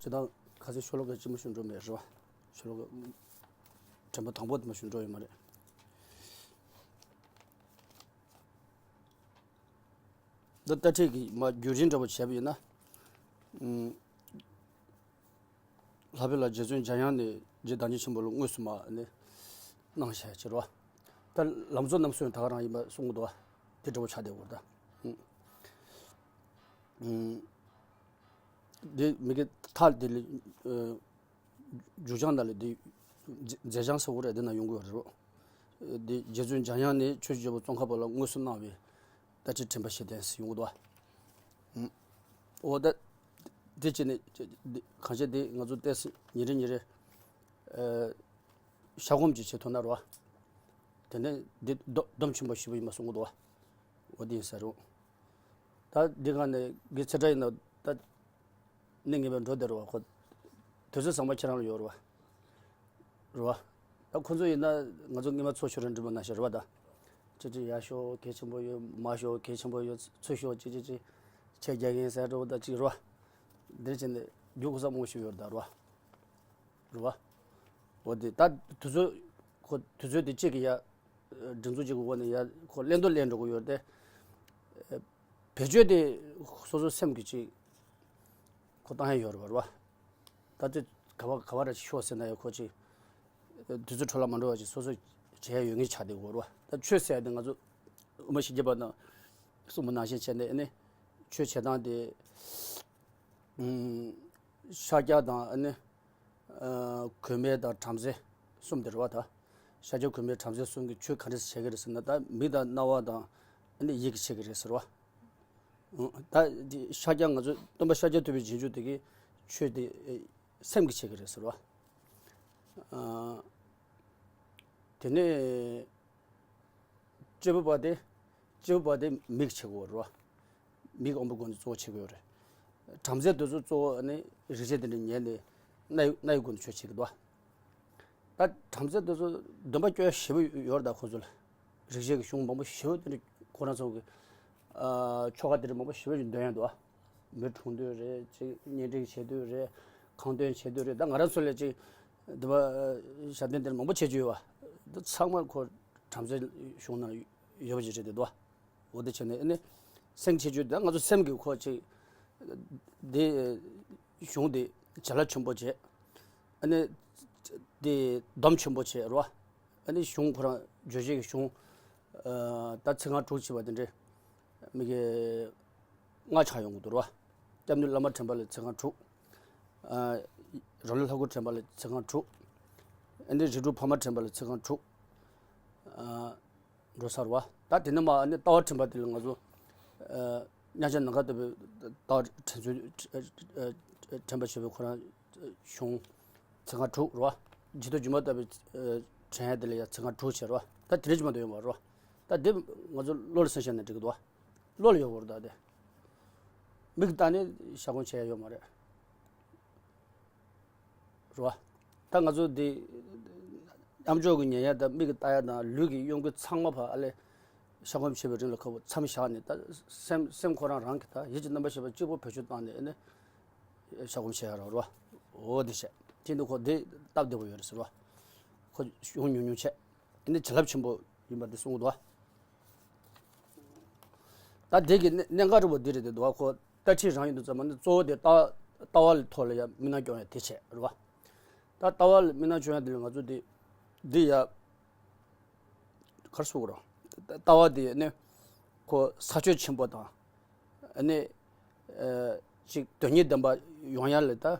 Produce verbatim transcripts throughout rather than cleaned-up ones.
དེ་དང་ཁ་སང་ཤོ་ལོ་ཀ་གཅིག་མ་ཞུ་འགྲོ་མེད་རེད་བ། ཤོ་ལོ་ཀ་དྲན་པ་དང་པོ་དེ་མ་ཞུ་འགྲོ་ཡོད་མ་རེད། འདི་ལྟ་ཁྲིད་ཀྱི་མ་བརྒྱུད་རིམ་འདྲ་པོ་བྱས་པ་ཡིན་ན། ཨུམ། ལྷག་པའི་ལ་རྗེ་བཙུན་འཇམ་དབྱངས་ནས་རྗེ་བདག་ཉིད་ཆེན་པོ་ལ་དངོས་སུ་མ་ནས་གནང་བཞག་ཅེས་རོ། ད་ལམ་གཙོ་རྣམ་གསུམ་ད་ག་རང་ཡིན་པ་གསུང་གི་འདུག་བ། དེ་འདྲ་པོ་ཆགས་བསྡད་ཡོད་ད། ཨུམ། ཨུམ། འདི་མི་གི་ཐག་འདི་ལ་ཨ། མཇུག་བྱང་ནང་ལ་འདི་མཛད་བྱང་ཟེར་བ་རེད། འདི་ན་ཡོང་གི་ཡོད་རེད་རོ། འདི་རྗེ་བཙུན་འཇམ་དབྱངས་ནས་ཆོས་ཀྱི་རྒྱལ་པོ་ཙོང་ཁ་པ་ལ་དངོས་སུ་གནང་བའི་ལྟ་ཁྲིད་དྲན་པ་བཞི་ལྡན་ཟེར་ཡོང་གི་འདུག་བ། ཨུམ། འོ་ད། དེ་བྱས་ནས་འདི་གང་བྱས་འདི་ང་ཚོ་ཏོག་ཙམ་ཉིན་རེ་ཉིན་རེ་ཨ། ཤ་སྒོམ་ཅིག་བྱེད་ཐུབ་ན་རོ། དེ་ནས་འདི་སྡོམ་སྡོམ་ཆེན་པོ་ཞེ་པོ་ཡིན་པ་གསུང་གི་འདུག་བ། འོ་འདི་ཡིན་ས་རེད། ད་འདི་ག་ནས་གི་ཚེ་ཕྲ་ཡིན་ན་ད་གནས་ངེས་པའི་འགྲོ་བདེ་རུ་བ་ཁོ། དུས་ཚོད་ཚང་མ་ཁྱེད་རང་ལ་ཡོད་རུ་བ། རུ་བ། ད་ཁོ་ཚོ་ཡིན་ན་ང་ཚོ་སྔས་མ་ཚོ་ཤོར་རན་འགྲིག་མ་ན་ཤ་རུ་བ་ད། ཅི་ཅི་ཡ་ཤོ་གལ་ཆེན་པོ་ཡོད་མ་ཤོ་གལ་ཆེན་པོ་ཡོད་ཚོ་ཤོ་ཅི་ཅི་ཅི། ཆེ་རྒྱག་གིན་ཟེར་རུ་བ་ད་ཅི་རུ་བ། འདིར་ཕྱིན་ནས་རྒྱུ་ཁོ་ས་མང་ཤོ་ཡོད་ད་རུ་བ། རུ་བ། འོ་དེ་ད་དུས་ཚོད་ཁོ་དུས་ཚོད་དེ་གཅིག་གི་ཡ། སྒྲིག་འཛུགས་གཅིག་གི་འོག་ནས་ཡ་ཁོ་ལེན་དུ་ལེན་འགྲོ་གི་ཡོད་དེ། བེད་སྤྱོད་དེ་སོ་སོ་སེམས་ཀྱི་ཅིག་ཁོ་བཏང་ཡ་ཡོད་རེད་བ། ད་དེ་ག་བ་ག་བ་ར་ཤོག་ཟེར་ན་ཡ་ཁོ་ཅིག་དུས་ཚོད་འཕྲོ་བརླག་མ་འགྲོ་བ་ཅིག་སོ་སོ་བྱེད་ཡ་ཡོད་ངེས་ཆགས་བསྡད་ཡོད་རེད་བ། ད་ཆོས་ཟེར་ཡ་དེ་ང་ཚོ་དབུ་མ་བཞི་བརྒྱ་པ་ན་གསུངས་པ་ནང་བཞིན་བྱས་ནས་ཨ་ནི་ཆོས་བྱེད་སྟངས་དེ། ཤཱཀྱ་དང་ཨ་ནི། གོས་མེད་དང་བྲམ་ཟེ་གསུམ་དེ་རེད་བ་ད། ཤཱཀྱ་གོས་མེད་བྲམ་ཟེ་གསུམ་གྱིས་ཆོས་ག་འདྲ་བྱེད་ཀྱི་རེད་ཟེར་ན་ད་མིག་དང་རྣ་བ་དང་ཨ་ནི་ཡིད་ཀྱིས་བྱེད་ཀྱི་རེད་ཟེར་བ། ད་འདི་ཤཱཀྱ་ང་ཚོ་སྟོན་པ་ཤཱཀྱ་ཐུབ་པའི་རྗེས་འཇུག་དེ་གིས་ཆོས་དེ་སེམས་ཀྱིས་བྱེད་ཀྱི་རེད་ཟེར་བ། དེ་ནས། སྐྱེས་བུ་པ་དེ། སྐྱེས་བུ་པ་དེ་མིག་ཆེ་གོ་རོ། མིག་དབང་པོའི་སྒོ་ནས་གཙོ་བོ་བྱེད་ཀྱི་ཡོད་རེད། བྲམ་ཟེ་དེ་ཚོ་གཙོ་བོ་ནི་རིག་བྱེད་དེ་འདྲ་ཉན་ནས་རྣ་ཡི་རྣ་ཡི་སྒོ་ནས་ཆོས་བྱེད་ཀྱི་འདུག་ད་བྲམ་ཟེ་དེ་ཚོ་འདོན་པ་སྐྱོ་ཞེ་པོ་ཡོད་རེད། ད་ཁོ་ཚོ་ལ་རིག་བྱེད་ཀྱི་གཞུང་མང་པོ་ཞེ་པོ་དེ་འདྲ་ཁོ་རང་ཚོ་གི་ཆོ་ག་དེ་འདྲ་མང་པོ་ཞེ་པོ་ཞིག་འདོན་ཡ་འདུག་མི་འཁྲུངས་དུས་རེད། ཅིག་གཉེན་སྒྲིག་བྱེད་དུས་རེད། ཁང་སྟོན་བྱེད་དུས་རེད། ད་ང་རང་ཚོ་ལ་ཅིག་འདི་པ་ཞབས་བརྟན་དེ་འདྲ་མང་པོ་བྱེད་རྒྱུ་ཡོད་བ། འདི་ཚང་མ་ཁོ་བྲམ་ཟེ་གཞུང་ནང་ཡོད་པ་ཅིག་རེད་དེ་འདུག་འོ་དེ་བྱས་ནས་ཨ་ནི་སེམས་ཆེ་ཆུང་དེ་ང་ཚོ་སེམས་ཀྱི་ཁོ་ཅིག་དེ་གཞུང་དེ་བྱིན་རླབས་ཆེན་པོ་བྱས། ཨ་ནི་དེ་སྡོམ་ཆེན་པོ་བྱས་རོ། ཨ་ནི་གཞུང་ཁོ་རང་རྗོད་བྱེད་ཀྱི་གཞུང་ད་ཚིག་རྐང་དྲུག་ཅེས་པ་དེ་འདྲས་མི་གི་ལྔ་ཆགས་ཡོང་གི་འདུག་རོ། སྐྱབས་གནས་བླ་མ་དྲན་པ་ལ་ཚིག་རྐང་དྲུག་རང་ལུས་ལྷ་སྐུ་དྲན་པ་ལ་ཚིག་རྐང་དྲུག་ཨ་ནི་རིགས་དྲུག་འཕགས་མ་དྲན་པ་ལ་ཚིག་རྐང་དྲུག་འགྲོ་ཚར་བ། ད་དེ་ནས་མ་ཨ་ནི་ལྟ་བ་དྲན་པ་དེ་ལ་ང་ཚོ་ཨ་མཉམ་གཞག་ནམ་མཁའ་ལྟ་བུའི་ལྟ་བ་དྲན་ཚུལ་དྲན་པ་བྱེད་པའི་ཁོ་རང་གཞུང་ཚིག་རྐང་དྲུག་རེད་བ། འཇིག་རྟེན་སྒྱུ་མ་ལྟ་བུའི་དྲན་ཡ་དེ་ལ་ཡ་ཚིག་རྐང་དྲུག་བྱས་རེད་བ། ད་དེ་འདྲ་ཅིག་མ་གཏོགས་ཡོད་མ་རེད་བ། ད་དེ་ང་ཚོ་བློ་ལ་སེམས་བཞག་ན་འགྲིག་གི་འདུག་བ། བློ་ལ་ཡོད་བོར་ད་དེ། མིག་ལྟ་ནས་ཤ་སྐོམ་བྱས་ཡ་ཡོད་མ་རེད། རེད་བ། ད་ང་ཚོ་འདི་མཉམ་འཇོག་གི་ཉན་ཡ་དང་མིག་གིས་ལྟ་ཡ་དང་ལུས་ཀྱི་གཡོ་འགུལ་ཚང་མ་ཕར་ཨ་ལས་ཤ་སྐོམ་བྱེད་པའི་རིང་ལ་ཁོ་བོ་མཚམས་བཞག་ནས་ད་སེམས་སེམས་ཁོ་རང་རང་གི་ད་ཡིད་ཀྱི་རྣམ་པ་ཤེས་པ་གཅིག་པོ་བེད་སྤྱོད་བཏང་ནས་ཨ་ནི་ཤ་སྐོམ་བྱེད་ཡ་རང་རེད་བ། འོ་དེ་བྱས་དེ་འདི་ཁོ་འདི་སྟབས་བདེ་པོ་ཡོད་རེད་ཟེར་བ། ཁོ་གཞུང་ཉུང་ཉུང་བྱས་ཨ་ནི་བྱིན་རླབས་ཆེན་པོ་ཡིན་པ་འདི་གསུངས་འདུག་བ། ད་དེ་གི་གནད་གནད་འགག་རི་བོ་འདི་རེད་དེ་འདུག་ཁོ་ལྟ་ཁྲིད་རང་ཡིན་དུ་ཙམ་མ་ནི་གཙོ་བོ་དེ་ལྟ་ལྟ་བ་ལ་ཐོག་ལ་ཡ་མི་སྣང་སྐྱོང་ཡ་དེ་བྱས་རེད་བ། ད་ལྟ་བ་ལ་མི་སྣང་སྐྱོང་ཡ་དེ་ལ་ང་ཚོ་དེ་འདི་ཡ་གར་སོགས་རོ། ལྟ་བ་དེ་ནི་ཁོ་ས་ཆོད་ཆེན་པོ་དང་ནི་ཅིག་དོན་གཉིས་ལྡན་པ་ཡོང་ཡ་ལ་ད་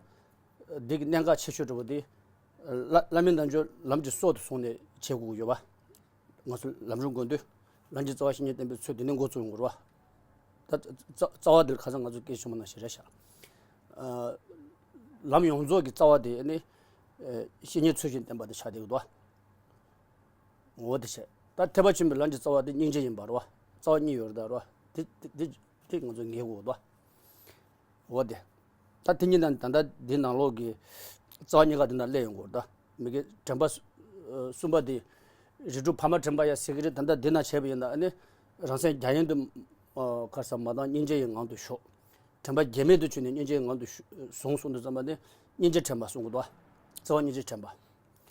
འདི་གི་གནད་འགག་ཆེ་ཤོས་རི་བོ་དེ་བླ་བླ་མེད་རྣལ་འབྱོར་ལམ་གྱི་སྲོག་ཏུ་བཟུང་ནས་བྱེད་དགོས་ཀྱི་ཡོད་པ། ང་ཚོ་ལམ་རིམ་དགོས་འདོད། ལམ་གྱི་རྩ་བ་བཤེས་གཉེན་བསྟེན་པའི་ཚུལ་དེ་ནས་འགོ་བཙུགས་ཡོང་དགོས་རེད་བ། ད་རྩ་རྩ་བ་འདིར་ཁ་སང་ང་ཚོ་སྐད་ཆ་མང་ན་ཞེ་རེ་བཞག་ཨ། ལམ་ཡོངས་རྫོགས་ཀྱི་རྩ་བ་དེ་ནི་ཨ་བཤེས་གཉེན་ཚུལ་བཞིན་བསྟེན་པ་དེ་ཆགས་བསྡད་ཀྱི་འདུག་འོ་དེ་བྱས། ད་ཐེག་པ་ཆེན་པོའི་ལམ་གྱི་རྩ་བ་དེ་སྙིང་རྗེ་ཡིན་པ་རེད་བ། རྩ་བ་གཉིས་ཡོད་རེད་ད་རེད་བ། དེ་དེ་དེ་དེ་ང་ཚོ་ངེས་དགོས་འདུག་འོ་དེ། ད་དེ་གཉིས་ནང་ད་ལྟ་འདི་ནང་ལོགས་ཀྱི་རྩ་བ་གཉིས་ཀ་འདི་ན་སླེབས་ཡོང་གི་ཡོད་རེད་ད། མི་དགེ་དྲན་པ་གསུམ་པ་དེ་རིགས་དྲུག་འཕགས་མ་དྲན་པ་ཡ་ཟེར་གི་རེད། ད་ལྟ་འདི་ན་བྱས་པ་ཡིན་ན་ཨ་ནི་རང་སེམས་རྒྱ་ཡན་དུ་ཁར་ས་མ་བཏང་སྙིང་རྗེ་ཡི་ངང་དུ་ཞོག་དྲན་པ་བརྗེད་མེད་དུ་བྱུང་ནས་སྙིང་རྗེའི་ངང་དུ་བཞུ་བཟུང་གསུངས་དུས་ཙམ་པ་ནི་སྙིང་རྗེ་དྲན་པ་གསུང་གི་འདུག་རྩ་བ་སྙིང་རྗེ་དྲན་པ།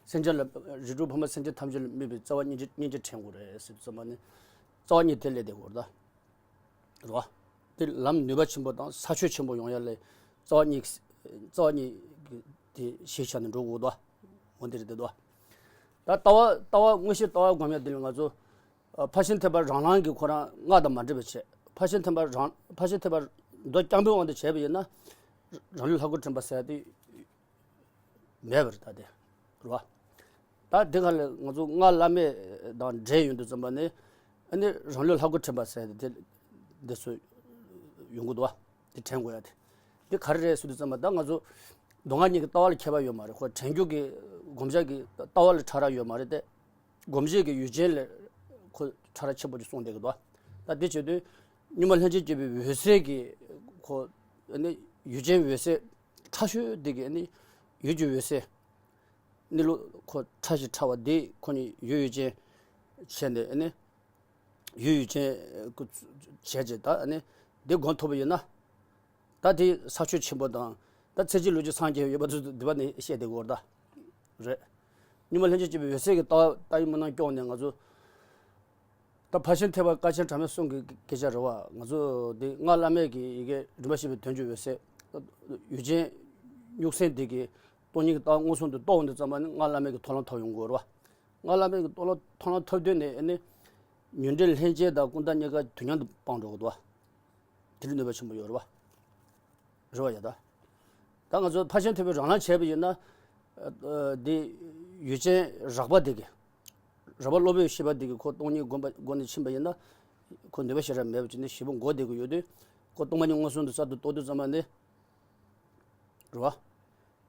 སེམས་ཅན་ལ་རིགས་དྲུག་ཕ་མ་སེམས་ཅན་ཐམས་ཅད་ལ་དམིགས་པའི་རྩ་བ་སྙིང་རྗེ་སྙིང་རྗེ་དྲན་དགོས་རེད་ཟེར་དུས་ཙམ་པ་ནི་རྩ་བ་གཉིས་དེ་ལས་དེ་དགོས་རེད་ད། རེད་བ། དེ་ལམ་ནུས་པ་ཆེན་པོ་དང་ས་ཆོད་ཆེན་པོ་ཡོང་ཡ་ལས་རྩ་བ་གཉིས་རྩ་བ་གཉིས་ཀྱི་དེ་ཤེས་བྱ་ནས་འགྲོ་དགོས་དོ། འོ་འདི་རེད་དེ་དོ། ད་ལྟ་བ་ལྟ་བ་དངོས་གཞི་ལྟ་བ་སྒོམ་ཡ་དེ་ལ་ང་ཚོ་ཕར་ཕྱིན་ཐེག་པ་རང་སྣང་གི་ཁོ་རང་སྔགས་དང་མ་འདྲེས་པ་བྱས། ཕར་ཕྱིན་ཐེག་པ་རང་ཕར་ཕྱིན་ཐེག་པ་མདོ་རྐྱང་པའི་དབང་དུ་བྱས་པ་ཡིན་ན་རང་ལུས་ལྷ་སྐུར་འདྲེན་པ་ཟེར་ཡ་དེ་མེད་པ་རེད་ད་དེ། རེད་བ། ད་དེ་ག་ལ་ང་ཚོ་སྔགས་བླ་མེད་དང་འབྲེལ་ཡོང་དུས་ཙམ་པ་ནི་ཨ་ནི་རང་ལུས་ལྷ་སྐུར་འདྲེན་པ་ཟེར་ཡ་དེ་དེ་འདི་ཚོ་ཡོང་གི་འདུག་བ། དེ་དྲན་དགོས་ཡ་དེ། འདི་ག་རེ་རེད་ཟེར་དུས་ཙམ་པ་ད་ང་ཚོ་མདོ་སྔགས་གཉིས་ཀྱི་ལྟ་བ་ལ་ཁྱད་པར་ཡོད་མ་རེད། ཁོ་དྲན་རྒྱུ་གི་སྒོམ་བྱ་གི་ལྟ་བ་ལ་ཕྲ་རགས་ཡོད་མ་རེད་དེ། སྒོམ་བྱེད་ཀྱི་ཡུལ་ཅན་ལ་ཁོ་ཕྲ་རགས་ཆེན་པོ་ཅིག་གསུངས་བསྡད་ཀྱི་འདུག་ད་དེ་བྱེད་དུས་གཉུག་མ་ལྷན་ཅིག་སྐྱེས་པའི་འོད་གསལ་གྱི་ཁོ་ནི་ཡུལ་ཅན་འོད་གསལ་ཕྲ་ཤོས་དེ་གི་ནི་ཡུལ་གྱི་འོད་གསལ་ནི་ལུ་ཁོ་ཕྲ་ཞིང་ཕྲ་བ་དེ་ཁོ་ནི་ཡུལ་ཡུལ་ཅན་བྱས་ནས་ནི་ཡུལ་ཡུལ་ཅན་བྱས་བྱས་ད་ནི་དེ་སྒོམ་ཐུབ་པ་ཡིན་ན། ད་དེ་ས་ཆོད་ཆེན་པོ་དང་ད་ཚེ་གཅིག་ལུས་གཅིག་སངས་རྒྱས་ཡོད་པ་དེ་དེ་བ་ནི་བཤད་དེ་གོ་ད། རེད། གཉུག་མ་ལྷན་ཅིག་སྐྱེས་པའི་འོད་གསལ་གྱི་ལྟ་བ་ལྟ་བའི་མུན་ནག་སྐྱོང་ནས་ང་ཚོ། ད་ཕར་ཕྱིན་ཐེག་པ་དཀའ་ཆེན་གྲངས་མེད་གསུམ་གྱི་སྐད་ཆ་རེད་བ། ང་ཚོ་འདི་སྔགས་བླ་མེད་ཀྱི་ཡི་གེ་རིམ་པ་བཞི་པའི་དོན་གྱི་འོད་གསལ། ཡུལ་ཅན་གཉུག་སེང་འདི་གི་སྟོང་ཉིད་ཀྱི་ལྟ་བ་མངོན་སུམ་དུ་རྟོགས་འོང་དུས་ཙམ་པ་ནི་སྔགས་བླ་མེད་ཀྱི་མཐོང་ལམ་ཐོབ་ཡོང་དགོས་རེད་བ། སྔགས་བླ་མེད་ཀྱི་མཐོང་ལམ་མཐོང་ལམ་ཐོབ་དུས་ནས་ཨ་ནི་ཉོན་སྒྲིབ་ལྷན་སྐྱེས་དང་ཀུན་བརྟགས་གཉིས་ཀ་དུས་མཉམ་དུ་སྤངས་འགྲོ་གི་འདུག་བ། དེ་འདྲའི་ནུས་པ་ཆེན་པོ་ཡོད་རེད་བ། རེད་བ་ཡ་ད། ད་ང་ཚོ་ཕར་ཕྱིན་ཐེག་པའི་རང་ལམ་བྱས་པ་ཡིན་ན། ཨ་འདི་ཡུལ་ཅན་རགས་པ་འདི་གི། རགས་པ་སློབ་དཔོན་ཤེས་པ་འདི་གི་ཁོ་སྟོང་ཉིད་སྒོམ་པ་སྒོམ་ནས་ཕྱིན་པ་ཡིན་ན། ཁོ་ནུས་པ་ཞེ་དྲག་མེད་པ་ཅིག་ནི་བཞི་པོ་མགོ་བདེ་གི་ཡོད་དུས། ཁོ་སྟོང་པ་ཉིད་མངོན་སུམ་དུ་གསར་དུ་རྟོགས་དུས་ཙམ་པ་ནི། རེད་བ།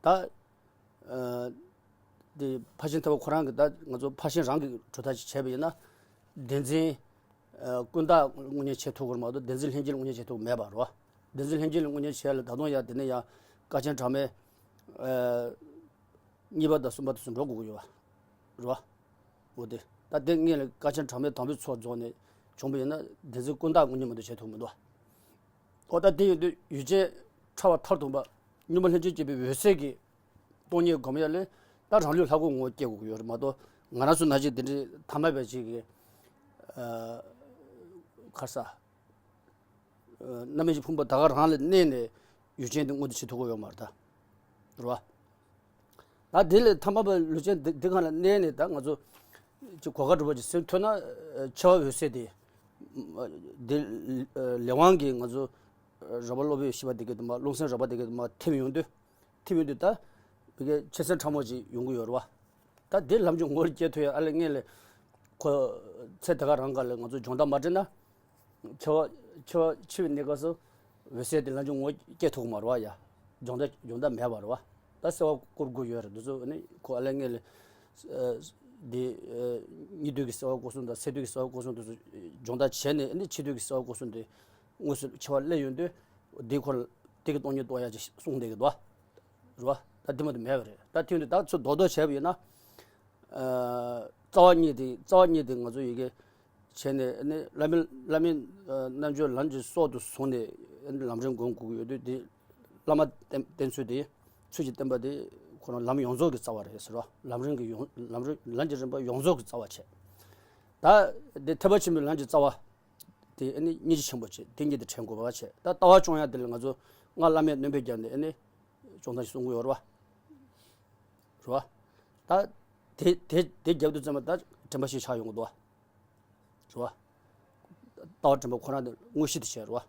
ད། ཨ་འདི་ཕར་ཕྱིན་ཐེག་པ་ཁོ་རང་གི་ད་ང་ཚོ་ཕར་ཕྱིན་རང་གི་གྲུབ་མཐའ་ཅིག་བྱས་པ་ཡིན་ན། བདེན་འཛིན། ཨ་ཀུན་བརྟགས་དངོས་གཉེན་བྱེད་ཐུབ་ཀྱི་མ་གཏོགས་བདེན་འཛིན་ལྷན་སྐྱེས་དངོས་གཉེན་བྱེད་ཐུབ་མེད་པ་རེད་བ། བདེན་འཛིན་ལྷན་སྐྱེས་དངོས་གཉེན་བྱས་ལ་ད་དུང་ཡང་དེ་ནས་ཡང་དཀའ་ཆེན་གྲངས་མེད། ཨ་གཉིས་པ་དང་གསུམ་པ་དེ་ཚོ་འགྲོ་དགོས་ཀྱི་ཡོད་པ་རེད་བ། འོ་དེ་ད་དེ་སྔོན་ལ་དཀའ་ཆེན་གྲངས་མེད་དམ་པའི་ཚོགས་རྫོགས་ནས་བྱུང་བ་ཡིན་ན་བདེན་འཛིན་ཀུན་བརྟགས་དངོས་གཉེན་མ་གཏོགས་བྱེད་ཐུབ་མི་འདུག་བ། འོ་ད་དེ་ཡིན་དུས་ཡུལ་ཅན་ཕྲ་བ་མཐར་ཐུག་པ་གཉུག་མ་ལྷན་ཅིག་སྐྱེས་པའི་འོད་གསལ་གྱི་སྟོང་ཉིད་སྒོམ་ཡ་ལས་ད་རང་ལུས་ལྷ་སྐུ་ངོ་བོ་སྐྱེ་དགོས་ཀྱི་ཡོད་རེད་མ་གཏོགས་ང་རང་ཚོ་ན་ཅིག་དེ་འདྲའི་ཐ་མལ་པའི་ཅིག་གི་ཨ་ཁར་ས། ཨ་རྣམ་སྨིན་གྱི་ཕུང་པོ་ད་ག་རང་ལ་གནས་ནས་ཡུལ་ཅན་དེ་མངོན་དུ་བྱེད་ཐུབ་ཀྱི་ཡོད་མ་རེད་ད། རེད་བ། ད་དེ་ལས་ཐ་མལ་པ་ལུས་ཅན་འདི་འདི་གང་ལ་གནས་ནས་ད་ང་ཚོ་ཅིག་གོ་སྐབས་འགྲོ་བ་ཅིག་སེམས་ཐོན་ན་ཨ་འཆི་བ་འོད་གསལ་དེ། འདི་ལས་དབང་གིས་ང་ཚོ་རགས་པ་སློབ་དཔོན་ཤེས་པ་དེ་གའི་དུ་མ་ཀློང་སེང་རགས་པ་དེ་གའི་དུ་མ་ཐིམ་ཡོང་དུས། ཐིམ་ཡོང་དུས་ད་མི་དགེ་ཆེ་སེམས་ཕྲ་མོ་ཅིག་ཡོང་གི་ཡོད་རེད་བ། ད་དེ་ལམ་གྱི་ངོ་བོར་སྐྱེ་ཐུབ་ཡ་ཨ་ལས་སྔོན་ལས་ཁོ་ཚེ་ད་ག་རང་ག་ལ་ང་ཚོ་སྦྱོང་བརྡར་མ་སྤྲད་ན། འཆི་བ་འཆི་བ་འཆི་བའི་གནས་སྐབས་སུ་འོད་གསལ་དེ་ལམ་གྱི་ངོ་བོ་སྐྱེ་ཐུབ་ཀྱི་མ་རེད་བ་ཡ། སྦྱོང་བརྡར་སྦྱོང་བརྡར་མེད་པ་རེད་བ། ད་གསོལ་བ་བསྐུར་དགོས་ཡོད་རེད་འདི་ཚོ་ནི་ཁོ་ཨ་ལས་སྔོན་ལས། འདི་སྙིགས་དུས་ཀྱི་གསོལ་བ་བསྐུར་གསུམ་དང་ཚེ་དུས་ཀྱི་གསོལ་བ་བསྐུར་གསུམ་དེ་ཚོ་སྦྱོང་བརྡར་བྱས་ནས་ནི་འཆི་དུས་ཀྱི་གསོལ་བ་བསྐུར་གསུམ་དེ་དངོས་སུ་འཆི་བ་སླེབས་ཡོང་དུས་འདི་ཁོ་ལ་དེ་གི་སྟོང་ཉིད་རྟོགས་ཡ་ཅིག་གསུངས་བསྡད་ཀྱི་འདུག་རེད་བ། ད་དེ་མ་གཏོགས་མེད་པ་རེད། ད་དེ་འདི་ད་ཚོ་རྡོག་རྡོག་བྱས་པ་ཡིན་ན། རྩ་བ་གཉིས་དེ་རྩ་བ་གཉིས་དེ་ང་ཚོ་ཡི་གེ་བྱས་ནས་ནི་བླ་མའི་བླ་མའི་རྣལ་འབྱོར་ལམ་གྱི་སྲོག་ཏུ་བཟུང་ནས་ལམ་རིམ་སྒོམ་དགོས་ཀྱི་ཡོད་དུས་དེ་བླ་མ་བསྟེན་བསྟེན་ཚུལ་དེ་ཚུལ་གྱིས་བསྟེན་པ་དེ་ཁོ་རང་ལམ་ཡོངས་རྫོགས་ཀྱི་རྩ་བ་རེད་ཟེར་བ། ལམ་རིམ་གྱི་ཡོངས་ལམ་རིམ་ལམ་གྱི་རིམ་པ་ཡོངས་རྫོགས་ཀྱི་རྩ་བ་བྱས། ད་དེ་ཐེག་པ་ཆེན་པོའི་ལམ་གྱི་རྩ་བ། དེ་ཨ་ནི་སྙིང་རྗེ་ཆེན་པོ་བྱེད་དེ་གཉིས་དེ་དྲན་དགོས་པ་བྱེད། ད་ལྟ་བ་སྐྱོང་ཡ་དེ་ལ་ང་ཚོ་སྔགས་བླ་མེད་སྣོན་པའི་རྒྱབ་ནས་ཨ་ནི་སྐྱོང་སྟངས་ཤིག་གསུང་གི་ཡོད་རེད་བ། རེད་བ། ད་དེ་དེ་དེ་རྒྱབ་དུས་ཙམ་པ་ད་དྲན་པ་ཞིག་ཆགས་ཡོང་གི་འདུག་བ། རེད་བ། ལྟ་བ་དྲན་པ་ཁོ་རང་དེ་དངོས་གཞི་དེ་བྱས་རེད་བ།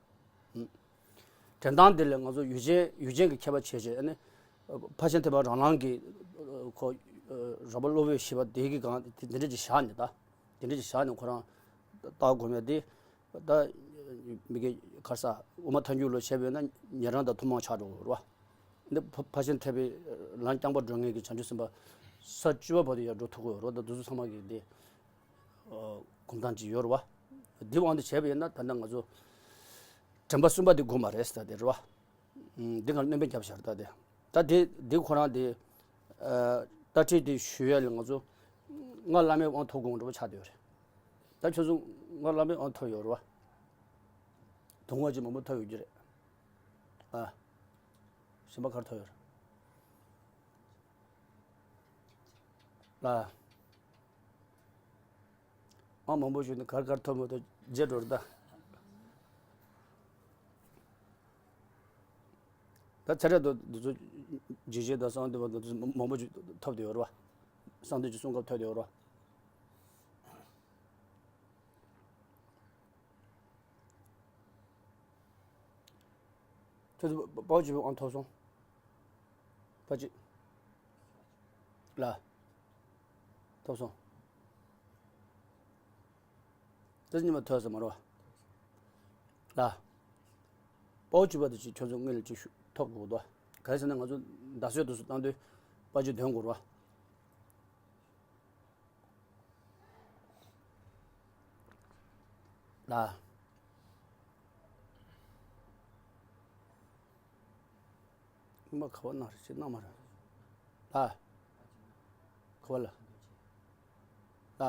དྲན་སྟངས་དེ་ལ་ང་ཚོ་ཡུལ་ཅན་ཡུལ་ཅན་གྱི་ཁྱད་པར་བྱས་བྱས་ཨ་ནི་ཕར་ཕྱིན་ཐེག་པ་རང་སྣང་གི་ཁོ་རགས་པ་སློབ་དཔོན་ཞེས་པ་དེ་གི་གང་དེ་འདྲ་ཅིག་བཞག་ནས་ད། དེ་འདྲ་ཅིག་བཞག་ནས་ཁོ་རང་ལྟ་སྒོམ་ཡ་དེ། ད་མི་དགེ་ཁར་ས་དབུ་མ་ཐལ་འགྱུར་ལོ་བྱས་པས་ན་ཉན་རང་དང་ཐུན་མོང་ཆགས་འགྲོ་གི་རེད་བ། འདི་ཕ་ཕར་ཕྱིན་ཐེག་པའི་ལམ་རྐྱང་པ་སྒྲོལ་མཁན་གྱི་བྱང་ཆུབ་སེམས་དཔའ་ས་བཅུ་པ་བར་དུ་ཡང་འགྲོ་ཐུབ་ཀྱི་ཡོད་རེད་བ། ད་དེ་ཚོ་ཚང་མ་གི་འདི་གོམ་སྟངས་ཅིག་ཡོད་རེད་བ། འདི་དབང་དུ་བྱས་པ་ཡིན་ན་ད་ལྟ་ང་ཚོ་དྲན་པ་གསུམ་པ་འདི་དགོས་མ་རེད་ཟེར་ད་དེ་རེད་བ། འདི་ག་སྣོན་པ་རྒྱབ་བཞག་ད་དེ། ད་དེ་འདི་ཁོ་རང་དེ། ད་ཁྲིད་དེ་ཞུ་ཡ་ལ་ང་ཚོ་སྔགས་བླ་མེད་དབང་ཐོབ་དགོས་འདྲ་པོ་ཆགས་བསྡད་ཡོད་རེད། ད་ཁྱོད་ཚོ་སྔགས་བླ་མེད་དབང་ཐོབ་ཡོད་རེད་བ། དུང་བ་ཅིག་མང་པོ་ཐོབ་ཡོད་ཀྱི་རེད། ཨ། གཞན་པ་གར་ཐོབ་ཡོད་རེད། ཨ། ཨང་མང་པོ་ཞུས་ནས་གར་གར་ཐོབ་མི་ཐོབ་བརྗེད་འགྲོ་རེད་ད། ད་ཚ་རེད་དོ་འདི་ཚོ་ཇི་བཞིན་དང་གསང་འདུས་པ་དང་དེ་ཚོ་མང་པོ་ཞིག་ཐོབ་བསྡད་ཡོད་རེད་བ། གསང་འདུས་ཀྱི་གསུང་སྐབས་ཐོབ་བསྡད་ཡོད་རེད་བ། ཁྱོད་ཚོ་པའོ་ཅི་པའི་ཨང་ཐོབ་སོང་། པ་ཅི། ལ། ཐོབ་སོང་། དེ་ཉི་མ་ཐོས་ས་མ་རོ། ལ། པའོ་ཅི་པ་དེ་ཅི་ཁྱོད་ཚོ་དངུལ་ཅི་ཐོབ་དགོས་དོ། ག་རེ་ཟེར་ན་ང་ཚོ་ཟླ་སྲོལ་དུ་སུ་བཏང་དུས་པ་ཅི་འདོན་དགོས་རོ། ལ། མ་ཁ་བ་ན་རེ་ཅི་ན་མ་རེ། ལ། ཁ་བ་ལ། ལ།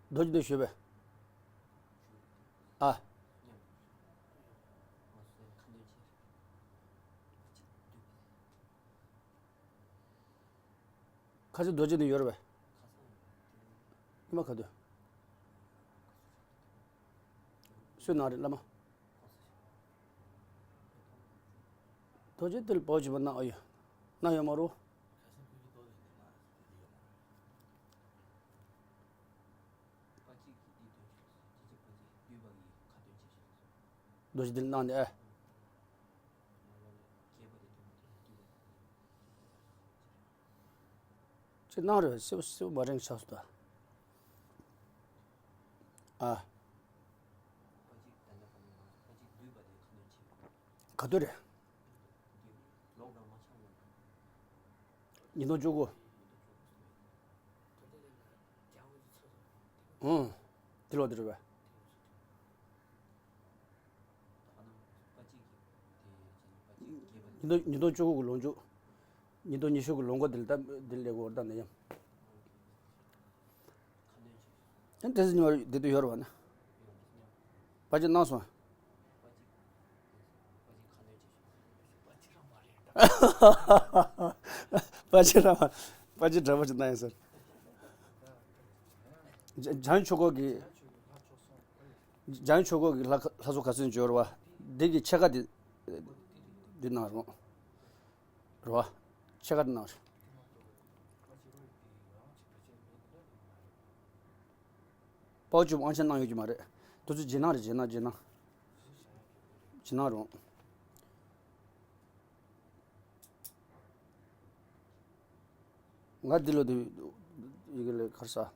རྡོ་རྗེ་འདི་ཞུས་པས། ཨ། ཁ་ཆེ་རྡོ་རྗེ་འདི་ཡོད་རེད་པས། ཉི་མ་ག་དུས། སུའི་ནང་རེད་བླ་མ། རྡོ་རྗེ་འདི་ལ་བོ་བྱེད་པ་གནང་ཨ་ཡོད། གནང་ཡོད་མ་རུ། རྡོ་རྗེ་འདི་ལ་གནང་ནས་ཨེ། ཅི་གནང་རེད་སེ་སེ་མ་རེང་ཆགས་སོང་ད། ཨ། ག་དུས་རེད། ཉིས་སྟོང་བཅུ་དགུ། ཨང་། དེ་ལོ་དེ་རེད་པས། ཉིས་སྟོང་ཉིས་སྟོང་བཅུ་དགུ་གི་ལོ་མཇུག་ཉིས་སྟོང་ཉི་ཤུ་གི་ལོ་འགོ་དེ་ལ་ད་དེ་ལས་འགོར་ད་ནད་ཡམས། ཨ་ནི་དེ་ཚོ་ཉི་མ་བདེ་སྡུག་ཡོད་རེད་བ་ན། པ་ཅི་གནང་སོང་། པ་ཅི་རང་པ་ཅི་འདྲ་པ་ཅི་གནང་ཡིན་ཟེར། འཇང་ཆོས་འཁོར་གྱི། འཇང་ཆོས་འཁོར་གྱི་ལྷ་ལྷ་ཚོགས་ག་ཚོད་འབྱོར་བ། འདི་གི་ཕྱེད་ཀ་དེ། འདི་གནང་རོགས། རོ། ཕྱེད་ཀ་དེ་གནང་རོགས། པའོ་ཅུབ་ཨང་ཆ་གནང་ཡོད་ཀྱི་མ་རེད། དུ་ཚོད་རྗེས་གནང་རེད་རྗེས་གནང་རྗེས་གནང་། རྗེས་གནང་རོགས། ང་འདི་ལོ་དུ་ཡི་གེ་ལས་ཁར་ས།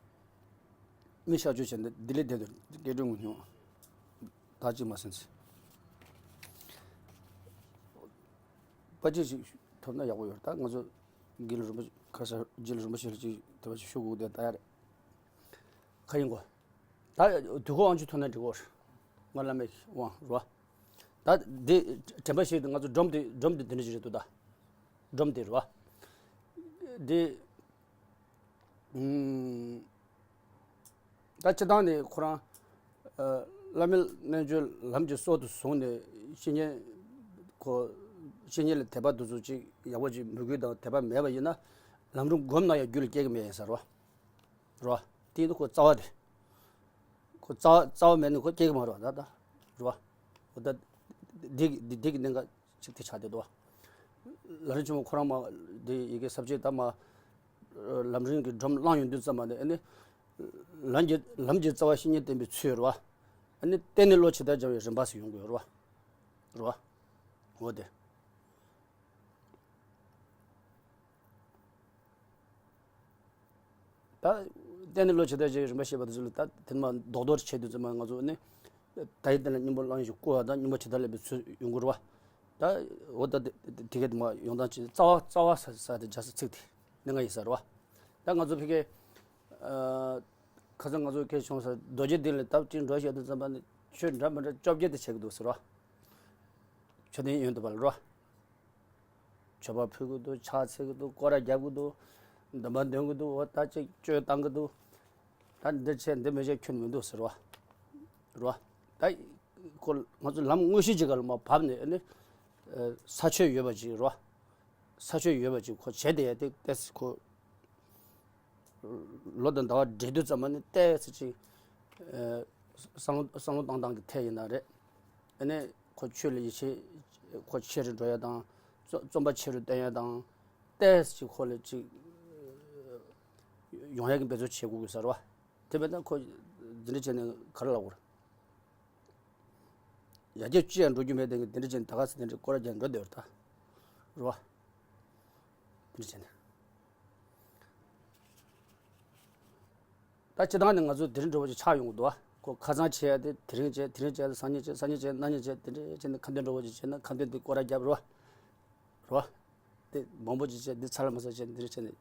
མི་ཤ་སྤྱོད་བྱས་འདི་ལས་བསྡད་དུ་སྐད་སྒྲོན་ངུ་མྱོང་། ད་ཅི་མ་སེམས་ཚེ། པ་ཅི་ཞིག་ཐོབ་ན་ཡག་པོ་ཡོད་ད་ང་ཚོ་དགེ་ལུགས་རིན་པོ་ཆེ་ཁ་ས་རྗེ་ལུགས་རིན་པོ་ཆེ་ལ་ཅིག་དེ་བ་ཞིག་ཤོག་གུ་དེ་ལྟ་ཡ་རེད། ཁ་ཡིན་གོ། ད་དུས་འཁོར་དབང་ཆུ་ཐོན་ན་འགྲིག་གོ། ང་བླ་མའི་དབང་རོ། ད་འདི་དྲན་པ་ཞིག་ཏུ་ང་ཚོ་སྒྲོམ་དེ་སྒྲོམ་དེ་དེ་འདྲ་ཞིག་རེད་འདུག་ད། སྒྲོམ་དེ་རོ། འདི། ཨུམ། ད་སྤྱི་བཏང་ནས་ཁོ་རང་། ཨ། བླ་མའི་རྣལ་འབྱོར་ལམ་གྱི་སྲོག་ཏུ་བཟུང་ནས་བཤེས་གཉེན། ཁོ། བཤེས་གཉེན་ལ་དད་པ་འདུ་ཚོགས་ཅིག་ཡག་པོ་ཅིག་མོས་གུས་དང་དད་པ་མེད་པ་ཡིན་ན། ལམ་རིམ་སྒོམ་ན་ཡང་རྒྱུད་ལ་སྐྱེ་གི་མེད་ཡིན་ས་རོ། རོ། དེ་ཡིན་དུས་ཁོ་རྩ་བ་དེ། ཁོ་རྩ་བ་རྩ་བ་མེད་ནས་ཁོ་སྐྱེ་གི་མ་རོ་ད་ད། རོ། ཁོ་ད། འདི་འདི་འདི་གི་གནད་འགག་ཅིག་དེ་ཆགས་བསྡད་འདུག་ལམ་རིམ་ཆེན་མོ་ཁོ་རང་མ་འདི་ཡི་གེ་ས་བཅད་ད་མ། ལམ་རིམ་གྱི་སྒྲོམ་བླངས་ཡོང་དུས་ཙམ་པ་ནས་ཨ་ནི། ལམ་གྱི་ལམ་གྱི་རྩ་བ་བཤེས་གཉེན་བསྟེན་པའི་ཚུལ་རེད་བ། ཨ་ནི་བརྟེན་ནས་བློ་ཇི་ལྟར་སྦྱང་བའི་རིམ་པ་ཞིག་ཡོང་དགོས་རེད་བ། རེད་བ། འོ་དེ། ད་བརྟེན་ནས་བློ་ཇི་ལྟར་སྦྱང་བའི་རིམ་པ་ཤེས་པ་དེ་ཚོ་ལ་ད་དེ་མ་རྡོག་རྡོག་བྱེད་དུས་ཙམ་པ་ང་ཚོ་ཨ་ནི། ད་ཡི་དེ་ལ་སྙིང་པོ་བླངས་ཤིག་བསྐུར་བ་དང་སྙིང་པོ་ཇི་ལྟར་ལེན་པའི་ཚུལ་ཡོང་གི་རེད་བ། ད་འོ་ད་དེ་དེ་གས་དེ་མ་ཡོང་སྟངས་ཅིག་རྩ་བ་རྩ་བ་ས་ས་དེ་འཇགས་ས་ཚིག་དེ་གནད་འགག་ཡིན་ས་རེད་བ། ད་ང་ཚོ་ཕ་གི། ཨ། ཁ་སང་ང་ཚོ་སྐད་བྱུང་ས་རྡོ་རྗེ་གདན་ལ་ལྟ་བ་ཅིག་འགྲོ་བཤད་དུས་ཙམ་པ་ནི་ཆོས་འདྲ་མི་འདྲ་བཅོ་བརྒྱད་དེ་བྱེད་ཀྱི་འདུག་ཟེར་བ། མཆོད་རྟེན་ཡོན་དུ་བར་རོ། མཆོད་པ་ཕུལ་གྱི་འདུག་ཕྱག་འཚལ་གྱི་འདུག་སྐོར་ར་རྒྱབ་ཀྱི་འདུག་འདོན་པ་འདོན་གྱི་འདུག་འོ་ད་ཅིག་བཅོས་བཏང་གི་འདུག་ད་འདི་བྱས་འདི་མི་བྱས་ཁྱོན་མི་འདུག་ཟེར་བ། རོ། ད་ ཁོ་ང་ཚོ་ལམ་དངོས་གཞི་ཅིག་ག་ལ་མར་བབས་ནས་ཨ་ནི་ས་ཆོད་ཡོད་པ་ཅིག་རེད་བ། ས་ཆོད་ཡོད་པ་ཅིག་ཁོ་བྱས་ཏེ་ཡ་དེ་ཏེས་ཁོ་ལོ་དང་ཟླ་བ་འབྲེལ་དུས་ཙམ་པ་ནི་ཏེས་ཅིག་བསམ་བློ་བསམ་བློ་བཏང་སྟངས་ཀྱི་ཐད་ཡིན་ན་རེད། ཨ་ནི་ཁོ་ཆོས་ལ་ཡིད་ཆེས་ཁོ་ཆེ་རུ་འགྲོ་ཡ་དང་། རྩོ་རྩོམ་པ་ཆེ་རུ་བཏོན་ཡ་དང་། ཏེས་ཅིག་ཁོ་ལ་ཅིག་ཡོང་ཡ་གི་འབད་རྩོལ་བྱེད་དགོས་ཀྱི་ཟེར་བ། དེ་མེད་ན་ཁོ་འདི་འདྲ་བྱས་ནས་ག་རེ་ལབ་དགོས་རེད། ཡར་རྒྱས་ཅི་ཡང་འགྲོ་རྒྱུ་མེད་དེ་འདི་འདྲ་བྱས་ནས་ད་ག་ས་དེ་འདྲ་སྐོར་ར་རྒྱག་འགྲོ་བསྡད་ཡོད་རེད་ད། རེད་བ། འདི་འདྲ་བྱས་ནས། ད་སྤྱི་བཏང་ནས་ང་ཚོ་དེ་རིང་འགྲོ་བ་ཅིག་ཆགས་ཡོང་གི་འདུག་བ། ཁོ་ཁ་སང་བྱས་ཏེ་དེ་རིང་བྱས། དེ་རིང་བྱས་ཏེ་སང་ཉིན་བྱས། སང་ཉིན་བྱས་གནངས་ཉིན་བྱས། དེ་འདྲ་བྱས་ནས་ཁ་འདོན་འགྲོ་བ་ཅིག་བྱས་ན་ཁ་འདོན་དེ་སྐོར་ར་རྒྱབ་རེད་བ། རེད་བ། དེ་མང་པོ་ཅིག་བྱས། འདི་ཚར་ལ་མ་ཚར་བྱས། འདི་འདྲ་བྱས་ནས་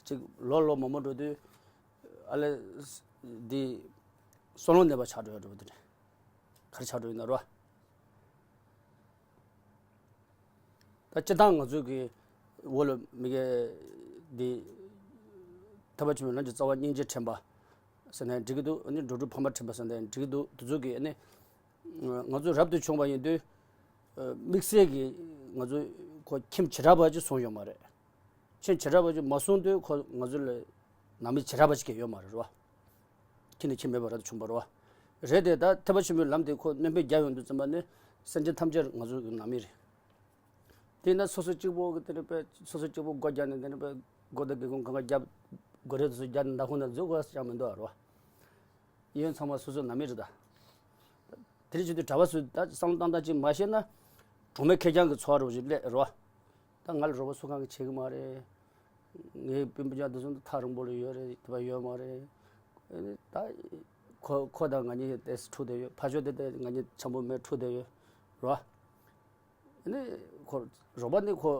ཅིག་ལོ་ལོ་མང་པོ་འགྲོ་དུས་ཨ་ལས་འདི་བསམ་བློ་ནད་པ་ཆགས་འགྲོ་ཡ་འགྲོ་བ་དེ་རེད། ག་རེ་ཆགས་འགྲོ་ཡིན་ན་རེད་བ། ད་སྤྱིར་བཏང་ང་ཚོའི་གི་འོག་ལ་མི་གེ་འདི་ཐེག་པ་ཆེན་པོའི་ལམ་གྱི་རྩ་བ་སྙིང་རྗེ་དྲན་པ་ཟེར་ནའི་འགྲིག་གི་འདུག་ཨ་ནི་འགྲོ་དྲུག་ཕ་མར་དྲན་པ་ཟེར་ནའི་འགྲིག་གི་འདུག་དེ་ཚོ་གི་ཨ་ནི་ང་ཚོ་རབ་ཏུ་བྱུང་བ་ཡིན་དུས་དམིགས་བསལ་གྱི་ང་ཚོ་ཁོ་ཁྱིམ་བྱེ་བྲག་པ་ཅིག་བཟུང་ཡོད་མ་རེད། ཁྱིམ་བྱེ་བྲག་པ་ཅིག་མ་བཟུང་དུས་ཁོ་ང་ཚོ་ལ་ནང་མི་བྱེ་བྲག་པ་ཅིག་གི་ཡོད་མ་རེད་རོ། ཁྱིམ་ནས་ཁྱིམ་མེད་པ་རབ་ཏུ་བྱུང་བ་རོ། རེད་དེ་ད་ཐེག་པ་ཆེན་པོའི་ལམ་དེ་ཁོ་སྣོན་པ་རྒྱག་ཡོང་དུས་ཙམ་པ་ནི་སེམས་ཅན་ཐམས་ཅད་ང་ཚོ་གི་ནང་མི་རེད། དེས་ན་སོ་སོ་གཅིག་པོ་གི་དེ་འདྲ་པས་སོ་སོ་གཅིག་པོ་སྒོ་རྒྱག་ནས་དེ་འདྲ་པས་སྒོ་དང་སྒེའུ་ཁུང་གང་ག་རྒྱབ། སྒོ་རས་དེ་ཚོ་རྒྱག་ནས་མདའ་ཁུང་ནང་འཛུལ་དགོས་ས་ཅང་མི་འདུག་རོ། གཡས་གཡོན་ཚང་མ་སོ་སོའི་ནང་མི་རེད་ད། དེ་འདྲ་བྱེད་དུས་གྲྭ་པ་ཚོས་ད་བསམ་བློ་བཏང་སྟངས་ཅིག་མ་ཤེས་ན། གྲོགས་མེད་ཁེར་རྐྱང་གི་འཚོ་བ་རོ་ཞིག་སླེབས་རོ། ད་ང་ལ་རོགས་པ་སུ་གང་གིས་བྱེད་ཀྱི་མ་རེད། ངའི་སྤུན་པ་ཅག་དེ་ཚོ་ཐག་རིང་པོ་ལ་ཡོད་རེད། དེ་བ་ཡོད་མ་རེད། ཨ་ནི་ད་ཁོ་ཁོ་དང་ང་གཉིས་ཏེས་འཁྲུག་བསྡད་ཡོད། ཕར་ཕྱོགས་དེ་ཏེ་ང་གཉིས་འཆམ་པོ་མེད། འཁྲུག་བསྡད་ཡོད་རོ། ཨ་ནི་ཁོ་རོགས་པ་ནི་ཁོ་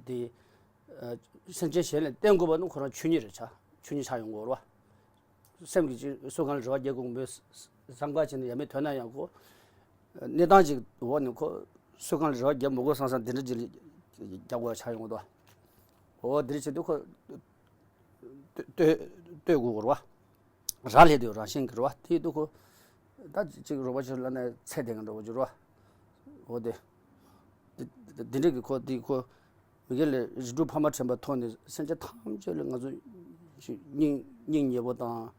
དེ་སེམས་ཅན་གཞན་ལ་བརྟེན་དགོས་པ་ནི་ཁོ་རང་ཆོས་ཉིད་རེད་ཆ། ཆོས་ཉིད་ཆགས་ཡོང་དགོས་རོ། སེམས་ཀྱི་ཅིག་སུ་གང་ལ་རེ་བ་རྒྱག་དགོས་མོད་བསམ་ག་བྱས་ནས་ཡ་མེད་དོན་ན་ཡང་ཁོ་གནས་སྟངས་ཅིག་འོག་ནས་ཁོ་སུ་གང་ལ་རེ་བ་རྒྱག་མི་དགོས་བསམ་བསམ་འདི་འདྲ་ཅིག་རྒྱག་དགོས་ཆགས་ཡོང་གི་འདུག་འོ་འདི་འདྲ་བྱེད་དུས་ཁོ་ལྟོས་ལྟོས་དགོས་རེད་བ། རག་ལས་དུས་རང་བཞིན་གྱི་རེད་བ། དེ་ཡིན་དུས་ཁོ་ད་ཅིག་རོགས་པ་ཆེ་ལ་ནས་ཚད་ལྡན་གྱི་འགྲོ་བ་ཅིག་རེད་བ། འོ་དེ་འདི་འདི་འདྲ་གི་ཁོ་དེ་ཁོ། མི་སྒེར་ལས་རིགས་དྲུག་ཕ་མ་དྲན་པ་ཐོག་ནས་སེམས་ཅན་ཐམས་ཅད་ལ་ང་ཚོ་ཅིག་སྙིང་སྙིང་ཉེ་པོ་དང་།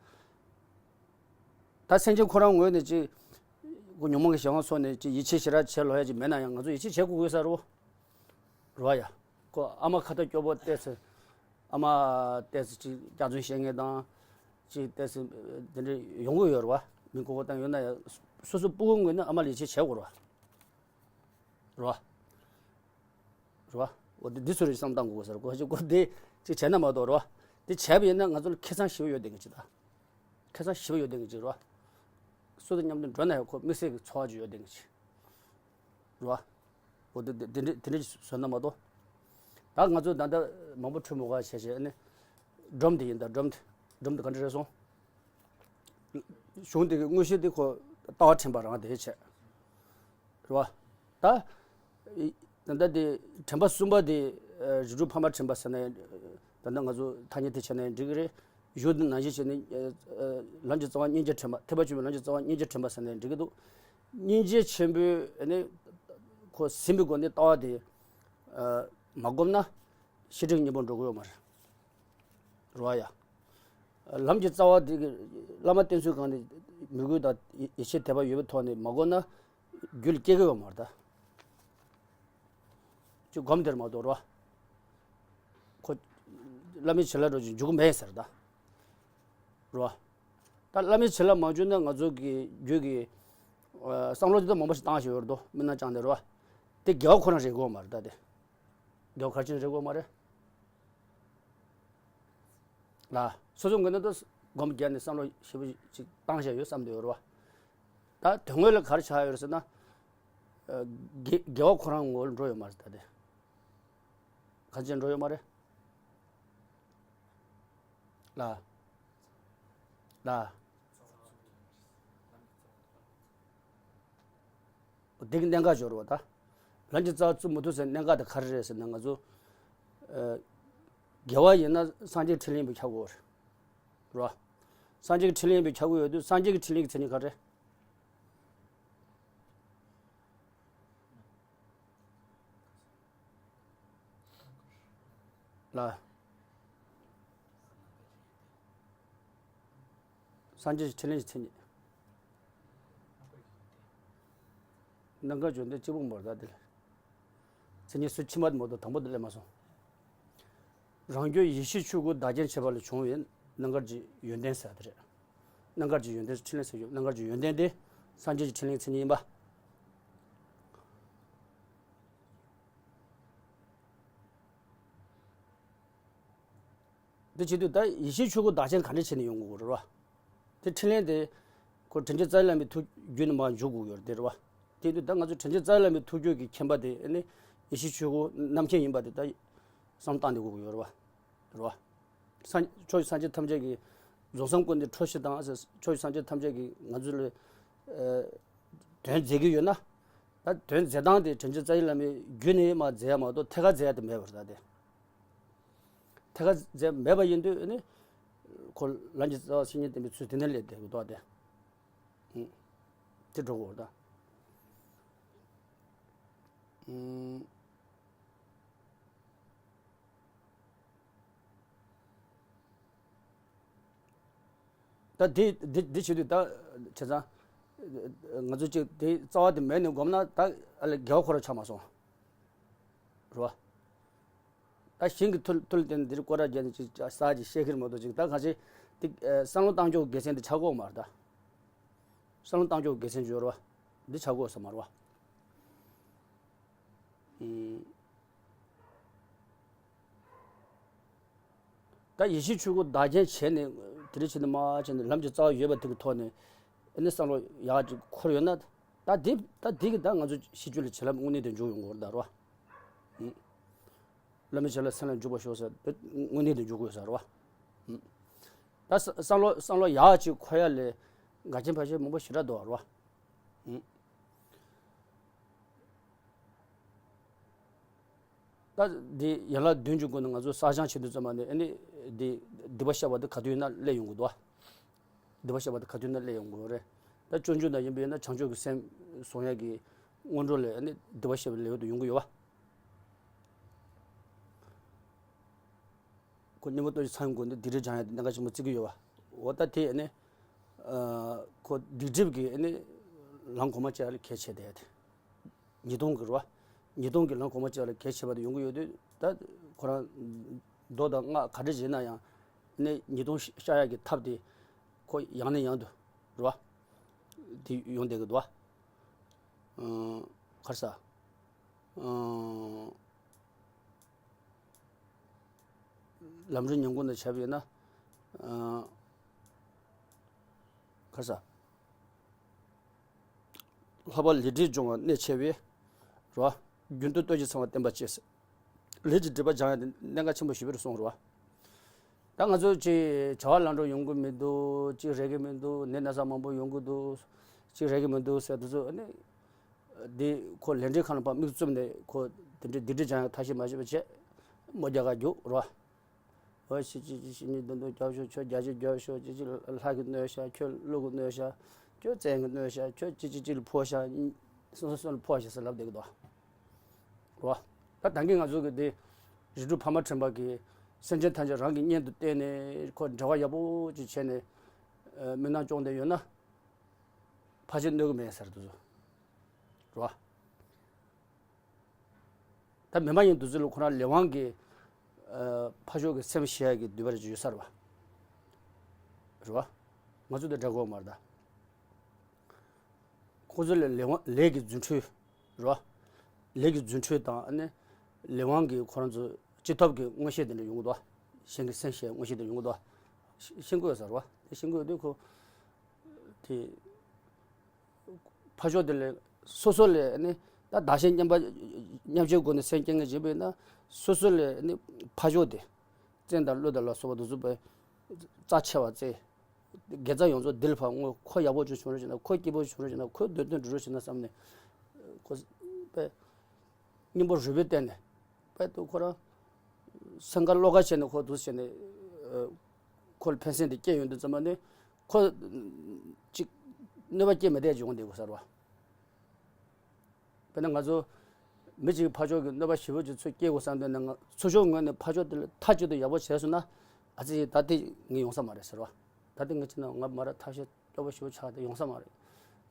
ད་སེམས་ཅན་ཁོ་རང་ངོས་ནས་ཅིག་ཁོ་ཉོན་མོངས་ཀྱི་གཞན་དབང་སོགས་ནས་ཅིག་ཡིད་ཆེས་ཞེ་དྲག་བྱེད་ལོ་ཡ་ཅིག་མེད་ན་ཡང་ང་ཚོ་ཡིད་ཆེས་བྱེད་དགོས་ས་རེད་བ། རེད་བ་ཡ། ཁོ་ཨ་མ་ཁ་ཏ་སྐྱོ་པོ་ཏོག་ཙམ། ཨ་མ་ཏོག་ཙམ་ཅིག་སྐྱག་རྫུན་བཤད་མཁན་དང་། ཅིག་ཏོག་ཙམ་དེ་འདྲ་ཡོང་གི་ཡོད་རེད་བ། མི་མགོ་སྐོར་བཏང་ཡོད་ན་ཡང་སོ་སོ་སྤུ་གུ་ངོས་ནས་ཨ་མ་ལ་ཡིད་ཆེས་བྱེད་དགོས་རེད་བ། རེད་བ། རེད་བ། འོ་དེ་འདི་ཚོ་རེད་བསམ་བཏང་དགོས་ས་རེད། ཁོ་ཅིག་ཁོ་དེ་ཅིག་བྱས་ན་མ་གཏོགས་རེད་བ། དེ་བྱས་པ་ཡིན་ན་ང་ཚོ་ལ་ཁེ་བཟང་ཞེ་པོ་ཡོད་བསྡད་མཁན་ཅིག་ད། ཁེ་བཟང་ཞེ་པོ་ཡོད་བསྡད་མཁན་ཅིག་རེད་བ། སུ་དང་མཉམ་དུ་འགྲོ་ན་ཡང་ཁོ་དམིགས་བསལ་གྱི་ཚོར་བ་ཅིག་ཡོད་བསྡད་མཁན་ཅིག་རེད་བ། འོ་དེ་དེ་དེ་འདྲ་དེ་འདྲ་བཟོས་ན་མ་གཏོགས། ད་ང་ཚོ་ད་ལྟ་མང་པོ་འཁྲུལ་མི་དགོས་བྱས་བྱས་ནས་སྒྲོམ་དེ་ཡིན་ད། སྒྲོམ་དེ་སྒྲོམ་དེ་ག་འདྲ་རེད་སོང་། གཞུང་དེ་གི་དངོས་གཞི་དེ་ཁོ་ལྟ་བ་དྲན་པ་རང་དེ་བྱས། རེད་བ། ད་ད་ལྟ་དེ་དྲན་པ་གསུམ་པ་དེ་རིགས་དྲུག་ཕ་མ་དྲན་པ་ཟེར་ནས། ད་ལྟ་ང་ཚོ་ཐ་སྙད་དེ་བྱས་ནས་འགྲིག་གི་རེད། གཞུང་དེ་ནང་བཞིན་བྱས་ནས་ལམ་གྱི་རྩ་བ་སྙིང་རྗེ་དྲན་པ། ཐེག་པ་ཆེན་པོའི་ལམ་གྱི་རྩ་བ་སྙིང་རྗེ་དྲན་པ་ཟེར་ནས་འགྲིག་གི་འདུག་སྙིང་རྗེ་ཆེན་པོའི་ནི་ཁོ་ཟིན་པའི་སྒོ་ནས་ལྟ་བ་དེ་མ་བསྒོམས་ན་ཤེས་སྒྲིབ་གཉིས་པོ་འགྲོ་གི་ཡོད་མ་རེད། རེད་བ་ཡ། ལམ་གྱི་རྩ་བ་དེ་གི་བླ་མ་བསྟེན་ཚུལ་གང་དེ་མོས་གུས་དང་ཡིད་ཆེས་དད་པ་ཡོད་པའི་ཐོག་ནས་མ་བསྒོམས་ན་རྒྱུད་ལ་སྐྱེ་གི་ཡོད་མ་རེད་ད། ཅིག་སྒོམ་དེར་མ་གཏོགས་རོ། ཁོ་བླ་མའི་བྱིན་རླབས་འགྲོ་ཅིག་འཇུག་གི་མེད་ཟེར་ད། རོ། ད་བླ་མའི་བྱིན་རླབས་མ་བྱུང་ན་ང་ཚོ་གི་རྒྱུད་ཀྱི་བསམ་བློ་དེ་དག་མང་པོ་ཞིག་བཏང་བཞིན་ཡོད་རེད་དོ། མི་སྣ་བཅངས་ཏེ་རོ། དེ་དགེ་བ་ཁོ་རང་རེད་དགོས་མ་རེད་ད་དེ། དགེ་བ་ག་རེ་བྱས་ནས་རེད་དགོས་མ་རེད། ལ། སོ་སོ་ངོས་ནས་ད་སྒོམ་རྒྱག་ནས་བསམ་བློ་ཞིབ་པོ་ཅིག་བཏང་བཞག་ཡོད་བསམ་བསྡད་ཡོད་རེད་བ། ད་དོན་དངོས་ལ་ག་རེ་ཆགས་ཡོད་རེད་ཟེར་ན། དགེ་དགེ་བ་ཁོ་རང་ངོ་བོ་ལ་འགྲོ་ཡོད་མ་རེད་ད་དེ། ག་ཅན་འགྲོ་ཡོད་མ་རེད། ལ། ལ། འདི་གི་གནད་འགག་སྦྱོར་བ་ད། ལམ་གྱི་རྩ་བ་བཙུགས་མི་ཐུབ་ཟེར་གནད་འགག་དེ་ག་རེ་རེད་ཟེར་ན་ང་ཚོ། དགེ་བ་ཡིན་ན་སངས་རྒྱས་ཀྱི་འཕྲིན་ལས་ཡིན་པས་ཁྱབ་དགོས་རེད། རོ། སངས་རྒྱས་ཀྱི་འཕྲིན་ལས་ཡིན་པས་ཁྱབ་དགོས་ཡོད་དུས་སངས་རྒྱས་ཀྱི་འཕྲིན་ལས་ཀྱི་མཚན་ཉིད་ག་རེ། ལ། སངས་རྒྱས་ཀྱི་ཕྲིན་ལས་ཀྱི་མཚན་ཉིད། རྣམ་དཀར་ཡོན་ཏན་གཅིག་པུ་མ་རེད་ད་དེ་ལ། མཚན་ཉིད་སུ་ཕྱི་མ་དེ་མ་གཏོགས་དང་པོ་དེ་སླེབས་མ་སོང་། རང་རྒྱུད་ཡེ་ཤེས་ཆོས་སྐུ་བདག་རྐྱེན་བྱེད་པ་ལས་བྱུང་བའི་རྣམ་དཀར་གྱི་ཡོན་ཏན་ཟེར་དེ་རེད། རྣམ་དཀར་གྱི་ཡོན་ཏན་ཕྲིན་ལས་ཟེར་རྒྱུ་རྣམ་དཀར་གྱི་ཡོན་ཏན་དེ་སངས་རྒྱས་ཀྱི་ཕྲིན་ལས་མཚན་ཉིད་ཡིན་པ། འདི་བྱེད་དུས་ད་ཡེ་ཤེས་ཆོས་སྐུ་བདག་རྐྱེན་ག་འདྲ་བྱས་ནས་ཡོང་དགོས་རེད་བ། དེ་ཕྲིན་ལས་དེ་ཁོ་དྲིན་ཅན་རྩ་བའི་བླ་མའི་ཐུགས་རྒྱུད་ནས་མར་འཇུག་དགོས་ཡོད་རེད་དེ་རེད་བ། དེ་དུས་ད་ང་ཚོ་དྲིན་ཅན་རྩ་བའི་བླ་མའི་ཐུགས་རྒྱུད་ཀྱི་མཁྱེན་པ་དེ་ནི་ཡེ་ཤེས་ཆོས་སྐུ་རྣམ་མཁྱེན་ཡིན་པ་དེ་ད་བསམ་བློ་བཏང་བསྡད་དགོས་ཀྱི་ཡོད་རེད་བ། རེད་བ། སངས་ཕྱོགས་བཅུའི་སངས་རྒྱས་ཐམས་ཅད་ཀྱིས་རྫོགས་སངས་སྐུ་འདི་འཕྲོ་བཞི་དང་ཕྱོགས་བཅུའི་སངས་རྒྱས་ཐམས་ཅད་ཀྱིས་ང་ཚོ་ལ་ཨ་དོན་མཛད་ཀྱི་ཡོད་ན། ད་དོན་མཛད་སྟངས་དེ་དྲིན་ཅན་རྩ་བའི་བླ་མའི་རྒྱུད་ནས་མར་མཛད་ཡ་མ་གཏོགས་ཐད་ཀར་མཛད་ཡ་དེ་མེད་པ་རེད་ད་དེ། ཐད་ཀར་མཛད་མེད་པ་ཡིན་དུས་ནི། ཁོ་ལམ་གྱི་རྩ་བ་བཤེས་གཉེན་བསྟེན་པའི་ཚུལ་དེ་ནས་སླེབས་བསྡད་དགོས་དོ་དེ། ཨུ། དེ་འགྲོ་དགོས་ད། ཨུ། ད་དེ་དེ་དེ་བྱེད་དུས་ད་བྱས་ཙང་། ང་ཚོ་གཅིག་དེ་རྩ་བ་དེ་མེད་ནས་སྒོམ་ན་ད་ཨ་ལས་དགེ་བ་ཁོ་རང་ཆགས་མ་སོང་། རེད་བ། ད་ཞིང་གི་མཐུ་མཐུ་ལ་བརྟེན་ནས་འདིར་སྐོར་ར་བརྒྱབ་ནས་ཅིག་ས་ཅིག་བཤད་ཀྱི་རེད་མ་གཏོགས་ཅིག་ད་གང་ཅི་འདི་བསམ་བློ་བཏང་ཕྱོགས་དགེ་མཚན་འདི་ཆགས་ཀྱི་ཡོད་མ་རེད་ད། བསམ་བློ་བཏང་ཕྱོགས་དགེ་མཚན་ཅིག་ཡོད་རེད་བ། འདི་ཆགས་ཀྱི་ཡོད་ས་མ་རེད་བ། ཨུམ། ད་ཡེ་ཤེས་ཆོས་སྐུ་བདག་རྐྱེན་བྱས་ནས་དེ་འདྲ་བྱས་ནས་མར་བྱས་ནས་ལམ་གྱི་རྩ་བ་ཡོད་པ་དེ་གི་ཐོག་ནས་ཨ་ནི་བསམ་བློ་ཡག་ཅིག་འཁོར་ཡོད་ན། ད་དེ་ད་དེ་གི་ད་ང་ཚོ་ཤེས་རྒྱུད་ལ་བྱིན་རླབས་དངོས་གནས་དེ་འཇུག་ཡོང་གི་ཡོད་རེད་ད་རེད་བ། ཨུམ། བླ་མའི་བྱིན་རླབས་སེམས་ལ་འཇུག་པར་ཤོག་ཟེར་དེ་དངོས་གནས་དེ་འཇུག་དགོས་ས་རེད་བ། ཨུམ། ད་བསམ་བསམ་བློ་བསམ་བློ་ཡག་ཅིག་འཁོར་ཡ་ལས་འགལ་རྐྱེན་ཕལ་ཆེར་མང་པོ་ཞེ་དྲག་འདུག་བ་རེད་བ། ཨུམ། ད་འདི་ཡན་ལག་བདུན་གྱི་སྒོ་ནས་ང་ཚོ་བསགས་སྦྱང་བྱེད་དུས་ཙམ་པ་ནས་ཨ་ནི་འདི་སྡིག་པ་བཤགས་པ་འདི་ག་དུས་ཡིན་ན་སླེབས་ཡོང་གི་འདུག་བ། སྡིག་པ་བཤགས་པ་དེ་ག་དུས་ན་སླེབས་ཡོང་གི་རེད། ད་སྤྱོད་འཇུག་ན་ཡིན་པ་ཡིན་ན་བྱང་ཆུབ་ཀྱི་སེམས་བཟུང་ཡག་གི་སྔོན་འགྲོ་ལས་ནི་སྡིག་པ་བཤགས་པའི་ལེའུ་དུ་ཡོང་གི་ཡོད་པ། ཁོ་སྙིང་པོ་ལྟོ་ཞིག་ཚང་དགོས་འདི་སྡིག་སྒྲིབ་སྦྱང་ཡག་དེ་གནད་འགག་ཆེན་པོ་བརྩི་གི་ཡོད་པ། འོ་ད་དེ་ནི་ཁོ་སྡིག་སྒྲིབ་ཀྱི་ནི་ལམ་གོང་མ་བཅས་ལ་གལ་ཆེ་དེ་དེ། ཉེས་ལྟུང་གི་རེད་བ། ཉེས་ལྟུང་གི་ལམ་གོང་མ་བཅས་ལ་གལ་ཆེ་བ་དེ་ཡོང་གི་ཡོད་དུས་ད་ཁོ་རང་མདོ་དང་སྔགས་ག་འདྲ་བྱས་ན་ཡང་ནི་ཉེས་ལྟུང་བཤགས་ཡག་གི་ཐབས་དེ་ཁོ་ཡང་ནས་ཡང་དུ་རེད་བ། དེ་ཡོང་བསྡད་ཀྱི་འདུག་བ། ཨང་། ག་རེ་ཟ། ཨང་། ལམ་རིམ་ཉམས་རྒུད་ནས་བྱས་པ་ཡིན་ན། ཨང་། ག་རེ་ཟ། ལྷག་པར་ལས་སྒྲིབ་སྦྱོང་བ་གནད་ཆེ་བས། རེད་བ། རྒྱུན་དུ་ལྟོ་ཅིག་ཚང་བ་བསྟེན་པ་བཅས། ལས་ཀྱི་སྒྲིབ་པ་སྦྱང་ཡག་དེ་གནད་འགག་ཆེན་པོ་ཞེ་པོ་རེད་གསུངས་རེད་བ། ད་ང་ཚོ་ཅིག་བྱ་བ་ལམ་འགྲོ་ཡོང་གི་མི་འདུག་ཅིག་རེག་གི་མི་འདུག་ནད་ན་ཚ་མང་པོ་ཡོང་གི་འདུག་ཅིག་རེག་གི་མི་འདུག་ཟེར་དུས་ཚོད་ནི། འདི་ཁོ་ལས་འབྲས་ཁང་ལ་ཕར་མིག་བཙུམ་ནས་ཁོ་དེ་འདྲའི་སྡིག་སྒྲིབ་སྦྱང་ཡག་ཐབས་ཤེས་མ་བྱས་པ་བྱས། མོ་རྒྱག་ག་རྒྱུག་རེད་བ། འོ་ཤི་ཅི་ཅི་ཤི་ནི་དུང་དུང་རྒྱབ་ཤོག་ཁྱོད་རྒྱ་ཆེ་རྒྱབ་ཤོག་ཅི་ཅི་ལྷ་གི་གནོད་ཤག་ཁྱོད་ཀླུ་གི་གནོད་ཤག་ཁྱོད་བཙན་གི་གནོད་ཤག་ཁྱོད་ཅི་ཅི་ཅི་ལ་ཕོག་ཤག་སོ་སོ་སོ་ལ་ཕོག་ཤག་ཟེར་ལབ་བསྡད་ཀྱི་འདུག་བ། རེད་བ། ད་ད་གིན་ང་ཚོ་གི་འདི་རིགས་དྲུག་ཕ་མ་དྲན་པ་གི་སེམས་ཅན་ཐམས་ཅད་རང་གི་གཉེན་དུ་བལྟས་ནས་ཁོ་འབྲེལ་བ་ཡག་པོ་ཅིག་བྱས་ནས་སྨོན་ལམ་སྐྱོང་བསྡད་ཡོད་ན་ཕལ་ཆེར་གནོད་གི་མེད་ཟེར་འདུག་བ། ད་མི་མ་ཡིན་དེ་ཚོ་ལ་ཁོ་རང་ལས་དབང་གི་ཨ་ཕ་ཤོག་གི་སེམས་ཤེས་ཡག་གི་འདུས་པ་རེ་ཅིག་ཡོད་ས་རེད་བ། རེད་བ། ང་ཚོ་དང་འདྲ་གོ་མ་རེད་ད། ཁོ་ཚོ་ལ་ལས་དབང་ལས་ཀྱི་རྫུ་འཕྲུལ། རེད་བ། ལས་ཀྱི་རྫུ་འཕྲུལ་དང་ཨ་ནི་ལས་དབང་གི་ཁོ་རང་ཚོ་སྤྱི་ཐབས་ཀྱི་མངོན་ཤེས་དེ་འདྲ་ཡོང་གི་འདུག་བ། གཞན་གྱི་སེམས་ཤེས་མངོན་ཤེས་དེ་ཡོང་གི་འདུག་བ། ཤེས་ཀྱི་ཡོད་ས་རེད་བ། དེ་ཤེས་ཀྱི་ཡོད་དུས་ཁོ། དེ། ཕ་ཤོག་དེ་ལས་སོ་སོ་ལས་ནི་ད་བདག་གཞན་མཉམ་པ་མཉམ་བརྗེའི་སྒོ་ནས་སེམས་བསྐྱེད་མཁན་བྱེད་པས་ན་སོ་སོ་ལས་ནི་ཕ་ཤོག་དེ་བཙན་དང་གླུ་དང་ལ་སོགས་པ་དེ་ཚོ་པའི་རྩ་ཆེ་བ་བཙལ། དགེ་རྩ་ཡོངས་རྫོགས་འདི་ལ་ཕར་བསྔོ། ཁོ་ཡག་པོ་ཅིག་བྱུང་རོགས་བྱས་ན་ཁོ་སྐྱིད་པོ་བྱུང་རོགས་བྱས་ན་ཁོའི་འདོད་དོན་འགྲུབ་རོགས་བྱས་ན་བསམ་ནས་ཁོ་པའི་སྙིང་པོ་རུས་པའི་གཏིང་ནས། དཔལ་དུ་ཁོ་རང་སེམས་ཁ་བློ་ཁ་བྱས་ནས་ཁོ་འདུག་བྱས་ནས་ཨ་ཁོ་ལ་ཕན་སེམས་དེ་སྐྱེས་ཡོང་དུས་ཙམ་པ་ནས་ཁོ་ཅིག་གནོད་པ་སྐྱེལ་མི་བསྡད་ཅིག་ཡོང་བསྡད་དགོས་ས་རེད་བ། དཔེར་ན་ང་ཚོ་ མི་གཅིག་ཕར་ཕྱོགས་ཀྱི་གནོད་པ་ཞེ་པོ་ཅིག་ཚུར་སྐྱེལ་དགོས་བསམ་དོན་ནི། ང་ཚུར་ཕྱོགས་ངོས་ནས་ཕར་ཕྱོགས་དེ་ལ་མཐའ་གཅིག་ཏུ་ཡག་པོ་བྱས་སོང་ན། ཨ་ཙི་ད་དེ་ངས་ཡོང་ས་མ་རེད་ཟེར་བ། ད་དེ་ངས་བྱས་ན་ང་མ་ར་ཐབས་ཤེས་སྐྱོ་པོ་ཞེ་པོ་ཆགས་ཏེ་ཡོང་ས་མ་རེད།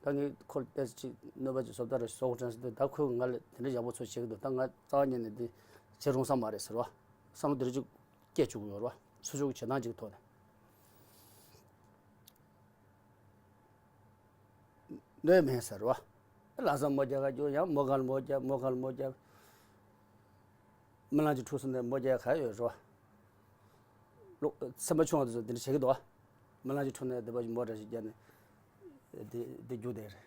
ད་ངས་ཁོར་ཏོག་ཙམ་ཅིག་གནོད་པ་ཅིག་བཟོ་ལྟ་རེ་བཟོ་དགོས་དྲན་སོང་དུས། ད་ཁོས་ང་ལ་དེ་འདྲ་ཡག་པོ་ཚོ་བྱེད་ཀྱི་འདུག་ད་ང་རྩ་བ་ཉིད་ནས་དེ་བྱེད་རུང་ས་མ་རེད་ཟེར་བ། བསམ་བློ་དེ་འདྲ་ཅིག་སྐྱེ་བཅུག་ཡོད་རེད་བ། ཚུར་ཕྱོགས་ཀྱི་བྱེད་སྟངས་ཅིག་ཐོག་ནས། གནོད་མེད་ཟེར་བ། ལྷག་བསམ་མོ་རྒྱག་ག་རྒྱུ་ཡང་མོ་གལ་མོ་རྒྱག་མོ་གལ་མོ་རྒྱག་རྨི་ལམ་གྱི་འཁྲུག་སོང་ནས་མོ་རྒྱག་ག་ཡོད་རེད་བ། ལོ་སེམས་པ་ཆུང་བ་དེ་ཚོ་དེ་འདྲ་བྱེད་ཀྱི་འདུག་བ། རྨི་ལམ་གྱི་འཁྲུག་ནས་བདེ་བ་ཞིག་མོ་འདྲ་ཞིག་རྒྱག་ནས་དེ་དེ་རྒྱུག་བསྡད་རེད།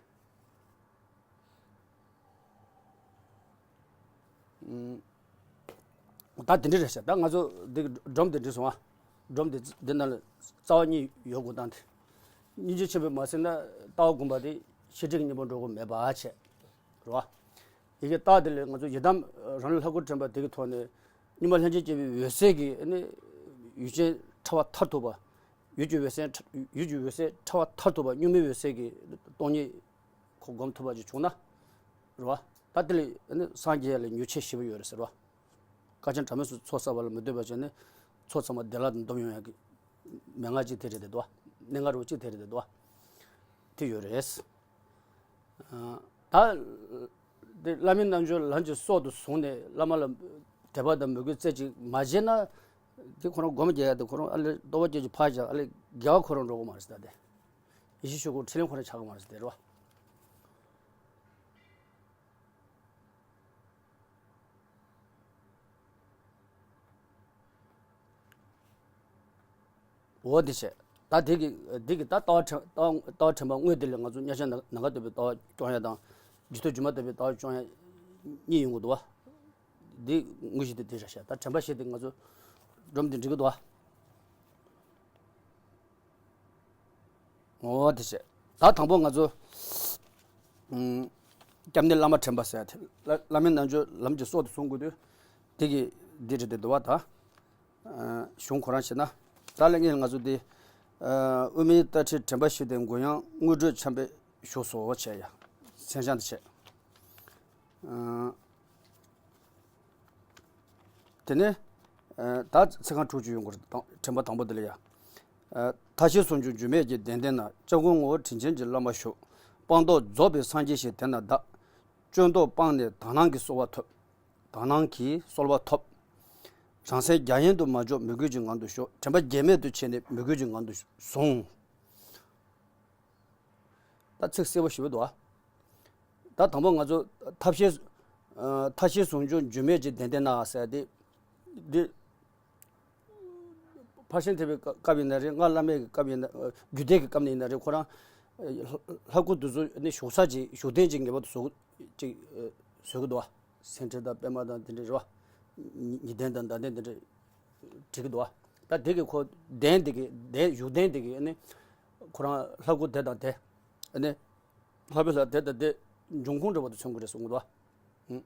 ད་དེ་འདྲ་རེད་ཤག་ད་ང་ཚོ་འདི་སྒྲོམ་དེ་འབྲི་སོང་ང་། སྒྲོམ་དེ་འདི་ནང་ལ་རྩ་བ་གཉིས་ཡོད་དགོས་སྟངས་དེ། སྙིང་རྗེ་ཆེན་པོས་མ་ཟིན་ན་ལྟ་བ་བསྒོམ་པ་དེ་ཤེས་སྒྲིབ་གཉིས་པོ་འགྲོ་དགོས་མེད་པ་བྱས། རེད་བ། ཡི་གེ་རྟགས་དེ་ལས་ང་ཚོ་ཡི་དམ་རང་ལུས་ལྷ་སྐུར་འདྲེན་པ་དེ་གི་ཐོག་ནས། གཉུག་མ་ལྷན་ཅིག་སྐྱེས་པའི་འོད་གསལ་གྱི་ནི་ཡུལ་ཅན་ཕྲ་བ་མཐར་ཐུག་པ། ཡུལ་གྱི་འོད་གསལ་ཡུལ་གྱི་འོད་གསལ་ཕྲ་བ་མཐར་ཐུག་པ། གཉུག་མའི་འོད་གསལ་གྱི་སྟོང་ཉིད་ཁོ་སྒོམ་ཐུབ་པ་ཅིག་བྱུང་ན། རེད་བ། ད་དེ་ལས་ནི་སངས་རྒྱས་ལ་མྱུར་ཆེ་ཞེ་པོ་ཡོད་རེད་ཟེར་བ། དཀའ་ཆེན་གྲངས་མེད་སུ་ཚོགས་བསགས་པ་ལ་མི་ལྟོས་པ་བྱས་ནས་ཚོགས་ཚང་མ་བདེ་བླག་ཏུ་འདོམས་ཡོང་ཡག་གི་མན་ངག་ཅིག་དེ་རེད་དེ་འདུག་བ། གནད་འགག་རུ་གཅིག་དེ་རེད་དེ་འདུག་བ། དེ་ཡོད་རེད། ད་དེ་བླ་མའི་རྣལ་འབྱོར་ལམ་གྱི་སྲོག་ཏུ་བཟུང་ནས་བླ་མ་ལ་དད་པ་དང་མོས་གུས་རྩེ་གཅིག་མ་བྱས་ན། དེ་ཁོ་རང་སྒོམ་རྒྱག་ཡག་དེ་ཁོ་རང་ཨ་ལས་ལྟོ་བ་སྐྱེ་གཅིག་ཕར་བཞག་ཨ་ལས་དགེ་བ་ཁོ་རང་འགྲོ་གི་མ་རེད་ཟེར། ད་དེ་ཡེ་ཤེས་ཆོས་སྐུ་འཕྲིན་ལས་ཁོ་རང་ཆགས་གི་མ་རེད་ཟེར་དེ་རེད་བ། འོ་དེ་བྱས། ད་དེ་གི་དེ་གི་ད་ལྟ་བ་དྲན་ལྟ་བ་ལྟ་བ་དྲན་པ་དངོས་དེ་ལས་ང་ཚོ་མཉམ་གཞག་ནམ་མཁའ་ལྟ་བུའི་ལྟ་བ་སྐྱོང་ཡ་དང་། རྒྱུ་མཐུན་སྒྱུ་མ་ལྟ་བུའི་ལྟ་བ་སྐྱོང་ཡ་གཉིས་ཡོང་གི་འདུག་བ། འདི་དངོས་གཞི་དེ་དེ་རེད་ཤག་ད་དྲན་པ་བཞི་དེ་ང་ཚོ་སྒྲོམ་དེ་འབྲི་གི་འདུག་བ། འོ་དེ་བྱས། ད་དང་པོ་ང་ཚོ་ཨུམ། སྐྱབས་གནས་བླ་མ་དྲན་པ་ཟེར་ཡ་དེ། བླ་བླ་མའི་རྣལ་འབྱོར་ལམ་གྱི་སྲོག་ཏུ་བཟུང་དགོས་དུས། དེ་གི་འདི་རེད་དེ་འདུག་བ་ད། གཞུང་ཁོ་རང་བྱས་ན། ད་ལན་ངས་ང་ཚོ་འདི། དབུ་མའི་ལྟ་ཁྲིད་དྲན་པ་བཞི་དེ་མགོན་ཡང་དངོས་གྲུབ་ཆེན་པོས་བཞུགས་སོ་བྱས་ཡ། མཚན་བྱང་དེ་བྱས། དེ་ནས། ད་ཚིག་རྐང་དྲུག་ཅུ་ཡོང་གི་རེད། དང་དྲན་པ་དང་པོ་དེ་ལ་ཡ། མཐའ་བཞི་ཟུང་འཇུག་འགྱུར་མེད་ཀྱི་གདན་སྟེང་ན། སྐྱབས་མགོན་ངོ་བོ་དྲིན་ཅན་གྱི་བླ་མ་བཞུགས། སྤངས་རྟོགས་རྫོགས་པའི་སངས་རྒྱས་ཤིག་དེ་ན་གདའ། སྐྱོན་རྟོག་སྤངས་ནས་དག་སྣང་གི་གསོལ་བ་ཐོབ། དག་སྣང་གི་གསོལ་བ་ཐོབ། རང་སེམས་རྒྱ་ཡན་དུ་མ་འཇོག་མོས་གུས་ཀྱི་ངང་དུ་ཞོག་དྲན་པ་བརྗེད་མེད་དུ་བྱས་ནས་མོས་གུས་ཀྱི་ངང་དུ་ཟུངས། ད་ཚིག་གསལ་པོ་ཞེ་པོ་འདུག་ཨ། ད་དང་པོ་ང་ཚོ་ཐབས་ཤེས། ཨ། མཐའ་བཞི་ཟུང་འཇུག་འགྱུར་མེད་ཀྱི་གདན་སྟེང་ན་ཟེར་ཏེ། འདི། ཕར་ཕྱིན་ཐེག་པའི་སྐབས་ཡིན་ན་རེད། སྔགས་བླ་མེད་ཀྱི་སྐབས་ཡིན་ན། རྒྱུད་སྡེ་གི་སྐབས་ནས་ཡིན་ན་རེད། ཁོ་རང་ལྷ་སྐུ་དེ་ཚོ་ནི་བཞུགས་ས་ཅིག་བཞུགས་གདན་ཅིག་ངེས་པར་དུ་བཟོ་ཅིག་བཟོ་གི་འདུག་བ། སེང་ཁྲི་དང་པདྨ་དང་དེ་འདྲ་རེད་བ། ཉི་ཉི་གདན་དང་ཟླ་གདན་དེ་འདྲ་བྲིས་ཀྱི་འདུག་བ། ད་དེ་གི་ཁོ་གདན་དེ་གི་གདན་བཞུགས་གདན་དེ་གི་ནི་ཁོ་རང་ལྷ་སྐུ་དེ་དང་དེ་ནི་ལྷ་བུ་ལྷ་དེ་དང་དེ་འབྱུང་ཁུངས་འདྲ་བོ་དུ་མཚོན་གྱི་རེད་གསུང་གི་འདུག་བ།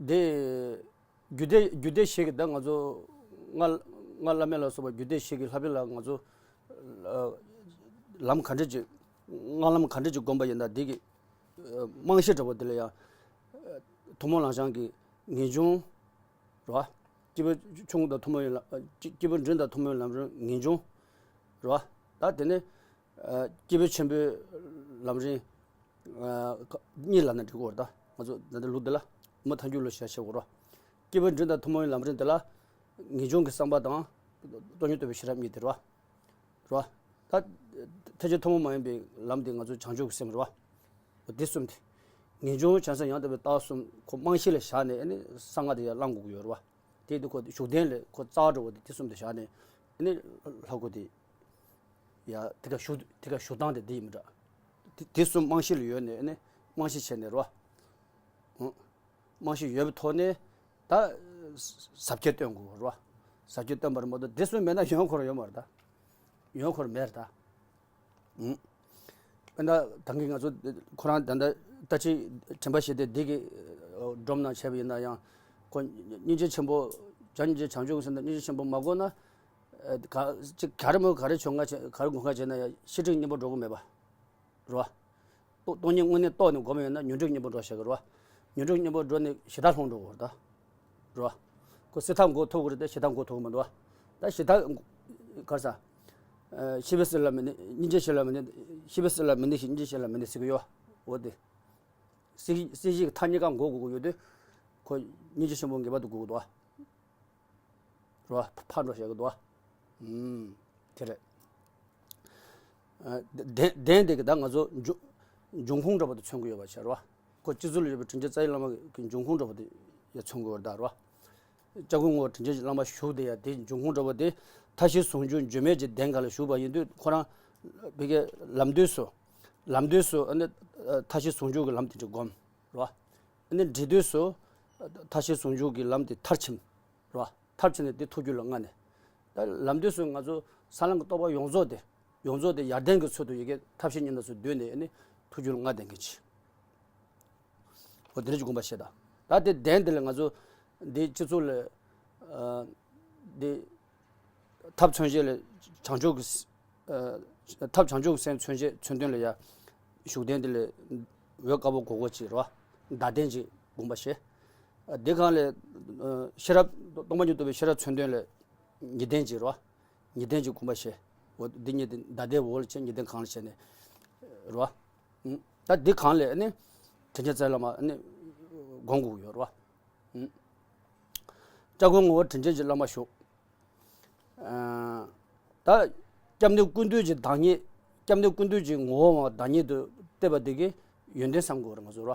དེ། རྒྱུད་སྡེ་རྒྱུད་སྡེ་བཞི་གི་ད་ང་ཚོ་སྔགས་སྔགས་བླ་མེད་ལ་སོགས་པ་རྒྱུད་སྡེ་བཞི་གི་ལྷ་བུ་ལ་ང་ཚོ་ལམ་ག་འདྲ་ཅིག་སྔགས་ལམ་ག་འདྲ་ཅིག་བསྒོམ་པ་ཡིན་ན་དེ་གི་རྨང་གཞི་འདྲ་བོ་དེ་ལ་ཡང་ཐུན་མོང་ལམ་སྦྱང་གི་ངེས་འབྱུང་རེད་བ། སྐྱེས་བུ་ཆུང་ངུ་དང་ཐུན་མོང་ལམ་སྐྱེས་བུ་འབྲིང་དང་ཐུན་མོང་ལམ་རིམ་ངེས་འབྱུང་རེད་བ། ད་དེ་ནས་སྐྱེས་བུ་ཆེན་པོའི་ལམ་རིམ། གཉིས་ལབ་ན་འགྲིག་གི་རེད། ད་ང་ཚོ་ད་ལྟ་ལུགས་འདི་ལ་མུ་མཐའ་འཁྱོལ་ལོ་ཞེས་བྱ་བྱེད་དགོས་རེད། སྐྱེས་བུ་འབྲིང་དང་ཐུན་མོང་བའི་ལམ་རིམ་འདི་ལ་ངེས་འབྱུང་གི་བསམ་པ་དང་སྟོང་ཉིད་རྟོགས་པའི་ཤེས་རབ་གཉིས་དེ་རེད་བ། རེད་བ། ད་ཐེག་ཆེན་ཐུན་མོང་མ་ཡིན་པའི་ལམ་འདི་ང་ཚོ་བྱང་ཆུབ་ཀྱི་སེམས་རེད་བ། འོ་འདི་གསུམ་དེ། ངེས་འབྱུང་བྱང་སེམས་ཡང་དག་པའི་རྟགས་གསུམ་ཁོ་རྨང་གཞི་ལ་བཞག་ནས་ཨ་ནི་གསང་སྔགས་དེ་ཡར་བླང་དགོས་ཀྱི་ཡོད་རེད་བ། དེ་དུས་ཁོ་བཞུགས་གདན་ལས་ཁོ་རྩ་བ་འགྲོ་བ་དེ་དེ་གསུམ་དུ་བཞག་ནས་ཨ་ནི་ལྷ་སྐུ་དེ། ཡ་དེ་ག་བཞུགས་དེ་ག་བཞུགས་སྟངས་དེ་འདི་ཡིན་པ་འདྲ། དེ་དེ་གསུམ་རྨང་གཞི་ལ་ཡོད་ནས་ཨ་ནི་རྨང་གཞི་བྱས་ནས་རོ། ཧུང་། རྨང་གཞི་ཡོད་པའི་ཐོག་ནས་ད་ཟབ་ཁྱད་སྟོན་དགོས་རོ། ཟབ་ཁྱད་སྟོན་པར་མ་གཏོགས་དེ་གསུམ་མེད་ན་ཡོང་ཁོ་རང་ཡོད་མ་རེད་ད། ཡོང་ཁོ་རང་མེད་རེད་ད། ཨུམ། དཔེར་ན་ད་གིན་ང་ཚོ་ཁོ་རང་ད་ལྟ་ལྟ་ཅི་དྲན་པ་བཞི་དེ་འདི་གི་སྒྲོམ་ནང་བྱས་པ་ཡིན་ན་ཡང་། ཁོ་སྙིང་རྗེ་ཆེན་པོ་བྱང་སྙིང་རྗེ་བྱང་ཆུབ་ཀྱི་སེམས་དང་སྙིང་རྗེ་ཆེན་པོ་མ་བསྒོམས་ན། ག་ཅིག་ག་རེ་མོ་ག་རེ་བྱུང་ང་བྱས་ག་རེ་དགོས་ང་བྱས་ན་ཡང་ཤེས་སྒྲིབ་གཉིས་པོ་འགྲོ་གི་མེད་པ་རེད་བ། སྟོང་སྟོང་ཉིད་དངོས་གནས་རྟོགས་ནས་སྒོམ་ཡོད་ན་ཉོན་སྒྲིབ་གཉེན་པོ་འགྲོ་བྱེད་ཀྱི་རེད་བ། ཉོན་སྒྲིབ་གཉེན་པོ་འགྲོ་ནས་ཞེ་སྡང་ལྷུང་འགྲོ་གི་རེད་ད། རེད་བ། ཁོ་སྲིད་མཐའ་འགོག་ཐུབ་ཀྱི་རེད་དེ་ཞེ་སྡང་འགོག་ཐུབ་ཀྱི་མི་འདུག་བ། ད་ཞེ་སྡང་ག་རེ་ཟ། ཨ། ཤེས་པས་སྲིད་ལ་མི་གནས། སྙིང་རྗེས་ཤེས་ལ་མི་གནས། ཤེས་པས་སྲིད་ལ་མི་གནས་ཤིང་སྙིང་རྗེས་ཤེས་ལ་མི་གནས་ཟེར་གྱི་ཡོད་བ། འོ་དེ། སྲིད་སྲིད་ཞི་གི་མཐའ་གཉིས་ཀ་འགོག་དགོས་ཀྱི་ཡོད་དུས། ཁོ་སྙིང་རྗེ་ཆེན་པོ་ངེས་པར་དུ་དགོས་ཀྱི་འདུག་བ། རེད་བ། ཕར་འགྲོ་བཤད་ཀྱི་འདུག་བ། ཨུམ། དེ་རེད། ཨ། བདེན་བདེན་དེ་གི་ད་ང་ཚོ་འབྱུང་འབྱུང་ཁུངས་འདྲ་པོ་དེ་མཚོན་གྱི་ཡོད་པ་ཆགས་རེད་བ། ཁོ་སྤྱི་ཚོགས་ལ་ཡོད་པའི་དྲིན་ཅན་རྩ་བའི་བླ་མ་གི་འབྱུང་ཁུངས་འདྲ་པོ་དེ་ཡང་མཚོན་གྱི་ཡོད་རེད་ད་རེད་བ། སྐྱབས་མགོན་ངོ་བོ་དྲིན་ཅན་གྱི་བླ་མ་བཞུགས་དེ་ཡང་དེའི་འབྱུང་ཁུངས་འདྲ་པོ་དེ་མཐའ་བཞི་ཟུང་འཇུག་འགྱུར་མེད་ཀྱི་གདེང་ག་ལ་བཞུགས་པ་ཡིན་དུས་ཁོ་རང་བི་གའི་ལམ་དུས་སུ་ལམ་དུས་སུ་ཨ་ནི་མཐའ་བཞི་ཟུང་འཇུག་གི་ལམ་དེ་འདྲ་བསྒོམ་རེད་བ། ཨ་ནི་འབྲས་དུས་སུ་མཐའ་བཞི་ཟུང་འཇུག་གི་ལམ་དེ་མཐར་ཕྱིན། རེད་བ། མཐར་ཕྱིན་ནས་དེ་ཐུགས་རྒྱུད་ལ་མངའ་ནས། ད་ལམ་དུས་སུ་ང་ཚོ་ས་ལམ་གྱི་རྟོགས་པ་ཡོངས་རྫོགས་དེ་ཡོངས་རྫོགས་དེ་ཡར་ལྡན་གྱི་ཚུལ་དུ་ཡི་གེ་ཐབས་ཤེས་གཉིས་སྣ་ཚོགས་བསྡུས་ནས་ནི་ཐུགས་རྒྱུད་ལ་མངའ་བསྡད་མཁན་ཅིག་འོ་དེ་འདྲ་ཅིག་དགོངས་པ་བཞེས་དང་། ད་དེ་གདན་དེ་ལ་ང་ཚོ་འདི་སྤྱི་ཚོགས་ལ་ཨ་འདི་ཐབས་མཚོན་བྱེད་ལ་བྱང་ཆུབ་ཀྱི་ཨ་ཐབས་བྱང་ཆུབ་སེམས་མཚོན་བྱེད་མཚོན་དོན་ལ་ཡ་བཞུགས་གདན་འདི་ལ་འོད་དཀར་པོ་སྒོར་སྒོར་ཅིག་རེད་བ། ཟླ་གདན་ཅིག་དགོངས་པ་བཞེས། ཨ་འདི་སྒང་ལ་ཨ་ཤེས་རབ་སྟོང་པ་ཉིད་རྟོགས་པའི་ཤེས་རབ་མཚོན་དོན་ལ་ཉི་གདན་ཅིག་རེད་བ། ཉི་གདན་ཅིག་དགོངས་པ་བཞེས། འོ་འདི་ཉིད་དེ་ཟླ་གདན་འོག་ལ་བྱས་ཉི་གདན་སྒང་ལ་བྱས་ནས་རེད་བ། ཨུ། ད་འདི་སྒང་ལ་ནི་དྲིན་ཅན་རྩ་བའི་བླ་མ་ནི་སྒོམ་དགོས་ཀྱི་ཡོད་རེད་བ། ཨུ། སྐྱབས་མགོན་ངོ་བོ་དྲིན་ཅན་གྱི་བླ་མ་བཞུགས། ཨ། ད་སྐྱབས་གནས་ཀུན་འདུས་ཀྱི་བདག་ཉིད། སྐྱབས་གནས་ཀུན་འདུས་ཀྱི་ངོ་བོའང་བདག་ཉིད་དུ་བསྟན་པ་དེ་གི་ཡོན་ཏན་བསམ་དགོས་རེད་ང་ཚོ་ར།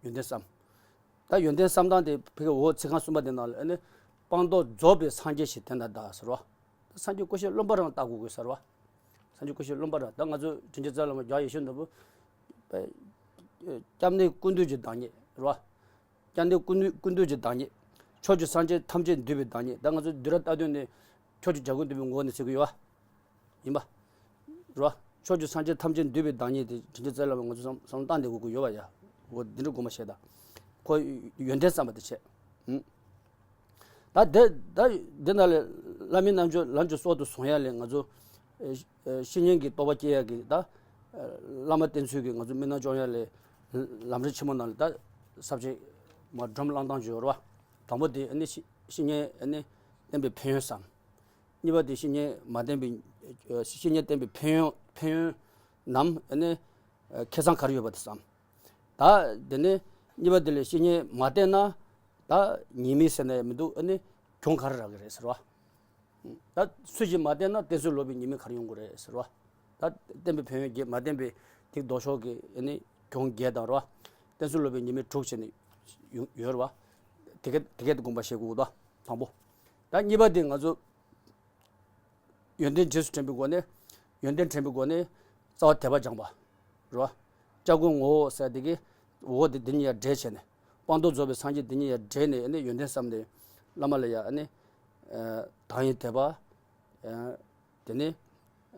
ཡོན་ཏན་བསམ། ད་ཡོན་ཏན་བསམ་སྟངས་དེ་ཕ་གི་འོག་ཚིག་རྐང་གསུམ་པ་དེ་ནང་ལ་ཨ་ནི་སྤངས་རྟོགས་རྫོགས་པའི་སངས་རྒྱས་ཞེས་དེ་འདྲ་གདའ་ཟེར་བ། ད་སངས་རྒྱས་སྐུ་གཤེགས་རློམ་པ་རང་བལྟ་དགོས་དགོས་ཟེར་བ། སངས་རྒྱས་སྐུ་གཤེགས་རློམ་པ་རང་ད་ང་ཚོ་དྲིན་ཅན་རྩ་བའི་བླ་མ་རྒྱལ་བ་ཡིད་བཞིན་ནོར་བུ། སྐྱབས་གནས་ཀུན་འདུས་ཀྱི་བདག་ཉིད་རེད་བ། སྐྱབས་གནས་ཀུན་ཀུན་འདུས་ཀྱི་བདག་ཉིད། ཕྱོགས་བཅུའི་སངས་རྒྱས་ཐམས་ཅད་འདུས་པའི་བདག་ཉིད། ད་ང་ཚོ་བསྡུས་གྲྭ་ལྟ་དུས་ནས་ཕྱོགས་བཅུའི་བྱ་རྒོད་འདུས་པའི་ངོ་བོ་ནས་ཟེར་གྱི་ཡོད་བ། ཡིན་པ། རེད་བ། ཕྱོགས་བཅུའི་སངས་རྒྱས་ཐམས་ཅད་འདུས་པའི་བདག་ཉིད་དེ་དྲིན་ཅན་རྩ་བའི་བླ་མ་ང་ཚོ་བསམ་བསམ་བློ་བཏང་བསྡད་དགོས་ཀྱི་ཡོད་བ་ཡ། འོ་འདི་འདྲ་དགོངས་པ་བཞེས་དང་། ཁོ་ཡོན་ཏན་བསམ་པ་དེ་བྱས། ཧུམ། ད་དེ་ད་འདི་ནང་ལས་བླ་མའི་རྣལ་འབྱོར་ལམ་གྱི་སྲོག་ཏུ་བཟུང་ཡ་ལས་ང་ཚོ་ཨེ་ཨེ་བཤེས་གཉེན་གྱི་རྟོགས་པ་སྐྱེ་ཡ་གི་ད་ཨེ་བླ་མ་བསྟེན་ཚུལ་གྱི་ང་ཚོ་མི་སྣ་སྐྱོང་ཡ་ལས་ལམ་རིམ་ཆེན་མོ་ནང་ལ་ད་ས་བཅད་མ་སྒྲོམ་བསླང་སྟངས་ཅིག་ཡོད་རེད་བ། དང་པོ་དེ་ཨ་ནི་བཤེས་བཤེས་གཉེན་ཨ་ནི་བསྟེན་པའི་ཕན་ཡོན་བསམ། གཉིས་པ་དེ་བཤེས་གཉེན་མ་བསྟེན་པའི་ཨེ་བཤེས་གཉེན་བསྟེན་པའི་ཕན་ཡོན་ཕན་ཡོན་ནམ་ཨ་ནི་ཨེ་ཁེ་བཟང་ག་རེ་ཡོད་པ་དེ་བསམ། ད་དེ་ནས་གཉིས་པ་དེ་ལས་བཤེས་གཉེན་མ་བསྟེན་ན་ད་ཉེས་དམིགས་ཟེར་ན་ཡང་མི་འདུག་ཨ་ནི་གྱོང་ག་རེ་རག་གི་རེད་ཟེར་བ། ད་སུ་ཞིག་མ་བསྟེན་ན་བསྟེན་ཚུལ་ལོག་པའི་ཉེས་དམིགས་ག་རེ་ཡོང་གི་རེད་ཟེར་བ། ད་བསྟེན་པའི་ཕན་ཡོན་བརྒྱད་མ་བསྟེན་པའི་སྡིག་ལྡོག་ཕྱོགས་ཀྱི་ཨ་ནི་གྱོང་བརྒྱད་དང་རེད་བ། བསྟེན་ཚུལ་ལོག་པའི་ཉེས་དམིགས་དྲུག་བྱས་ནས་ཡོང་ཡོད་རེད་བ། དེ་ག་དེ་ག་དེ་དགོངས་པ་བཞེས་དགོས་འདུག་དང་པོ། ད་གཉིས་པ་དེ་ང་ཚོ་ཡོན་ཏན་རྗེས་སུ་དྲན་པའི་སྒོ་ནས། ཡོན་ཏན་དྲན་པའི་སྒོ་ནས་རྩ་བ་དད་པ་སྦྱངས་པ། རེད་བ། སྐྱབས་མགོན་ངོ་བོ་ཟེར་དེ་གི་འོ་དེ་འདི་གཉིས་ཡར་འབྲེལ་བྱས་ནས། སྤངས་རྟོགས་རྫོགས་པའི་སངས་རྒྱས་འདི་གཉིས་ཡར་འབྲེལ་ནས་ཨ་ནི་ཡོན་ཏན་བསམ་ནས་བླ་མ་ལ་ཡ་ཨ་ནི་ཨ་དང་བའི་དད་པ། ཨ་དེ་ནས་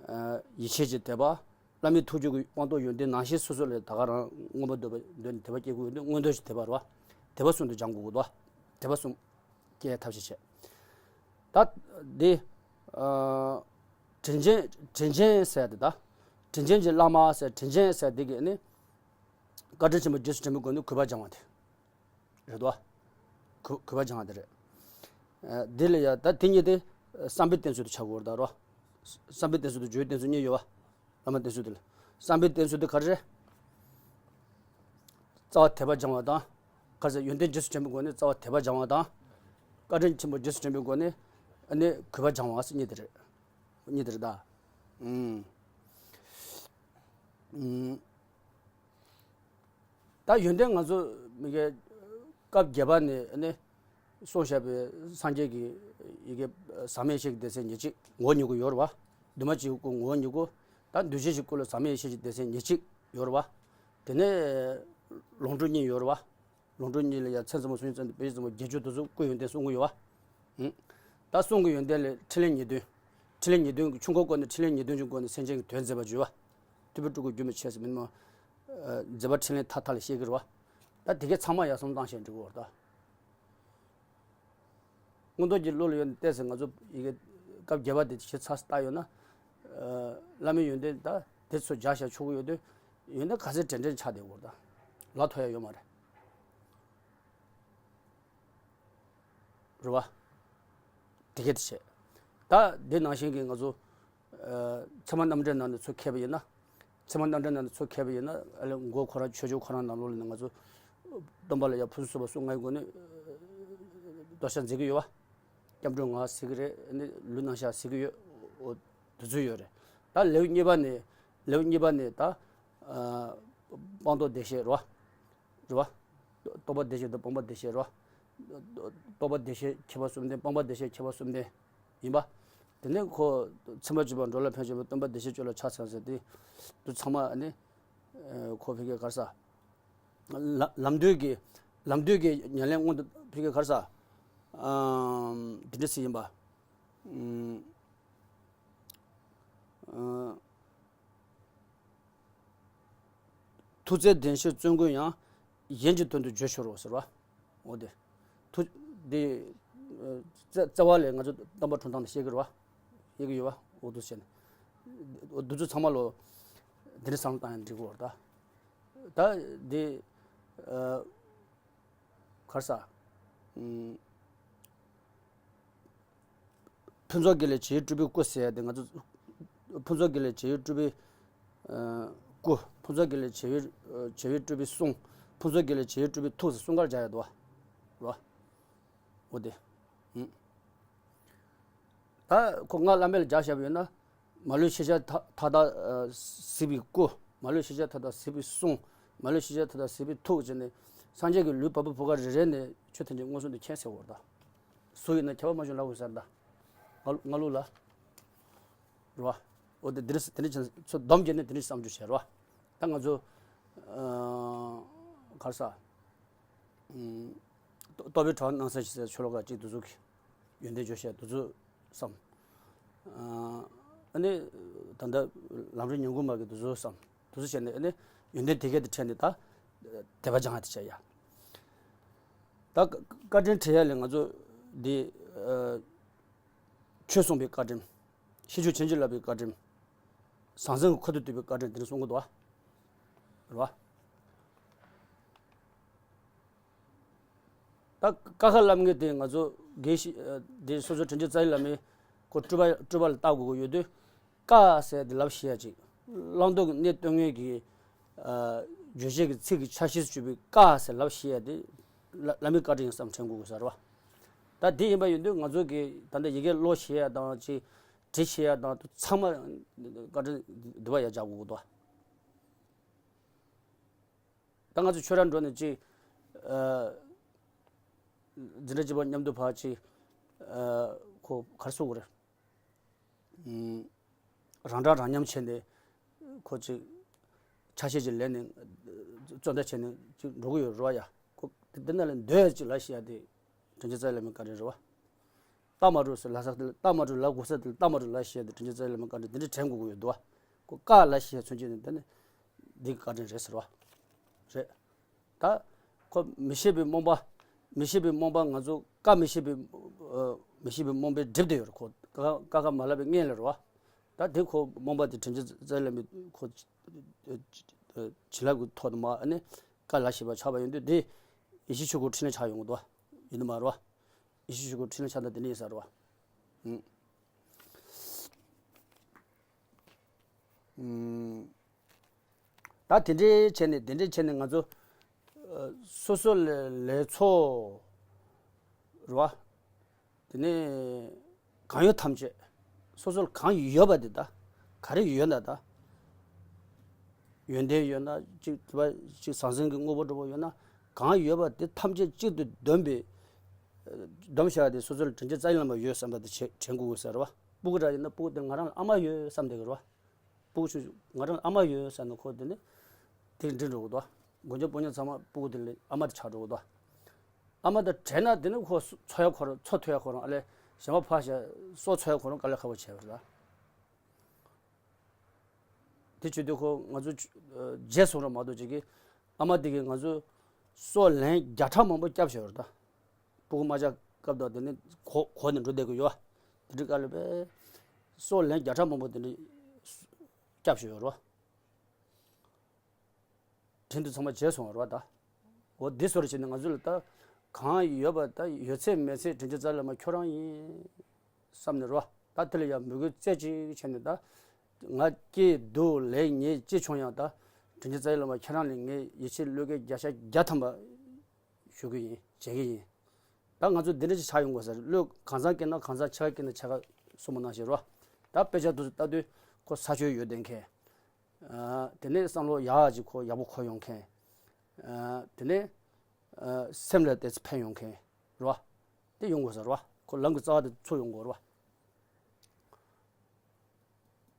ཨ་ཡིད་ཆེས་ཀྱི་དད་པ། བླ་མའི་ཐུགས་རྒྱུད་ཀྱི་སྤངས་རྟོགས་ཡོན་ཏན་ནང་བཞིན་སོ་སོ་ལ་ད་ག་རང་མངོན་པར་འདོད་པ་འདོད་ནས་དད་པ་སྐྱེ་དགོས་ཡོན་ཏན་མངོན་འདོད་ཀྱི་དད་པ་རེད་བ། དད་པ་གསུམ་དུ་སྦྱང་དགོས་ཀྱི་འདུག་དད་པ་གསུམ་སྐྱེ་ཐབས་ཤེས་བྱེད། ད་འདི་ཨ་དྲིན་ཅན་དྲིན་ཅན་ཟེར་དེ་ད། དྲིན་ཅན་གྱི་བླ་མ་ཟེར་དྲིན་ཅན་ཟེར་དེ་གི་ནི་བཀའ་དྲིན་ཆེན་པོ་རྗེས་སུ་དྲན་པའི་སྒོ་ནས་གུས་པ་སྦྱང་བ་དེ་རེད་དོ། གུས་གུས་པ་སྦྱང་བ་དེ་རེད། ཨ་འདི་ལ་ཡ་ད་དེ་གཉིས་དེ་བསམ་པའི་བསྟེན་ཚུལ་དུ་ཆགས་དགོས་རེད་ད་རོ། བསམ་པའི་བསྟེན་ཚུལ་དུ་རྒྱུའི་བསྟེན་ཚུལ་གཉིས་ཡོད་བ། བླ་མ་བསྟེན་ཚུལ་དེ་ལ། བསམ་པའི་བསྟེན་ཚུལ་དེ་ག་རེ་རེད། རྩ་བ་དད་པ་སྦྱང་བ་དང་། ག་ཟེར་ཡོན་ཏན་རྗེས་སུ་དྲན་པའི་སྒོ་ནས་རྩ་བ་དད་པ་སྦྱང་བ་དང་། བཀའ་དྲིན་ཆེན་པོ་རྗེས་སུ་དྲན་པའི་སྒོ་ནས་ཨ་ནི་གུས་པ་སྦྱང་བ་ཟེར་གཉིས་དེ་རེད། གཉིས་དེ་རེད་ད། ཨུམ། ཨུམ། ད་ཡོན་ཏན་ང་ཚོ་མི་གའི་སྐབས་བརྒྱད་པ་ནས་ཨ་ནི། གསུངས་བཞག་པའི་སངས་རྒྱས་ཀྱི་ཡི་གེ་ཟག་མེད་ཡེ་ཤེས་ཀྱི་སྡེ་ཚན་ཉེར་གཅིག་ངོ་བོ་ཉིད་སྐུ་ཡོད་རེད་བ། འདུས་མ་བྱས་ཀྱི་སྐུ་ངོ་བོ་ཉིད་སྐུ། ད་འདུས་བྱས་ཀྱི་སྐུ་ལ་ཟག་མེད་ཡེ་ཤེས་ཀྱི་སྡེ་ཚན་ཉེར་གཅིག་ཡོད་རེད་བ། དེ་ནས་ལོངས་སྤྲུལ་གཉིས་ཡོད་རེད་བ། ལོངས་སྤྲུལ་གཉིས་ལ་ཡང་མཚན་ཙམ་པོ་གསུང་ཡིན་ཙམ་དཔེ་ཙམ་པོ་བརྒྱད་ཅུ་དེ་ཚོ་སྐུ་ཡོན་ཏན་གསུང་གི་ཡོད་བ། ད་གསུང་གི་ཡོན་ཏན་ལས་ཕྲིན་ལས་ཉེར་བདུན། ཕྲིན་ལས་ཉེར་བདུན་གྱི་ཆུང་ཀའི་སྒོ་ནས་ཕྲིན་ལས་ཉེར་བདུན་གྱི་སྒོ་ནས་སེམས་ཅན་གྱི་དོན་མཛད་པར་བྱོས་བ། ཐུབ་པའི་སྤྲུལ་སྐུ་རྒྱུན་མི་ཆད་ཟེར་མིན་མོ། མཛད་པ་ཕྲིན་ལས་མཐའ་མཐའ་ལ་བཤད་ཀྱི་རེད་བ། ད་དེ་གའི་ཚང་མ་ཡར་སོང་བཏང་བཤད་འགྲིག་གི་ཡོད་རེད་ད། མངོན་རྟོགས་ཀྱི་བློ་ལ་ཡོད་ནས་བལྟས་ཟེར་ང་ཚོ་ཡི་གེ་སྐབས་བརྒྱད་པ་དེ་ཞིབ་ཚགས་ལྟ་ཡོད་ན། བླ་མའི་ཡོན་ཏན་ད་དེ་ཚོ་སྦྱར་བཞག་ཆོག་གི་ཡོད་དུས། ཡོད་ན་ག་ཚོད་དྲན་དྲན་ཆགས་བསྡད་དགོས་རེད་ད། ལག་ཐོག་ཡ་ཡོད་མ་རེད། རེད་བ། དེ་གས་དེ་བྱས། ད་འདི་ནང་བཞིན་གྱི་ང་ཚོ་ཨ་ཚད་མ་རྣམ་འགྲེལ་ནང་ནས་ཚུར་འཁྱེར་བ་ཡིན་ན། ཚད་མ་རྣམ་འགྲེལ་ནང་ནས་ཚུར་འཁྱེར་བ་ཡིན་ན། ཨ་ལས་མགོ་ཁོ་རང་ཆོས་ཕྱོགས་ཁོ་རང་ནང་ལོགས་ལ་ནི་ང་ཚོ་སྟོན་པ་ལ་ཡ་ཕུན་སུམ་ཚོགས་པ་གསུང་ང་ཡི་སྒོ་ནས་རྡོག་རྩ་འཛིན་གྱི་ཡོད་བ། སྐྱབས་འགྲོའི་ངག་ཟེར་གྱི་རེད། ཨ་ནི་ལུས་རྣམ་གཞག་ཟེར་གྱི་ཡོད། འོ་དེ་ཚོ་ཡོད་རེད། ད་ལེའུ་གཉིས་པ་ནས། ལེའུ་གཉིས་པ་ནས་ད་ཨ་སྤངས་རྟོགས་བདེ་གཤེགས་རེད་བ། རེད་བ། རྟོགས་པ་བདེ་གཤེགས་དང་སྤངས་པ་བདེ་གཤེགས་རེད་བ། རྟོགས་པ་བདེ་གཤེགས་ཁྱད་པར་གསུམ་ལྡན། སྤངས་པ་བདེ་གཤེགས་ཁྱད་པར་གསུམ་ལྡན་ཡིན་པ། དེ་ནས་ཁོ་ཚད་མ་གཅིག་པ་འགྲོ་ལ་ཕན་ཕྱིར་བའི་སྟོན་པ་བདེ་གཤེགས་སྤྱོད་ལ་ཕྱག་འཚལ་ཟེར་ཏེ། དེ་ཚང་མ་ནི་ཁོ་ཕ་གིར་ག་རེ་ཟ། ལ་ལམ་དུས་ཀྱི། ལམ་དུས་ཀྱི་ཉམས་ལེན་སྔོན་དུ་ཕ་གིར་ག་རེ་ཟ། ཨམ། འདི་འདྲ་ཞིག་ཡིན་པ། ཨམ། ཨ། ཐུགས་བརྩེ་ལྡན་ཞིང་བརྩོན་ཀུན་ཡང་། གཞན་གྱི་དོན་དུ་བརྗོད་ཤོག་རོ་ཟེར་བ། འོ་དེ། ཐུགས། དེ། ཨ། རྩ་རྩ་བ་ལས་ང་ཚོ་སྟོན་པ་འཁྲུངས་སྟངས་དེ་བཤད་ཀྱི་རེད་བ། བཤད་ཀྱི་ཡོད་བ། འོ་དེ་བྱས་ནས། འོ་དེ་ཚོ་ཚང་མ་ལོ། འདི་འདྲ་བསམ་བློ་བཏང་ཡང་འགྲིག་གི་རེད་ད། ད་དེ། ཨ། ག་རེ་ཟ། ཨུམ། ཕུན་ཚོགས་དགེ་ལེགས་བྱེ་བས་སྤྲུལ་པའི་སྐུ་ཟེར་ཡ་དེ་ང་ཚོ། ཕུན་ཚོགས་དགེ་ལེགས་བྱེ་བས་སྤྲུལ་པའི་ཨ་སྐུ། ཕུན་ཚོགས་དགེ་ལེགས་བྱེ་བས། བྱེ་བས་སྤྲུལ་པའི་གསུང་། ཕུན་ཚོགས་དགེ་ལེགས་བྱེ་བས་སྤྲུལ་པའི་ཐུགས་ཟེར་གསུམ་ཀར་སྦྱར་ཡ་འདུག་བ། རེད་བ། འོ་དེ། ཨུམ། ད་ཁོ་སྔགས་བླ་མེད་ལ་སྦྱར་བཞག་པ་ཡིན་ན། མ་ལུས་ཤེས་བྱ་མཐའ་མཐའ་དག་ཨ་གཟིགས་པའི་སྐུ། མ་ལུས་ཤེས་བྱ་མཐའ་དག་གཟིགས་པའི་གསུང་། མ་ལུས་ཤེས་བྱ་མཐའ་དག་གཟིགས་པའི་ཐུགས་བྱས་ནས། སངས་རྒྱས་ཀྱི་ལུས་བ་སྤུ་བོ་ག་རེ་རེ་ནས་ཆོས་ཐམས་ཅད་མངོན་སུམ་དུ་མཁྱེན་ཟེར་བ་རེད་ད། གཟུགས་ཡིན་ན་ཁྱབ་པ་མ་བྱུང་ལབ་དགོས་ས་རེད་ད། སྔགས་སྔགས་ལུགས་ལ། རེད་བ། འོ་དེ་འདིར་དེ་འདྲ་བྱས་ཚུར་སྡོམ་བརྒྱབ་ནས་དེ་འདྲ་བསམ་རྒྱུ་བྱས་རེད་བ། ད་ང་ཚོ་ཨ་ག་རེ་ཟ། ཨུམ། རྟོགས་པའི་གྲོགས་སྣང་ས་ཞིག་ཟེར་ཆོས་ལོ་ཀ་གཅིག་དེ་ཚོ་གི་ཡོན་ཏན་བརྗོད་བྱ་དེ་ཚོ་བསམ། ཨ་ནི་ད་ལྟ་ལམ་རིམ་ཉམས་རྒུད་མ་གི་དེ་ཚོ་བསམ། དེ་ཚོ་བྱས་ནས་ཨ་ནི་ཡོན་ཏན་དེ་གས་དེ་འཕྲད་ནས་ད་དད་པ་སྦྱང་ཡ་དེ་བྱ་ཡ། ད་བཀའ་དྲིན་དྲན་ཡ་ལས་ང་ཚོ་འདི་ཨ་ཆོས་གསུངས་པའི་བཀའ་དྲིན། ཤེས་བྱ་ཆོས་འབྱུང་བསླབ་པའི་བཀའ་དྲིན། ཟང་ཟིང་གི་ཁ་ཐུག་བསྡུས་པའི་བཀའ་དྲིན་དེ་འདྲ་གསུང་གི་འདུག་བ། རེད་བ། ད་ཀ་ཁ་བསླབ་མཁན་དེ་ང་ཚོ་དགེ་བཤེས་ཨ་དེ་སོ་སོ་དྲིན་ཅན་རྩ་བའི་བླ་མའི་ཁོ་སྤྲུལ་པ་སྤྲུལ་པ་ལ་བལྟ་དགོས་ཀྱི་ཡོད་དུས། ཀ་ཟེར་དེ་ལབ་ཤེས་ཡ་ཅིག་བླང་དོར་གྱི་གནས་སྟོན་མཁན་གྱི་ཨ་རྗོད་བྱེད་ཀྱི་ཚིག་གི་ཆ་ཤས་སུ་གྱུར་པའི་ཀ་ཟེར་ལབ་ཤེས་ཡ་དེ་བླ་བླ་མའི་བཀའ་དྲིན་ཡིན་བསམ་དྲན་དགོས་ཀྱི་ས་རེད་བ། ད་དེ་ཡིན་པ་ཡིན་དུས་ང་ཚོ་གི་ད་ལྟ་ཡི་གེ་ཀློག་ཤེས་ཡ་དང་ཅིག་བྲི་ཤེས་ཡ་དང་དུ་ཚང་མ་བཀའ་དྲིན་འདུས་པ་ཡ་རྒྱག་དགོས་ཀྱི་འདུག་ད་ང་ཚོ་ཆོས་ར་འགྲོ་ནས་ཅིག་ཨ་འཛིན་གྲྭ་གཅིག་པ་མཉམ་དུ་ཕར་ཅིག་ཨ་ཁོ་ག་རེ་ཟེར་དགོས་རེད། ཨུམ། རང་འདྲ་རང་མཉམ་བྱས་ནས་ཁོ་ཅིག་ཆ་ཤས་ཅིག་ལེན་ནས་རྩོད་ཟླ་བྱས་ནས་ཅིག་འགྲོ་གི་ཡོད་རེད་བ་ཡ། ཁོ་དེ་ན་ལ་འདོད་ཅིག་ལ་ཤེས་ཡ་དེ་དྲིན་ཅན་རྩ་བའི་བླ་མའི་བཀའ་དྲིན་རེད་བ། ལྟ་མ་གྲུབ་ཟེར་ལབ་ས་དེ་ལ་ལྟ་མ་གྲུབ་ལབ་དགོས་ས་དེ་ལ་ལྟ་མ་གྲུབ་ལབ་ཤེས་ཡ་དེ་དྲིན་ཅན་རྩ་བའི་བླ་མའི་བཀའ་དྲིན་དེ་འདྲ་དྲན་དགོས་ཀྱི་ཡོད་འདུག་བ། ཁོ་བཀའ་ལ་ཤེས་ཡ་མཚོན་བྱེད་ནི་དེ་ནི་འདི་གི་བཀའ་དྲིན་རེད་ཟེར་བ། རེད། ད་ཁོ་མི་ཤེས་པའི་རྨོངས་པ། མི་ཤེས་པའི་རྨོངས་པ་ང་ཚོ་ཀ་མི་ཤེས་པའི་ཨ་མི་ཤེས་པའི་རྨོངས་པས་བསྒྲིབས་བསྡད་ཡོད་རེད་ཁོ། ཀ་ཀ་ཁ་མ་ལབ་པའི་སྔོན་ལ་རེད་བ། ད་དེ་ཁོ་རྨོངས་པ་དེ་དྲིན་ཅན་རྩ་བའི་བླ་མའི་ཁོ་བྱིན་རླབས་ཀྱི་ཐོག་ནས་མ་ཨ་ནི་ཀ་ལ་ཤེས་པ་ཆགས་པ་ཡིན་དུས་དེ་ཡེ་ཤེས་ཆོས་སྐུ་འཕྲིན་ལས་ཆགས་ཡོང་གི་འདུག་བ། ཡིན་ནི་མ་རེད་བ། ཡེ་ཤེས་ཆོས་སྐུ་འཕྲིན་ལས་ཆགས་ན་དེ་ནི་ཡིན་ས་རེད་བ། ཨུམ། ཨུམ། ད་དེ་འདྲའི་བྱས་ནས་དེ་འདྲའི་བྱས་ནས་ང་ཚོ་ཨ་སོ་སོ་ལ་ལས་ཚོགས་རེད་བ། དེ་ནས་གང་ཡོད་ཐམས་ཅད་སོ་སོ་ལ་གང་ཡོད་པ་དེ་ད་ག་རེ་ཡོད་ན་ད། ཡོན་ཏན་ཡོད་ན་གཅིག་དེ་བ་གཅིག་ཟང་ཟིང་གི་དངོས་པོ་འདྲ་པོ་ཡོད་ན་གང་ཡོད་པ་དེ་ཐམས་ཅད་གཅིག་ཏུ་བསྡོམས་པའི་ཨ་བསྡོམས་བཞག་དེ་སོ་སོ་ལ་དྲིན་ཅན་རྩ་བའི་བླ་མ་ཡོད་བསམ་པ་དེ་བྱེད་དྲན་དགོས་ས་རེད་བ། སྤུ་གུ་འདྲ་ཡིན་ན་སྤུ་གུ་དེ་ང་རང་ལ་ཨ་མ་ཡོད་བསམ་བསྡད་ཀྱི་རེད་བ། སྤུ་གུ་ཆུང་ཆུང་ང་རང་ལ་ཨ་མ་ཡོད་བསམ་ན་ཁོ་དེ་ནི་དེ་འགྲིག་འགྲོ་གི་འདུག་བ། སྒོ་ལྕགས་སྤུ་ཉག་ཚང་མ་སྤུ་གུ་དེ་ལ་ཨ་མ་དེ་ཆགས་འགྲོ་གི་འདུག་བ། ཨ་མ་དེ་དྲན་ན་དེ་ནི་ཁོ་འཚོ་ཡ་ཁོ་རང་འཚོ་ཐུབ་ཡ་ཁོ་རང་ཨ་ལས་གཞན་པ་ཕར་བཞག་སྲོག་འཚོ་ཡ་ཁོ་རང་དཀའ་ལས་ཁག་པོ་བྱས་པ་རེད་ད། དེ་བྱེད་དུས་ཁོ་ང་ཚོ་ཨ་རྗེས་སོང་ར་མ་གཏོགས་ཅིག་གིས་ཨ་མ་དེ་གིས་ང་ཚོ་སྲོག་ལན་བརྒྱ་ཕྲག་མང་པོ་བསྐྱབས་བཞག་ཡོད་རེད་ད། སྤུ་གུ་མ་ཆགས་སྐབས་དང་དེ་ནི་གོ་གོ་ནས་འགྲོ་བསྡད་ཀྱི་ཡོད། དེ་འདྲའི་སྐབས་ལ་དཔེ་སྲོག་ལན་བརྒྱ་ཕྲག་མང་པོ་དེ་འདྲ་བསྐྱབས་བཞག་ཡོད་རེད། དྲིན་དུ་ཚང་མ་བྱས་སོང་བ་རེད་བ་ད། འོ་འདི་སོར་བྱས་ནས་ང་ཚོ་ལ་ད་གང་ཡོད་པ་ད་ཡོད་ཚད་མེད་ཚད་དྲིན་ཅན་རྩ་བའི་བླ་མ་ཁྱོད་རང་ཡིན་བསམ་ནས་རེད་བ། ད་དེ་ལ་ཡང་མོས་གུས་རྩེ་གཅིག་བྱས་ནས་ད་ང་སྐྱིད་སྡུག་ལེགས་ཉེས་ཅི་བྱུང་ཡང་ད་དྲིན་ཅན་རྩ་བའི་བླ་མ་ཁྱེད་རང་ལ་ངས་ཡིད་ཆེས་བློས་འགེལ་བརྒྱ་ཆ་བརྒྱ་ཐམ་པ་ཞུ་གི་ཡིན། བྱེད་ཀྱི་ཡིན། ད་ང་ཚོ་འདི་འདྲ་ཅིག་ཆགས་ཡོང་དགོས་ཟེར། བློས་གང་འཚམ་སྐྱེས་ན་གང་འཚམ་ཕྱེད་ཀ་སྐྱེས་ན་ཕྱེད་ཀ་གསུངས་པ་ནང་བཞིན་རོ། ད་དཔེ་ཆ་དེ་ཚོ་ལྟ་དུས་ཁོ་ས་ཆོད་ཡོད་བསྡད་མཁན། ཨ། དེ་ནས་བསམ་བློ་ཡག་ཅིག་ཁོ་ཡག་པོ་གོ་ཡོང་མཁན། ཨ། དེ་ནས་ཨ། སེམས་ལ་ཏོག་ཙམ་ཕན་ཡོང་མཁན་རོ། དེ་ཡོང་དགོས་ཟེར་རོ། ཁོ་ལམ་གྱི་རྩ་བ་དེ་ཚུགས་ཡོང་དགོས་རོ།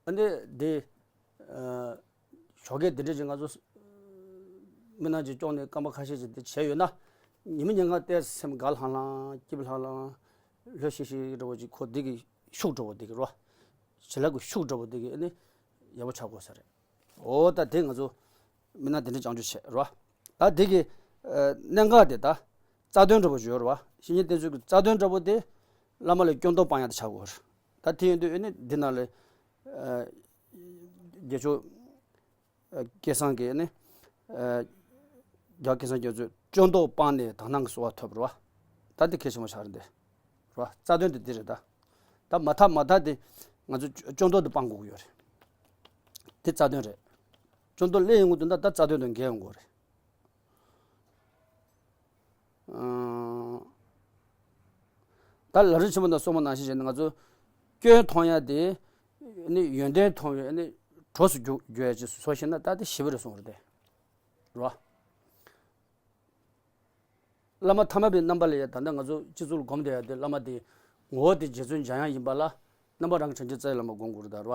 ཨ་ནི་དེ། ཨ། ཞོགས་ཀས་དེ་འདྲ་ཅིག་ང་ཚོ་མི་ནག་ཅིག་སྐྱོང་ནས་སྐར་མ་ཁ་ཤས་ཅིག་དེ་བྱས་ཡོད་ན། ཉི་མ་ཉིན་གང་ཏོག་ཙམ་སེམས་དགའ་ལྷང་ལྷང་སྐྱིད་པོ་ལྷང་ལྷང་། ལྷོད་ཤིག་ཤིག་འདྲ་བོ་ཅིག་ཁོ་འདི་གི་ཤུགས་འདྲ་བོ་འདི་གི་རོ། བྱིན་རླབས་ཀྱི་ཤུགས་འདྲ་བོ་འདི་གི་ཨ་ནི་ཡག་པོ་ཆགས་དགོས་ས་རེད། འོ་ད་དེ་ང་ཚོ་མི་ནག་དེ་འདྲ་བྱང་ཆུབ་བྱེད་རོ། ད་དེ་གི་ཨ། གནད་འགག་དེ་ད་རྩ་དོན་འདྲ་བོ་ཅིག་ཡོད་རོ། བཤེས་གཉེན་བསྟེན་ཚུལ་གྱི་རྩ་དོན་འདྲ་བོ་དེ་བླ་མ་ལ་སྐྱོན་འདོགས་སྤང་ཡག་དེ་ཆགས་དགོས་རེད། ད་དེ་ཡིན་དུས་ཨ་ནི་འདི་ནང་ལ་ཨ། དགེ་ཆོས་ཨ། སྐལ་བཟང་གིས་ནི། ཨ། རྒྱལ་བ་སྐལ་བཟང་རྒྱ་མཚོས་སྐྱོན་འདོགས་སྤངས་ནས་དག་སྣང་གི་གསོལ་བ་ཐོབ་རེད་བ། ད་འདི་གལ་ཆེན་པོ་ཆགས་རེད་འདི། རེད་བ། རྩ་དོན་དེ་འདི་རེད་ད། ད་མ་དག་མ་དག་དེ་ང་ཚོ་སྐྱོན་འདོགས་དེ་སྤང་དགོས་ཀྱི་ཡོད་རེད། དེ་རྩ་དོན་རེད། སྐྱོན་འདོགས་སླེབས་ཡོང་གི་འདུག་ན་ད་རྩ་དོན་དེ་འགལ་ཡོང་གི་རེད། ཨང་། ད་ལམ་རིམ་ཆེན་མོ་དང་གསུངས་པ་ནང་བཞིན་བྱས་ན་ང་ཚོ་སྐྱོན་མཐོང་ཡ་དེ་ནི་ཡོན་ཏན་མཐོང་བའི་ནི་གྲོགས་སུ་འགྱུར་འགྱུར་ཡ་ཅིག་བཟོ་ཤེས་ན་ད་དེ་ཞེ་པོ་རེད་གསུངས་པ་རེད་དེ། རོ། བླ་མ་ཐ་མལ་པའི་རྣམ་པ་ལ་ཡ་ད་ལྟ་ང་ཚོ་སྤྱི་ཚོགས་ལ་སྒོམ་བསྡད་ཡ་དེ་བླ་མ་དེ་ངོ་བོ་དེ་རྗེ་བཙུན་འཇམ་དབྱངས་ཡིན་པ་ལ་རྣམ་པ་རང་གི་དྲིན་ཅན་རྩ་བའི་བླ་མ་སྒོམ་དགོས་རེད་ད་རོ།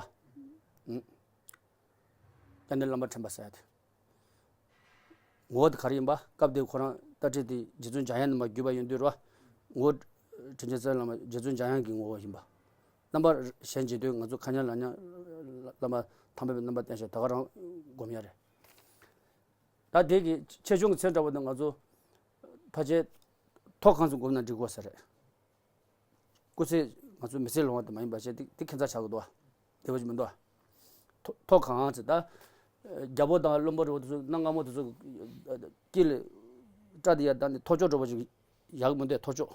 ཨང་། ཡང་ན་བླ་མ་དྲན་པ་ཟེར་ཡ་དེ། ངོ་བོ་དེ་ག་རེ་ཡིན་པ། སྐབས་དེར་ཁོ་རང་ལྟ་ཁྲིད་དེ་རྗེ་བཙུན་འཇམ་དབྱངས་ནས་མར་བརྒྱུད་པ་ཡིན་དུས་རོ། ངོ་བོ་དྲིན་ཅན་རྩ་བའི་བླ་མ་རྗེ་བཙུན་འཇམ་དབྱངས་ཀྱི་ངོ་བོ་ཡིན་པ། རྣམ་པ་གཞན་མཇལ་དུས་ང་ཚོ་མཁའ་མཉམ་ལ་མཉམ་བླ་མ་ཐ་མལ་པའི་རྣམ་པ་བསྟན་ཞིང་ད་ག་རང་སྒོམ་ཡ་རེད། ད་དེ་གི་ཆེ་ཆུང་གི་ཚད་འདྲ་བོ་དེ་ང་ཚོ་ཕལ་ཆེར་ཐོག་ཁང་སུ་སྒོམ་ན་འགྲིག་གོ་ས་རེད། སྐུ་ཚེ་ང་ཚོ་མི་ཚེ་ལོངས་པ་དེ་མ་ཡིན་པ་བྱས་ཏེ་དེ་ཁྱད་མཚར་ཆགས་ཀྱི་འདུག་བ། བདེ་བ་ཅིག་མི་འདུག་བ། ཐོ་ཐོག་ཁང་ཚེ་ད། རྒྱལ་པོ་དང་བློན་པོ་རེད་བ། དེ་ཚོ་གནམ་སྔ་མོ་དེ་ཚོ་དཀྱིལ་ལ་སྐྲ་དེ་ཡར་བསྡད་ནས་ཐོར་ཅོག་འདྲ་བོ་ཅིག་ཡག་མི་འདུག་ཐོར་ཅོག་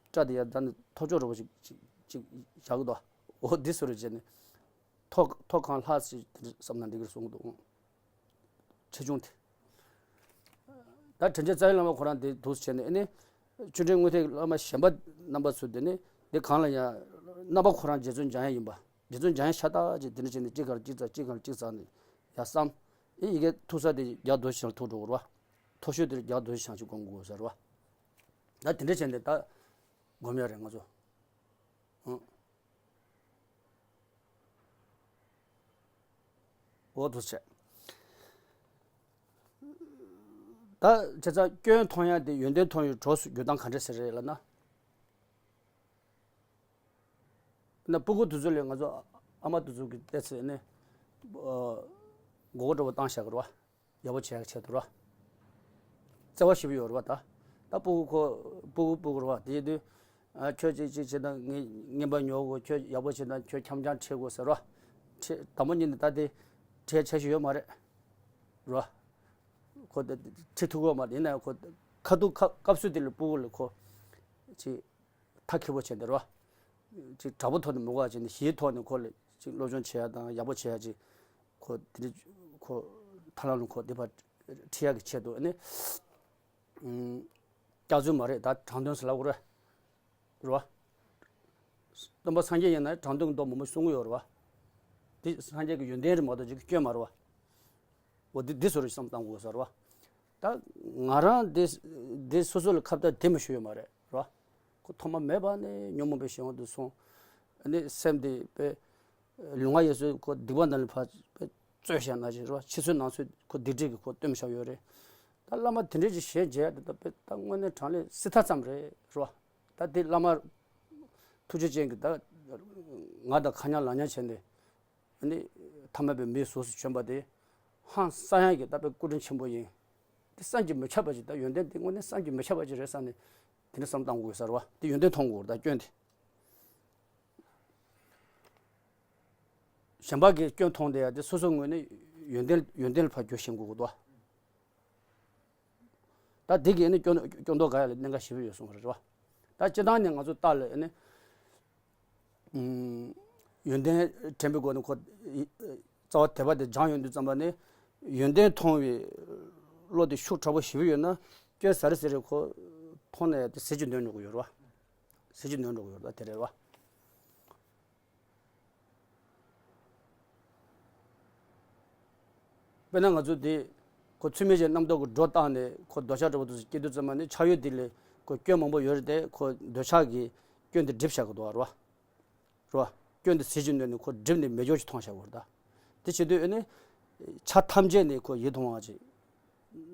སྐྲ་དེ་ཡར་བསྡད་ནས་ཐོར་ཅོག་འདྲ་བོ་ཅིག་ཅིག་ཅིག་བཞག་གི་འདུག་འོ་འདི་བཟོ་འདྲ་བྱས་ནས་ཐོག་ཐོག་ཁང་ལྷག་ཅིག་བསམ་ན་འགྲིག་གི་རེད་གསུང་གི་འདུག་ཆེ་ཆུང་དེ། ད་དྲིན་ཅན་རྩ་བའི་བླ་མ་ཁོ་རང་དེ་འདུག་སེ་བྱས་ནས་ཨ་ནི། ཆོས་འབྲེལ་དངོས་ཐོག་བླ་མ་གཞན་པ་རྣམ་པ་ཚོ་དེ་ནི་དེ་གང་ལ་ཡང་རྣམ་པ་ཁོ་རང་རྗེ་བཙུན་འཇམ་དབྱངས་ཡིན་པ། རྗེ་བཙུན་འཇམ་དབྱངས་ཤ་སྟག་ཅིག་དེ་འདྲ་བྱས་ནས་གཅིག་གར་གཅིག་བཙལ་གཅིག་གར་གཅིག་བཙལ་ནས་ཡར་བསམ། ཨེ་ཡི་གེ་ཐུག་ས་དེ་རྒྱ་རྡོ་རྗེ་འཆང་ལ་ཐུག་འགྲོ་དགོས་རེད་བ། མཐོ་ཤོས་དེ་རྒྱ་རྡོ་རྗེ་འཆང་ཅིག་སྒོམ་དགོས་ས་རེད་བ། ད་དེ་འདྲ་བྱས་ནས་ད་སྒོམ་ཡ་རེད་ང་ཚོ། ཨང་། འོ་འདུག་སེ་བྱས། ད་བྱས་ཙང་སྐྱོན་མཐོང་ཡ་དེ་ཡོན་ཏན་མཐོང་བའི་གྲོགས་སུ་འགྱུར་སྟངས་ག་འདྲ་ཟེར་རེད་ལབ་ན། ན་སྤུ་གུ་དེ་ཚོ་ལ་ང་ཚོ་ཨ་མ་དེ་ཚོ་གིས་བལྟས་ཚེ་ནི། ཨ། མགོ་སྐོར་འདྲ་བོ་བཏང་བཞག་གི་རེད་བ། ཡག་པོ་བྱེད་ཡག་ཆེད་དུ་རོ། བརྩེ་བ་ཞེ་པོ་ཡོད་རེད་བ་ད། ད་སྤུ་གུ་ཁོ་སྤུ་གུ་སྤུ་གུ་རེད་བ། དེ་ཡིན་དུས། ཨ། ཁྱོད་ཅིག་ཅིག་བྱེད་དང་ངས་རྔན་པ་ཉོ་དགོས། ཁྱོད་ཡག་པོ་བྱེད་དང་ཁྱོད་འཆམ་འཆམ་ཁྲིད་དགོས་ཟེར་རོ། ཁྲིད་དང་པོ་ཉིད་ནས་ད་དེ་ཁྲིད་ཆ་ཞིག་ཡོད་མ་རེད། རོ། ཁོ་ད་ཁྲིད་ཐུབ་ཀྱི་ཡོད་མ་རེད། ཡིན་ན་ཡང་ཁོ་ཁ་ཐུག་ཁ་སྐབས་སུ་དེ་ལ་སྤུ་གུ་ལ་ཁོ་ཅིག་ཐག་ཁེ་པོ་བྱས་འདི་རོ། ཅིག་དྲག་པོ་ཐོག་ནས་མི་དགོས་པ་བྱས་ནས་གཞིའི་ཐོག་ནས་ཁོ་ལ་ཅིག་སློབ་སྦྱོང་བྱེད་ཡ་དང་ཡག་པོ་བྱེད་ཡ་ཅིག་ཁོ་དེ་འདྲ་ཁོ་ཐར་ལམ་ལ་ཁོ་བདེ་བར་ཁྲིད་ཡ་གི་ཆེད་དུ་ཨ་ནི། ཨུམ། སྐྱག་རྫུན་མ་རེད། ད་དྲང་དོན་ཟེར་ལབ་དགོས་རེད། རེད་བ། སྟོན་པ་སངས་རྒྱས་ཡིན་ན་དྲང་དོན་གྱི་མདོ་མང་པོ་གསུང་གི་ཡོད་རེད་བ། འདི་སངས་རྒྱས་ཀྱི་ཡོན་ཏན་རེད་མ་གཏོགས་ཅིག་སྐྱོན་མ་རེད་བ། འོ་འདི་འདི་བཟོ་འདྲ་ཅིག་བསམ་བཏང་དགོས་ས་རེད་བ། ད་ང་རང་འདི་འདི་སོ་སོ་ལ་ཁ་བརྡ་དེ་མི་ཞུ་ཡོད་མ་རེད། རེད་བ། ཁོ་ཐོག་མ་མེད་པ་ནས་ཉོན་མོངས་པའི་གཞན་དབང་དུ་སོང་། ཨ་ནི་སེམས་དེ་དཔེ། ལུས་ངག་ཡིད་གསུམ་ཁོ་སྡིག་པ་ནང་ལ་ཕར་དཔེ་རྩོད་བཞག་ན་ཞིག་རེད་བ། ཕྱི་ཚུལ་ནང་གསལ་ཁོ་སྡིག་སྒྲིབ་ཀྱིས་ཁོ་བཏོན་བཞག་ཡོད་རེད། ད་བླ་མ་དེ་འདྲས་ཅིག་ཞལ་མཇལ་ཡ་དེ་ད་དཔེ་ད་དངོས་གནས་དྲང་གནས་སྲིད་མཐའ་ཙམ་རེད། རེད་བ། ད་དེ་བླ་མ་ཐུགས་རྗེ་ཅན་གྱིས་ད་ང་དང་ཁ་མཉམ་ལག་མཉམ་བྱས་ནས། ཨ་ནི་ཐ་མལ་པའི་མིའི་གཟུགས་སུ་བྱོན་པ་དེ་ཧང་སང་ཡག་གི་ད་དཔེ་སྐུ་དྲིན་ཆེན་པོ་ཡིན། དེ་བསམ་གྱིས་མི་ཁྱབ་པ་ཅིག་ད་ཡོན་ཏན་དེ་དངོས་གནས་བསམ་གྱིས་མི་ཁྱབ་པ་ཅིག་རེད་བསམ་ནས་དེ་འདྲ་བསམ་བཏང་དགོས་ས་རེད་བ། དེ་ཡོན་ཏན་མཐོང་དགོས་རེད་ད་སྐྱོན་དེ། གཞན་པ་གིས་སྐྱོན་མཐོང་བསྡད་ཡ་དེ་སོ་སོའི་ངོས་ནས་ཡོན་ཏན་ཡོན་ཏན་ལ་ཕར་འགྱུར་ཤེས་དགོས་ཀྱི་འདུག་ད་དེ་གིས་ནི་སྐྱོན་སྐྱོན་འདོགས་ག་ཡ་ལ་གནད་འགག་ཞེ་པོ་ཡོད་གསུངས་པ་རེད་བ། ད་སྤྱིར་བཏང་ནས་ང་ཚོ་ལྟ་ལ་ནི། ཨུམ། ཡོན་ཏན་དྲན་པའི་སྒོ་ནས་ཁོ་ཡི་རྩ་བ་དད་པ་དེ་སྦྱངས་ཡོང་དུས་ཙམ་པ་ནས་ཡོན་ཏན་མཐོང་བའི་བློ་དེ་ཤུགས་དྲག་པོ་ཞེ་པོ་ཡོད་ན་སྐྱོན་ཟ་རེ་ཟེར་རེ་ཁོ་མཐོང་ནས་དེ་ཟིལ་གྱིས་གནོན་འགྲོ་གི་ཡོད་རེད་བ། ཟིལ་གྱིས་གནོན་འགྲོ་གི་ཡོད་རེད་བ། དེ་རེད་བ། དཔེར་ན་ང་ཚོ་དེ་ཁོ་ཚུལ་མིན་གྱི་རྣམ་རྟོག་གི་སྒྲོ་བཏགས་ནས་ཁོ་འདོད་ཆགས་འདྲ་པོ་དེ་སྐྱེ་དུས་ཙམ་པ་ནི་ཆགས་ཡུལ་དེ་ལས་ཁོ་སྐྱོན་མང་པོ་ཡོད་རེད་དེ་ཁོ་འདོད་ཆགས་ཀྱི་སྐྱོན་དེ་སྒྲིབ་བཞག་གི་འདུག་བ་རེད་བ། རེད་བ། སྐྱོན་དེ་ཟིལ་གྱིས་གནོན་ནས་ཁོ་སྒྲིབ་ནས་མེད་སྦྱོར་ཞིག་མཐོང་བཞག་གི་རེད་ད། དེ་བྱེད་དུས་ནི་ཆ་ཐམས་ཅད་ནས་ཁོ་ཡིད་དུ་འོང་བ་ཅིག་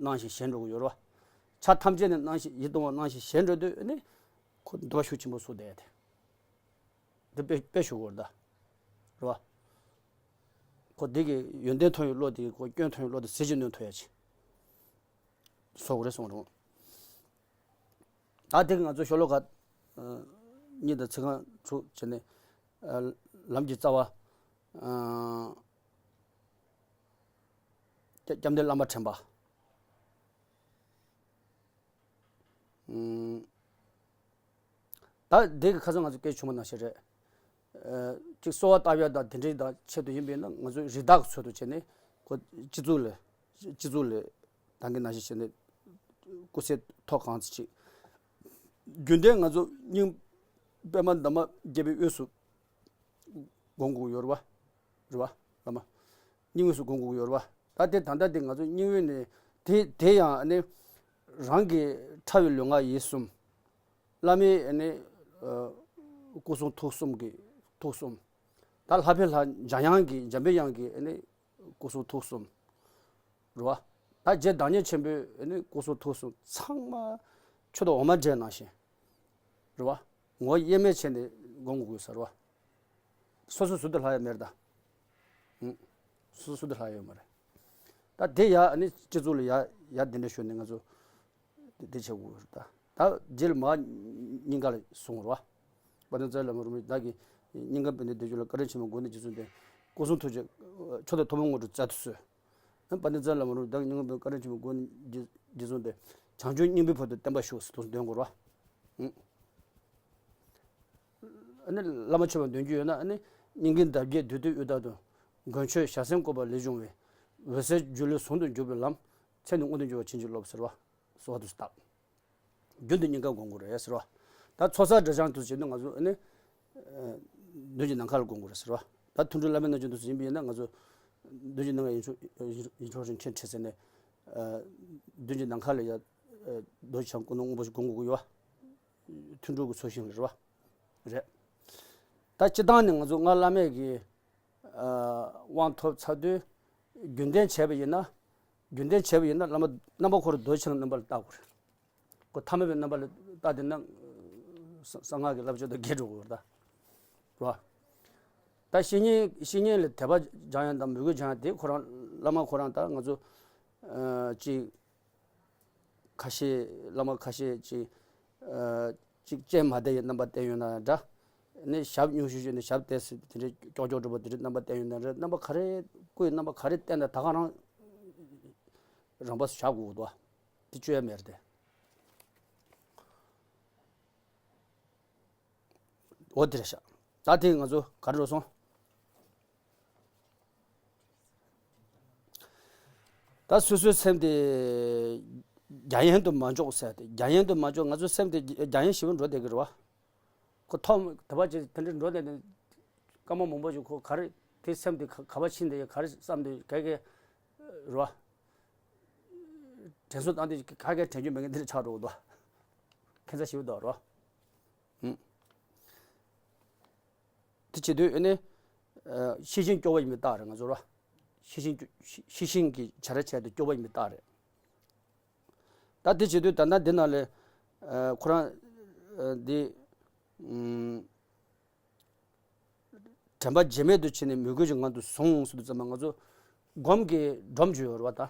སྣང་ཞིང་ཞེན་འགྲོ་གི་ཡོད་རེད་བ། ཆ་ཐམས་ཅད་ནས་སྣང་ཞིང་ཡིད་དུ་འོང་བ་སྣང་ཞིང་ཞེན་འགྲོ་དུས་ནི་ཁོ་འདོད་པ་ཤུགས་ཆེན་པོ་ཚུགས་བསྡད་དེ། འདི་དཔེ་དཔེ་ཞུ་དགོས་རེད་ད། རེད་བ། ཁོ་འདི་གི་ཡོན་ཏན་མཐོང་བའི་བློ་དེ་ཁོ་སྐྱོན་མཐོང་བའི་བློ་དེ་ཟིལ་གྱིས་གནོན་ཐུབ་ཡ་ཅིག་བཟོ་དགོས་རེད་གསུངས་རུང་། ད་དེ་གི་ང་ཚོ་ཤོ་ལོ་ཀ་གཉིས་དང་ཚིག་རྐང་དྲུག་བྱས་ནས་ལམ་གྱི་རྩ་བ། སྐྱབས་འདིར་བླ་མ་དྲན་པ། ད་དེ་གི་ཁ་སང་ང་ཚོ་སྐད་ཆ་བྱུང་བ་ནང་བཞིན་རེད། གཅིག་གསོལ་བ་བཏབ་ཡ་དང་དེ་འདྲའི་དང་ཆེད་དུ་ཡིན་པས་ན་ང་ཚོས་རི་དྭགས་ཚོད་དུ་བྱས་ནས་ཁོ་སྤྱི་གཙུག་ལ་སྤྱི་གཙུག་ལ་ད་གིན་ནང་བཞིན་བྱས་ནས་སྐུ་ཚེ་ཐོག་གང་ཚེ་ཅིག་རྒྱུན་ལྡན་ང་ཚོ་སྙིང་པདྨ་འདབ་མ་བརྒྱད་པའི་དབུས་སུ་སྒོམ་དགོས་ཡོད་རེད་བ། རེད་བ། བླ་མ། སྙིང་དབུས་སུ་སྒོམ་དགོས་ཀྱི་ཡོད་རེད་བ། ད་དེ་ད་ལྟ་དེ་ང་ཚོ་སྙིང་དབུས་ནས་དེ་དེ་ཡང་ཨ་ནི་རང་གི་ཕྲ་བའི་ལུས་ངག་ཡིད་གསུམ། བླ་མའི་ཨ་ནི་སྐུ་གསུང་ཐུགས་གསུམ་གྱི་ཐུགས་གསུམ། ད་ལྷ་པའི་ལྷ་འཇམ་དབྱངས་ཀྱི་འཇམ་པའི་དབྱངས་ཀྱི་ཨ་ནི་སྐུ་གསུང་ཐུགས་གསུམ། རེད་བ། ད་རྗེ་བདག་ཉིད་ཆེན་པོའི་ཨ་ནི་སྐུ་གསུང་ཐུགས་གསུམ་ཚང་མ་མཆོད་དོ་འོ་མ་འདྲ་ནང་བཞིན། རེད་བ། ངོ་དབྱེར་མེད་བྱས་ནས་སྒོམ་དགོས་ས་རེད་བ། སོ་སོ་ཟུར་དུ་ལྷག་ཡ་མེད་ད། ཨུ། སོ་སོ་ཟུར་དུ་ལྷག་ཡ་ཡོད་མ་རེད། ད་དེ་ཡ་ཨ་ནི་སྤྱི་ཚོགས་ལ་ཡ་ཡ་དེ་འདྲ་ཤོད་ནས་ང་ཚོ་དེ་དེ་བྱེད་དགོས་རེད་ད། ད་རྗེས་ལ་མ་སྙིང་ག་ལ་གསུང་རེད་བ། དཔལ་ལྡན་རྩ་བའི་བླ་མ་རིན་པོ་ཆེ་བདག་གིས་སྙིང་ག་པཎྜི་ཏ་བདེ་སྤྱོད་ལ་བཀའ་དྲིན་ཆེན་པོའི་སྒོ་ནས་རྗེས་བཟུང་སྟེ་སྐུ་གསུང་ཐུགས་ཀྱི་མཆོག་དང་ཐུན་མོང་དངོས་གྲུབ་སྩལ་དུ་གསོལ། དཔལ་ལྡན་རྩ་བའི་བླ་མ་རིན་པོ་ཆེ་བདག་སྙིང་ག་པཎྜི་ཏ་བཀའ་དྲིན་ཆེན་པོའི་སྒོ་ནས་རྗེས་བཟུང་སྟེ་བྱང་ཆུབ་སྙིང་པོའི་བར་དུ་བརྟན་པར་བཞུགས་ཟེར་དུ་འདོན་དགོས་རེད་བ། ཨ་ནི་བླ་མ་མཆོད་པ་འདོན་རྒྱུ་ཡོད་ན་ཨ་ནི་སྙིང་གའི་འདབ་བརྒྱད་བདུད་རྩི་དབུས་ལྟར་དུ། མགོན་མཆོད་ཞལ་ཟས་བཀོད་པ་ལས་བྱུང་བའི། འོད་གསལ་སྒྱུ་ལུས་ཟུང་དུ་འཇུག་པའི་ལམ། ཚེ་འདི་མངོན་དུ་འགྱུར་བར་བྱིན་གྱིས་རློབས་ཟེར་བ། གསོལ་བ་འདེབས་སོ་ལྟ། རྒྱུན་དུ་སྙིང་ག་སྒོམ་དགོས་རེད་ཟེར་བ། ད་ཚོགས་བསགས་སྒྲིབ་སྦྱང་དུ་བྱེད་དུས་ང་ཚོ་ཨ་ནི། མདུན་གྱི་ནམ་མཁའ་ལ་སྒོམ་དགོས་རེད་ཟེར་བ། ད་ཐུན་དྲུག་བླ་མའི་རྣལ་འབྱོར་དུ་ཡིན་པ་ཡིན་ན་ང་ཚོ། མདུན་གྱི་ནམ་མཁའ་ཡིད་འཕྲོག་ཡིད་འཕྲོག་རིན་ཆེན་ཁྲི་ཟེར་ནས། མདུན་གྱི་ནམ་མཁའ་ལ་ཡ། རྡོ་རྗེ་འཆང་སྐུ་གདུང་སྔོན་པོ་ཞིག་སྒོམ་དགོས་ཀྱི་ཡོད་བ། ཐུན་དྲུག་གི་ཚོགས་ཞིང་ལ་རེད་བ། རེད། ད་སྤྱིར་བཏང་ནས་ང་ཚོ་སྔར་བླ་མེད་ཀྱི་དབང་ཐོབ་ཚར་དུས། རྒྱུན་ལྡན་བྱས་པ་ཡིན་ན། རྒྱུན་ལྡན་བྱས་པ་ཡིན་ན་བླ་མ་རྣམ་པ་ཁོ་རང་རྡོ་རྗེ་འཆང་རྣམ་པ་ལ་བལྟ་དགོས་རེད། ཁོ་ཐ་མལ་པའི་རྣམ་པ་ལ་བལྟ་དེ་ན། གསང་སྔགས་ཀྱི་བསླབ་བྱ་དང་འགལ་འགྲོ་གི་རེད་ད། རེད་བ། ད་བཤེས་གཉེན་བཤེས་གཉེན་ལ་དད་པ་སྦྱང་ཡ་དང་མོས་གུས་སྦྱང་ཡ་དེ་ཁོ་རང་བླ་མ་ཁོ་རང་ད་ང་ཚོ། ཅིག་ཁ་ཤས་བླ་མ་ཁ་ཤས་ཅིག་ཨ་ཅིག་སྤྱན་མ་བསྡད་ཡའི་རྣམ་པ་བསྟན་ཡོད་ན་འདྲ། ནི་ཞབས་སྙུང་ཞུ་ཞུ་ནས་ཞབས་བསྟན་སྲིད་དེ་འདྲའི་ཀྱོག་ཀྱོག་འགྲོ་པོ་དེ་འདྲའི་རྣམ་པ་བསྟན་ཡོད་ན་འདྲ། རྣམ་པ་ག་རེ་སྐུའི་རྣམ་པ་ག་རེ་བསྟན་ན་ད་ག་རང་རང་བབས་སུ་བཞག་དགོས་འདུག་དེ་བཅོས་ཡ་མེད་རེད་དེ། འོ་དེ་རེད་ཤག་ད་དེ་ང་ཚོ་ག་རེ་རོ་སོང་། ད་སོ་སོའི་སེམས་དེ་རྒྱ་ཡན་དུ་མ་འཇོག་ཟེར་ཏེ། རྒྱ་ཡན་དུ་མ་འཇོག་ང་ཚོའི་སེམས་དེ་རྒྱ་ཡན་ཞེ་པོ་འགྲོ་བསྡད་ཀྱི་རེད་བ། ཁོ་ཐོག་དེ་བ་ཅིག་དེ་འདྲ་འགྲོ་བསྡད་ནས་སྐར་མ་མང་པོ་ཞིག་ཁོ་ག་རེ་དེ་སེམས་དེ་ག་ག་བ་ཕྱིན་དེ་ག་རེ་བསམ་དེ་ག་གེ་རེད་བ། དྲན་གསོ་བཏང་དེ་ག་གེ་དྲན་རྒྱུ་མེད་མཁན་དེ་འདྲ་ཆགས་འགྲོ་གི་འདུག་ཁྱད་མཚར་ཞེ་པོ་འདུག་རེད་བ། ཨུམ། དེ་བྱེད་དུས་ཨ་ནི། ཤེས་བཞིན་སྐྱོ་བ་ཡིན་པའི་རྟགས་རེད་ང་ཚོར་བ། ཤེས་བཞིན་སྐྱོ་ཤེས་ཤེས་བཞིན་གྱི་བྱ་ར་བྱས་ཏེ་སྐྱོ་བ་ཡིན་པའི་རྟགས་རེད། ད་དེ་བྱེད་དུས་ད་ལྟ་འདི་ནང་ལ། ཁོ་རང་། འདི། དྲན་པ་བརྗེད་མེད་དུ་བྱས་ནས་མོས་གུས་ཀྱི་ངང་དུ་བཟུང་ཟེར་དུས་ཙམ་པ་ང་ཚོ་སྒོམ་གྱི་སྒྲོམ་གྱི་ཡོད་རེད་བ་ད།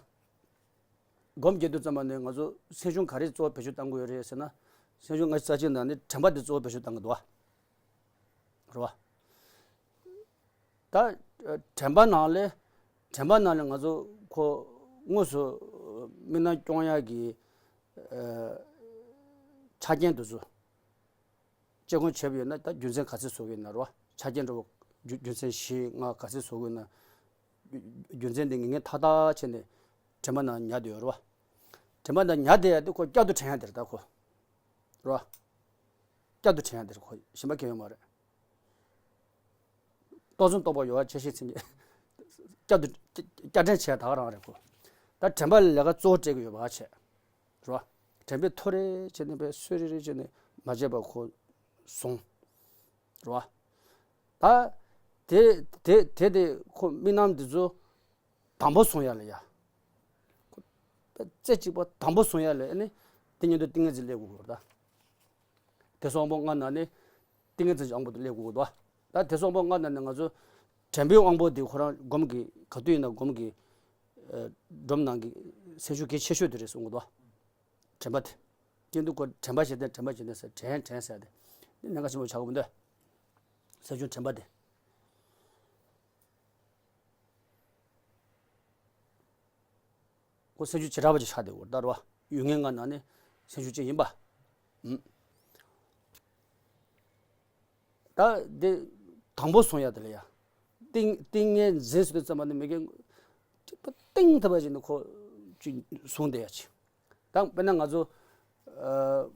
སྒོམ་རྒྱག་དུས་ཙམ་པ་ནས་ང་ཚོ་སེམས་བྱུང་ག་རེ་གཙོ་བོ་བེད་སྤྱོད་གཏང་དགོས་ཡོད་རེད་ཟེར་ན། སེམས་བྱུང་ལྔ་བཅུ་རྩ་གཅིག་ནང་ནས་དྲན་པ་དེ་གཙོ་བོ་བེད་སྤྱོད་གཏང་གི་འདུག་བ། རེད་བ། ད་དྲན་པ་ནང་ལས་དྲན་པ་ནང་ལས་ང་ཚོ་ཁོ་དངོས་སུ་མི་སྣང་སྐྱོང་ཡག་གི་ ཆ་རྐྱེན་དེ་ཚོ་དཔྱད་སྐོང་བྱས་པ་ཡོད་ན། ད་རྒྱུ་མཚན་ག་ཚོད་བཟོ་གི་ཡོད་ན་རེད་བ། ཆ་རྐྱེན་འདྲ་བོ་རྒྱུ་རྒྱུ་མཚན་བཞི་ལྔ་ག་ཚོད་བཟོ་གི་ཡོད་ན། རྒྱུ་རྒྱུ་མཚན་དེ་ངེས་ངེས་ཐག་ཐག་བྱས་ནས་དྲན་པ་ནང་ཉར་བསྡད་ཡོད་རེད་བ། དྲན་པ་ནང་ཉར་བསྡད་ཡ་དེ་ཁོ་བསྐྱར་དུ་དྲན་ཡ་དེ་རེད་ད་ཁོ། རེད་བ། བསྐྱར་དུ་དྲན་ཡ་དེ་རེད་ཁོ། གཞན་པ་གང་ཡང་ཡོད་མ་རེད། རྟོགས་ཙམ་རྟོགས་པ་ཡོད་པ་ཆ་ཤས་ཚིག་གཉིས། བསྐྱར་དུ་བསྐྱར་དྲན་བྱས་ད་ག་རང་རེད་ཁོ། ད་དྲན་པ་ལས་ཀ་གཙོ་བོ་སྤྲད་ཀྱི་ཡོད་པ་བྱས། རེད་བ། དྲན་པའི་ཐོ་རེ་བྱས་ནས་པའི་སོད་རེ་རེ་བྱས་ནས་མ་བྱས་པ་ཁོ་བཟུང་། རེད་བ། ད་དེ་དེ་དེ་དེ་ཁོ་དམིགས་རྣམ་འདི་ཚོ་དང་པོ་བཟུང་ཡ་ལ་ཡ། ཁོ་རྩེ་གཅིག་པ་དང་པོ་བཟུང་ཡ་ལ་ཨ་ནི་དེ་ཉིད་དུ་ཏིང་ངེ་འཛིན་སླེབས་དགོས་ཀྱི་རེད་ད། དེ་སོགས་དབང་པོ་ལྔ་ནང་ནས་ཏིང་ངེ་འཛིན་གྱི་དབང་པོ་དེ་སླེབས་དགོས་ཀྱི་འདུག་ད་དེ་སོགས་དབང་པོ་ལྔ་ནང་ནས་ང་ཚོ་དྲན་པའི་དབང་པོ་དེ་ཁོ་རང་སྒོམ་གྱི་ག་དུས་ཡིན་ན་སྒོམ་གྱི་སྒྲོམ་ནང་གི་སེམས་ཤུགས་གལ་ཆེ་ཤོས་དེ་རེད་གསུང་གི་འདུག་དྲན་པ་དེ། སྐྱིད་སྡུག་ཁོ་དྲན་པ་ཞིག་དང་དྲན་པ་ཞིག་དང་ཟེར་དྲན་དྲན་ཟེར་ཏེ། འདི་གནད་འགག་ཆེན་པོ་ཆགས་ཀྱི་མི་འདུག་སེམས་བྱུང་དྲན་པ་དེ། ཁོ་སེམས་བྱུང་བྱེ་བྲག་པ་ཅིག་ཆགས་བསྡད་ཡོད་རེད་ད་རེད་བ། ཡུལ་ངེས་ལྔ་ནང་ནས་སེམས་བྱུང་གཅིག་ཡིན་པ། ཨུམ། ད་འདི་དང་པོ་བཟུང་ཡ་དེ་ལ་ཡ། ཏིང་ཏིང་ངེ་འཛིན་ཟེར་དུས་ཙམ་པ་ནི་མི་དགེ་ཏིང་ཐུབ་པ་ཅིག་ནི་ཁོ་ཅིག་བཟུང་བསྡད་ཡ་ཅིག་ད་དཔེར་ན་ང་ཚོ་ཨ་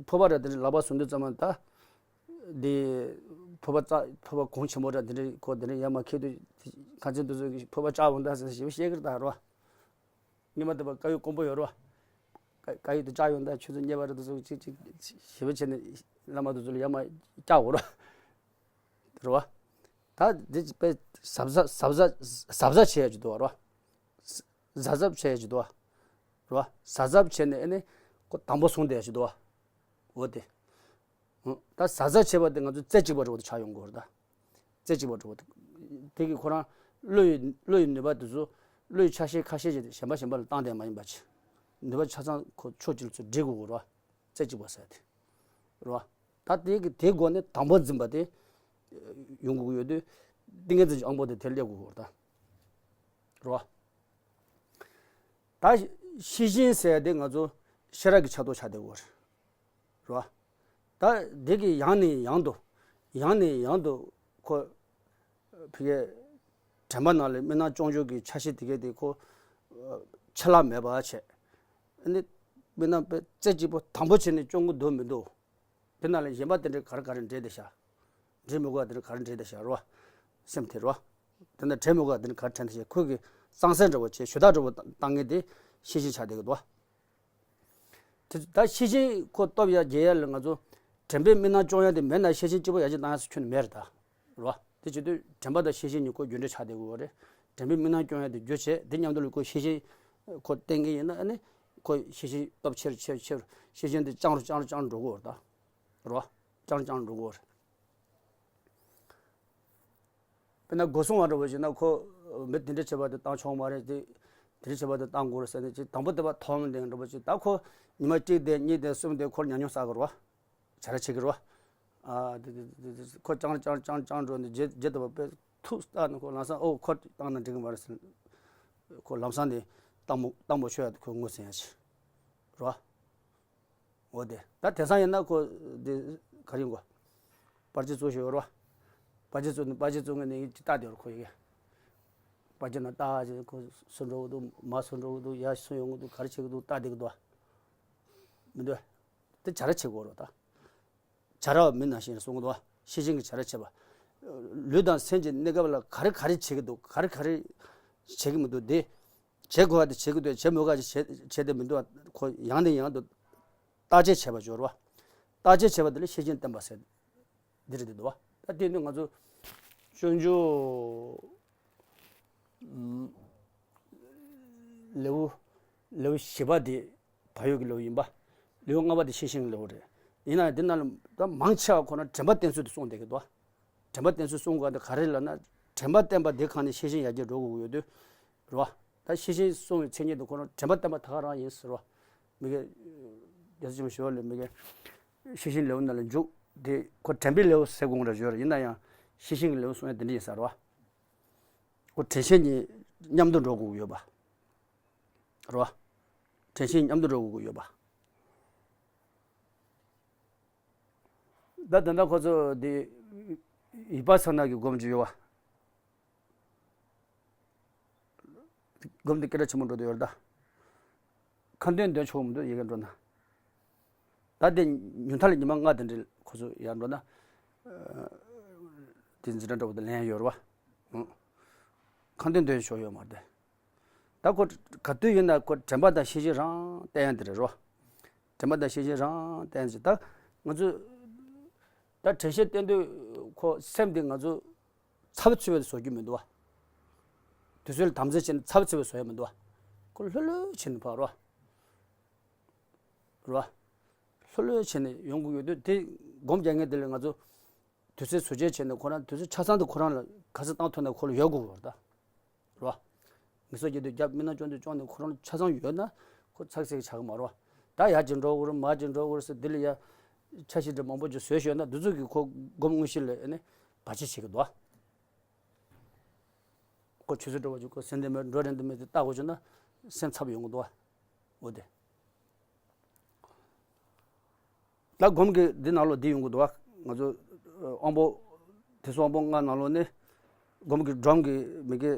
ཕོར་པ་ར་དེ་འདྲ་ལག་པ་བཟུང་དུས་ཙམ་པ་ད་འདི་ཕོར་པ་རྩ་ཕོར་པ་གོང་ཆེན་པོ་ར་དེ་འདྲ་ཁོ་དེ་འདྲ་ཡར་མར་འཁྱེར་དུས་ཁ་ཚན་དུས་ཚོད་ཀྱི་ཕོར་པ་བཅག་འོང་ད་ཟེར་ཞེ་པོ་བཤད་ཀྱི་རེད་ད་རོ། སྔོན་མ་དེ་བ་དཀར་ཡོལ་དཀོན་པོ་ཡོད་རེད་བ། དཀར་ཡོལ་དུ་བཅག་ཡོང་ད་ཆུ་ཚོད་རྙེད་པ་རེད་དུ་ཟུག་ཅིག་ཅིག་ཞེ་པོ་བྱས་ནས་བླ་མ་དུ་ཚོད་ལ་ཡར་མར་བཅག་འོང་རེད་བ། རེད་བ། ད་འདི་དཔེ་གཟབ་གཟབ་གཟབ་གཟབ་གཟབ་གཟབ་བྱས་ཡ་ཅིག་འདུག་བ་རེད་བ། གཟབ་གཟབ་བྱས་ཡ་ཅིག་འདུག་བ། རེད་བ། གཟབ་གཟབ་བྱས་ནས་ཨ་ནི་ཁོ་དང་པོ་བཟུང་བསྡད་ཡ་ཅིག་འདུག་བ། འོ་དེ། ད་གཟབ་གཟབ་བྱས་པ་དེ་ང་ཚོ་རྩེ་གཅིག་པ་འདྲ་བོ་དེ་ཆགས་ཡོང་གི་ཡོད་རེད་ད། རྩེ་གཅིག་པ་འདྲ་བོ་དེ། དེ་གིས་ཁོ་རང་བློ་ཡི་བློ་ཡི་ནུས་པ་དེ་ཚོ་བློ་ཡི་ཆ་ཤས་ཁ་ཤས་ཤིག་གཞན་པ་གཞན་པ་ལ་བཏང་བསྡད་མ་ཡིན་པ་ཅིག་ནུས་པ་ཆ་ཚང་ཁོ་ཕྱོགས་གཅིག་ལ་ཚུར་སྒྲིལ་དགོས་ཀྱི་རེད་བ། རྩེ་གཅིག་པ་ཟེར་དེ། རེད་བ། ད་དེ་གི་དེ་སྒོ་ནས་དང་པོ་འཛིན་པ་དེ་ཡོང་དགོས་ཀྱི་ཡོད་དུས་ཏིང་ངེ་འཛིན་གྱི་དབང་པོ་དེ་དེར་སླེབས་དགོས་ཀྱི་རེད་ད། རེད་བ། ད་ཤེས་བཞིན་ཟེར་ཡ་དེ་ང་ཚོ་ཤེས་རབ་ཀྱི་ཆ་ཐོག་ཆགས་བསྡད་ཡོད་རེད། རེད་བ། ད་འདི་གི་ཡང་ནས་ཡང་དུ་ཡང་ནས་ཡང་དུ་ཁོ་ཕ་གིའི་དྲན་པ་ནང་ལ་དམིགས་རྣམ་སྐྱོང་ཕྱོགས་ཀྱི་ཆ་ཤས་དེ་གས་དེ་ཁོ་ཆད་ལྷག་མེད་པ་བྱས། ཨ་ནི་དམིགས་རྣམ་དཔེ་རྩེ་གཅིག་པོ་དང་པོ་བྱས་ནས་སྐྱོང་གི་འདུག་མི་འདུག་དེ་ནང་ལ་གཞན་པ་དེ་འདྲ་ག་རེ་ག་རེ་འདྲེས་བསྡད་ཤག་འདྲེས་མི་དགོས་པ་དེ་འདྲ་ག་རེ་འདྲེས་བསྡད་ཤག་རེད་བ། སེམས་དེ་རེད་བ། དེ་འདྲ་འདྲེས་མི་དགོས་པ་དེ་འདྲ་ག་རེ་དྲན་བསྡད་ཤག་ཁོས་ཀྱི་གཙང་སེལ་འདྲ་བོ་བྱས་ཞུ་དག་འདྲ་བོ་བཏང་མཁན་དེ་ཤེས་བཞིན་ཆགས་བསྡད་ཀྱི་འདུག་བ། དེ་ད་ཤེས་བཞིན་ཁོ་སྟོབས་ཡར་རྒྱས་ཡ་ལ་ང་ཚོ་དྲན་པའི་དམིགས་རྣམ་སྐྱོང་ཡ་དེ་མེད་ན་ཤེས་བཞིན་སྐྱིད་པོ་ཡར་རྒྱས་བཏང་ཡ་སུ་ཁྱོན་ནས་མེད་རེད་ད། རེད་བ། དེ་བྱེད་དུས་དྲན་པ་དང་ཤེས་བཞིན་གཉིས་ཁོ་རྒྱུ་འབྲས་ཆགས་བསྡད་ཀྱི་ཡོད་རེད། དྲན་པའི་དམིགས་རྣམ་སྐྱོང་ཡ་དེ་རྒྱུ་བྱས་དེ་མཉམ་དུ་ལ་ཁོ་ཤེས་བཞིན་ཁོ་བསྟེན་གྱི་ཡིན་ན་ཨ་ནི་ཁོ་ཤེས་བཞིན་སྟོབས་ཆེ་རུ་ཆེ་རུ་ཆེ་རུ་ཤེས་བཞིན་དེ་སྤྱང་རུ་སྤྱང་རུ་སྤྱང་རུ་འགྲོ་གི་ཡོད་རེད་ད། རེད་བ། སྤྱང་རུ་སྤྱང་རུ་འགྲོ་གི་ཡོད་རེད། དཔེར་ན་སྒོ་སྲུང་བ་འདྲ་བོ་ཞིག་ན་ཁོ་མི་དེ་འདྲ་བྱེད་པ་དེ་བཏང་ཆོག་མ་རེད་དེ། དེ་འདྲ་བྱེད་པ་དེ་བཏང་དགོས་རེད་ཟེར་ནས་ཅིག་དང་པོ་དེ་བ་ཐོག་མ་དེ་འདྲ་བོ་ཅིག་ད་ཁོ་ཉི་མ་གཅིག་དེ་གཉིས་དེ་གསུམ་དེ་ཁོར་ཉམས་མྱོང་བསགས་དགོས་རེད་བ། བྱ་ར་བྱེད་ཀྱི་རེད་བ། ཨ་དེ་དེ་དེ་དེ་ཁོ་ཅང་ཅང་ཅང་ཅང་འགྲོ་ནས་རྗེས་རྗེས་དེ་བ་དཔེ་ཐུག་ལྟ་ནས་ཁོ་ལམ་སང་ཨོ་ཁོ་བཏང་ན་འགྲིག་གི་མ་རེད་ཟེར། ཁོ་ལམ་སང་དེ་བཏང་མོ་བཏང་མོ་ཆོད་ཡ་དེ་ཁོ་ངོས་ཟིན་ཡ་ཆེ། རེད་བ། འོ་དེ་ད་དེང་སང་ཡིན་ན་ཁོ་དེ་ག་རེ་ཡིན་གོ། པར་ཆས་བཙུགས་ཤིག་ཡོད་རེད་བ། པར་ཆས་བཙུགས་ནས་པར་ཆས་བཙུགས་ངེས་ནས་ཡིན་ཅི་ལྟ་དེ་ཡོད་རེད་ཁོ་ཡི་གེ། པར་ཆས་ནང་ལྟ་ཅི་ཁོ་སུ་འགྲོ་གི་འདུག་མ་སུ་འགྲོ་གི་འདུག་ཡ་སུ་ཡོང་གི་འདུག་ག་རེ་བྱེད་ཀྱི་འདུག་ལྟ་བསྡད་ཀྱི་འདུག་བ། མི་འདུག་དེ་བྱ་ར་བྱེད་དགོས་རེད་ད། བྱ་ར་བ་མི་ནང་བཞིན་གསུང་གི་འདུག་བ། ཤེས་བཞིན་གྱི་བྱ་ར་བྱེད་པ། ལུས་དང་སེམས་ཀྱི་གནས་སྐབས་ལ་ག་རེ་ག་རེ་བྱེད་ཀྱི་འདུག་ག་རེ་ག་རེ་བྱེད་ཀྱི་མི་འདུག་དེ། བྱེད་དགོས་པ་དེ་བྱེད་ཀྱི་འདུག་བྱེད་མི་དགོས་པ་དེ་བྱེད་བྱེད་བསྡད་མི་འདུག་བ་ཁོ་ཡང་ནས་ཡང་དུ་བརྟག་དཔྱད་བྱས་པ་སྦྱོར་བ། བརྟག་དཔྱད་བྱས་པ་དེ་ལ་ཤེས་བཞིན་བསྟེན་པ་ཟེར། འདི་རེད་འདི་འདུག་བ། ད་དེ་ནི་ང་ཚོ་སྤྱོད་འཇུག་ལེའུ་ལེའུ་བཞི་པ་དེ་བག་ཡོད་ཀྱི་ལེའུ་ཡིན་པ། ལེའུ་ལྔ་པ་དེ་ཤེས་བཞིན་གྱི་ལེའུ་རེད། ཡིན་ན་ཡང་འདི་ནང་ལ་ད་མང་ཆེ་བ་ཁོ་ན་དྲན་པ་བསྟེན་ཚུལ་དེ་གསུངས་བསྡད་ཀྱི་འདུག་བ། དྲན་པ་བསྟེན་ཚུལ་གསུང་དགོས་པ་འདི་ག་རེ་ལབ་ན་དྲན་པ་བསྟེན་པ་འདི་གང་ནས་ཤེས་བཞིན་ཡར་རྒྱས་འགྲོ་དགོས་ཀྱི་ཡོད་དུས། རེད་བ། ད་ཤེས་བཞིན་གསུང་བའི་མཚན་ཉིད་དུ་ཁོ་རང་དྲན་པ་བསྟེན་པ་ད་ག་རང་ཡིན་ཟེར་བ། མི་དགེ་རྒྱལ་སྲས་ཆེན་པོ་ཞི་བ་ལྷས་མི་དགེ་ཤེས་བཞིན་ལེའུ་ནང་ལ་འཇུག་དེ་ཁོ་དྲན་པའི་ལེའུ་ཟེར་དགོངས་ར་བརྗོད་ར་ཡིན་ན་ཡང་ཤེས་བཞིན་གྱི་ལེའུ་གསུང་ཡ་དེ་འདྲ་ཡིན་ས་རེད་བ། ཁོ་དྲན་ཤེས་གཉིས་མཉམ་དུ་འགྲོ་དགོས་ཀྱི་ཡོད་པ། རེད་བ། དྲན་ཤེས་མཉམ་དུ་འགྲོ་དགོས་ཀྱི་ཡོད་པ། ད་ད་ལྟ་ཁོ་ཚོ་འདི་ཡིད་པ་ཚང་ན་གི་སྒོམ་གྱི་ཡོད་པ། སྒོམ་དེ་སྐད་གྲགས་ཆེན་པོ་འགྲོ་དུ་ཡོད་རེད་ད། ཁ་འདོན་འདོན་ཆོག་མི་འདུག་ཡི་གེ་འགྲོ་ན། ད་དེ་ཉུང་མཐའ་ལ་ཉི་མ་ལྔ་དེ་འདྲ་ཁོ་ཚོ་ཡར་འགྲོ་ན། དེ་འཛིན་གྲྭ་འདྲ་བོ་དེ་ལེན་ཡོད་རེད་བ། ཁ་འདོན་འདོན་ཆོག་ཡོད་མ་རེད། ད་ཁོ་ག་དུས་ཡིན་ན་ཁོ་དྲན་པ་དང་ཤེས་བཞིན་རང་བསྟེན་ཡ་དེ་རེད་རོ། དྲན་པ་དང་ཤེས་བཞིན་རང་བསྟེན་ཟེར་ད། ང་ཚོ་ད་དྲན་ཤེས་བསྟེན་དུས་ཁོ་སེམས་དེ་ང་ཚོ་ཚ་བ་ཚུད་པའི་བཟོ་རྒྱུ་མི་འདུག་བ། དུས་ཚོད་ལ་དམ་འཛིན་བྱས་ནས་ཚ་བ་ཚུད་པའི་བཟོ་ཡ་མི་འདུག་བ། ཁོ་ལྷོད་ལྷོད་བྱས་ནས་ཕར་རོ། རོ། ལྷོད་ལྷོད་བྱས་ནས་ཡོང་དགོས་ཡོད་དུས་དེ་སྒོམ་རྒྱག་མཁན་དེ་ལ་ང་ཚོ་དུས་ཚོད་བཟོ་བཅོས་བྱས་ནས་ཁོ་རང་དུས་ཚོད་ཆ་ཚང་དུ་ཁོ་རང་ལ་ག་ཚོད་བཏང་ཐུབ་ན་ཁོ་ལ་ཡོད་དགོས་རེད་ད། རོ། མི་སོ་རྒྱག་དུས་རྒྱབ་མི་སྣ་སྐྱོང་དུས་སྐྱོང་ནས་ཁོ་རང་ཆ་ཚང་ཡོད་ན་ཁོ་ཚག་ཚིག་ཆགས་ཀྱི་མ་རོ། ད་ཡར་ཅིག་འགྲོ་དགོས་རེད་མར་ཅིག་འགྲོ་དགོས་རེད་ཟེར་འདི་ལ་ཡ་འཆར་གཞི་འདྲ་མང་པོ་ཅིག་བཟོས་ཤོད་ན་འདི་ཚོ་གིས་ཁོ་སྒོམ་དངོས་གཞི་ལ་ཨ་ནི་བར་ཆད་བྱེད་ཀྱི་འདུག་ཨ། ཁོ་ཆུ་ཚོད་འགྲོ་བ་ཅིག་ཁོ་སེམས་བདེ་མོད་འགྲོ་རན་འདུག་མེད་དེ་ལྟ་དགོས་བྱུང་ན་སེམས་འཚབ་ཡོང་གི་འདུག་ཨ། འོ་དེ། ད་སྒོམ་གྱི་འདི་ནང་ལོགས་འདི་ཡོང་གི་འདུག་བ། ང་ཚོ་དབང་པོ་དེ་ཚོ་དབང་པོ་ལྔ་ནང་ལོགས་ནས་སྒོམ་གྱི་སྒྲོམ་གྱི་མི་གི་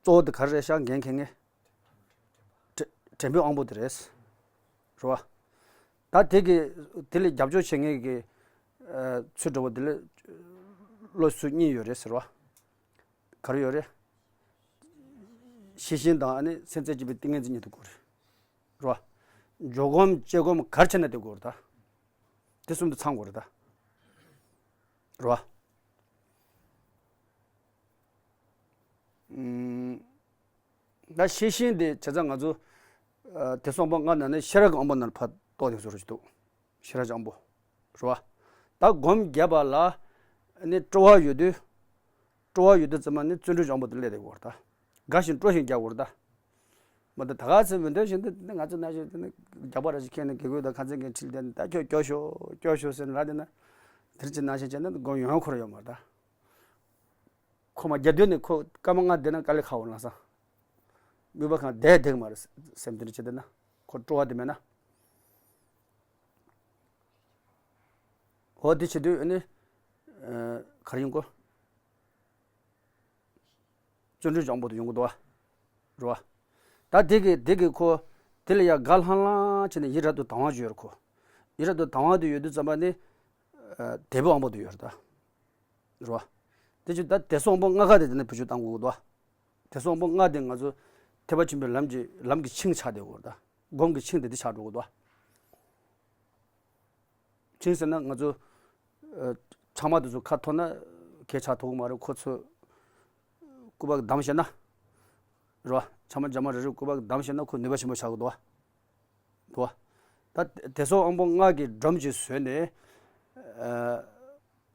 གཙོ་བོ་དེ་ག་རེ་རེད་ཤག་འགན་འཁྱེར་མཁན། དྲན་དྲན་པའི་དབང་པོ་དེ་རེད། རེད་བ། ད་དེ་གི་དེ་ལ་རྒྱབ་སྐྱོར་བྱེད་མཁན་གྱི་ཚུལ་འདྲ་བོ་དེ་ལ་བློ་ཚུལ་གཉིས་ཡོད་རེད་ཟེར་བ། ག་རེ་ཡོད་རེད། ཤེས་བཞིན་དང་ཨ་ནི་སེམས་རྩེ་གཅིག་པའི་ཏིང་ངེ་འཛིན་གཉིས་དེ་དགོས་རེད། རོ། འཇོག་སྒོམ་བཅས་སྒོམ་ག་རེ་བྱས་ན་དེ་དགོས་རེད་ད། དེ་གསུམ་དུ་ཚང་དགོས་རེད་ད། རོ། ཨུམ། ད་ཤེས་བཞིན་དེ་བྱས་ཙང་ང་ཚོ་ཨ་དེ་གསུམ་པོ་ལྔ་ནང་ནས་ཤེས་རབ་ཀྱི་དབང་པོ་ནང་ལ་ཕར་གཏོགས་དེ་བཟོ་རོགས་ཞིག་འདུག་ཤེས་རབ་ཀྱི་དབང་པོ། རེད་བ། ད་སྒོམ་བརྒྱབ་པ་ལ་ནི་སྤྲོ་བ་ཡོད་དུས། སྤྲོ་བ་ཡོད་དུས་ཙམ་པ་ནི་བརྩོན་འགྲུས་ཀྱི་དབང་པོ་དེ་སླེབས་བསྡད་ཡོད་རེད་ད། དགའ་ཞིང་སྤྲོ་ཞིང་རྒྱག་དགོས་རེད་ད། མ་གཏོགས་ད་ག་ཚོད་མི་འདོད་བཞིན་དུ་ནི་ང་ཚོ་ན་བཞིན་དུ་ནི་རྒྱག་པ་ར་ཞིག་ཁྱེར་ནས་དགེ་བསྐོས་དང་ཁ་འཛིན་མཁན་ཁྲིད་བསྡད་ནས་ད་ཁྱོད་སྐྱོ་ཤོག་སྐྱོ་ཤོག་ཟེར་ནས་ལབ་བསྡད་ན། དེར་ཅི་ན་བཞིན་བྱས་ན་སྒོམ་ཡོང་ཁོ་ར་ཡོད་མ་རེད་ད། ཁོ་མ་རྒྱ་སྡོད་ནས་ཁོ་སྐར་མ་ལྔ་བསྡད་ན་དཀའ་ལས་ཁག་པོ་ལ་ས། དམིགས་པ་གང་བསྡད་བསྡད་ཀྱི་མ་རེད་སེམས་དེ་འདྲ་བྱེད་བསྡད་ན་ཁོ་སྤྲོ་བ་དེ་མེད་ན། འོ་དེ་བྱེད་དུས་ཨ་ནི། ཨ་ག་རེ་ཡིན་གོ། བརྩོན་འགྲུས་སྦྱོང་པོ་དེ་ཡོང་གི་འདུག་བ། རེད་བ། ད་དེ་གི་དེ་གི་ཁོ། དེ་ལ་ཡ་དགའ་ལྷང་ལྷང་བྱས་ནས་ཡིད་རབ་ཏུ་དང་བ་ཅིག་ཡོད་རེད་ཁོ། ཡིད་རབ་ཏུ་དང་བ་དེ་ཡོད་དུས་ཙམ་པ་ནི། ཨ་དད་པའི་དབང་པོ་དེ་ཡོད་རེད་ད། རེད་བ། དེ་ཅི་ད་དད་སོགས་དབང་པོ་ལྔ་ཀ་དེ་དེ་ནས་བེད་སྤྱོད་གཏང་དགོས་ཀྱི་འདུག་བ། དད་སོགས་དབང་པོ་ལྔ་དེ་ང་ཚོ་ཐེག་པ་ཆེན་པོའི་ལམ་གྱི་ལམ་གྱི་ཆིངས་ཆགས་བསྡད་ཡོད་རེད་ད། སྒོམ་གྱི་ཆིངས་དེ་དེ་ཆགས་འགྲོ་གི་འདུག་བ། ཆིངས་ཟེར་ན་ང་ཚོ། ཨ་ཕྲ་མ་དེ་ཚོ་ཁ་ཐོར་ན་གས་ཆགས་ཐུབ་ཀྱི་མ་རེད་ཁོ་ཚོ། སྐུད་པ་གིས་བསྡམས་བཞག་ན། རེད་བ། ཕྲ་མ་རྒྱ་མ་རེ་རེ་སྐུད་པ་གིས་བསྡམས་བཞག་ན་ཁོ་ནུས་པ་ཆེན་པོ་ཆགས་ཀྱི་འདུག་བ། འདུག་བ། ད་དད་སོགས་དབང་པོ་ལྔ་གི་སྒྲོམ་གྱིས་བཟོས་ནས། ཨ་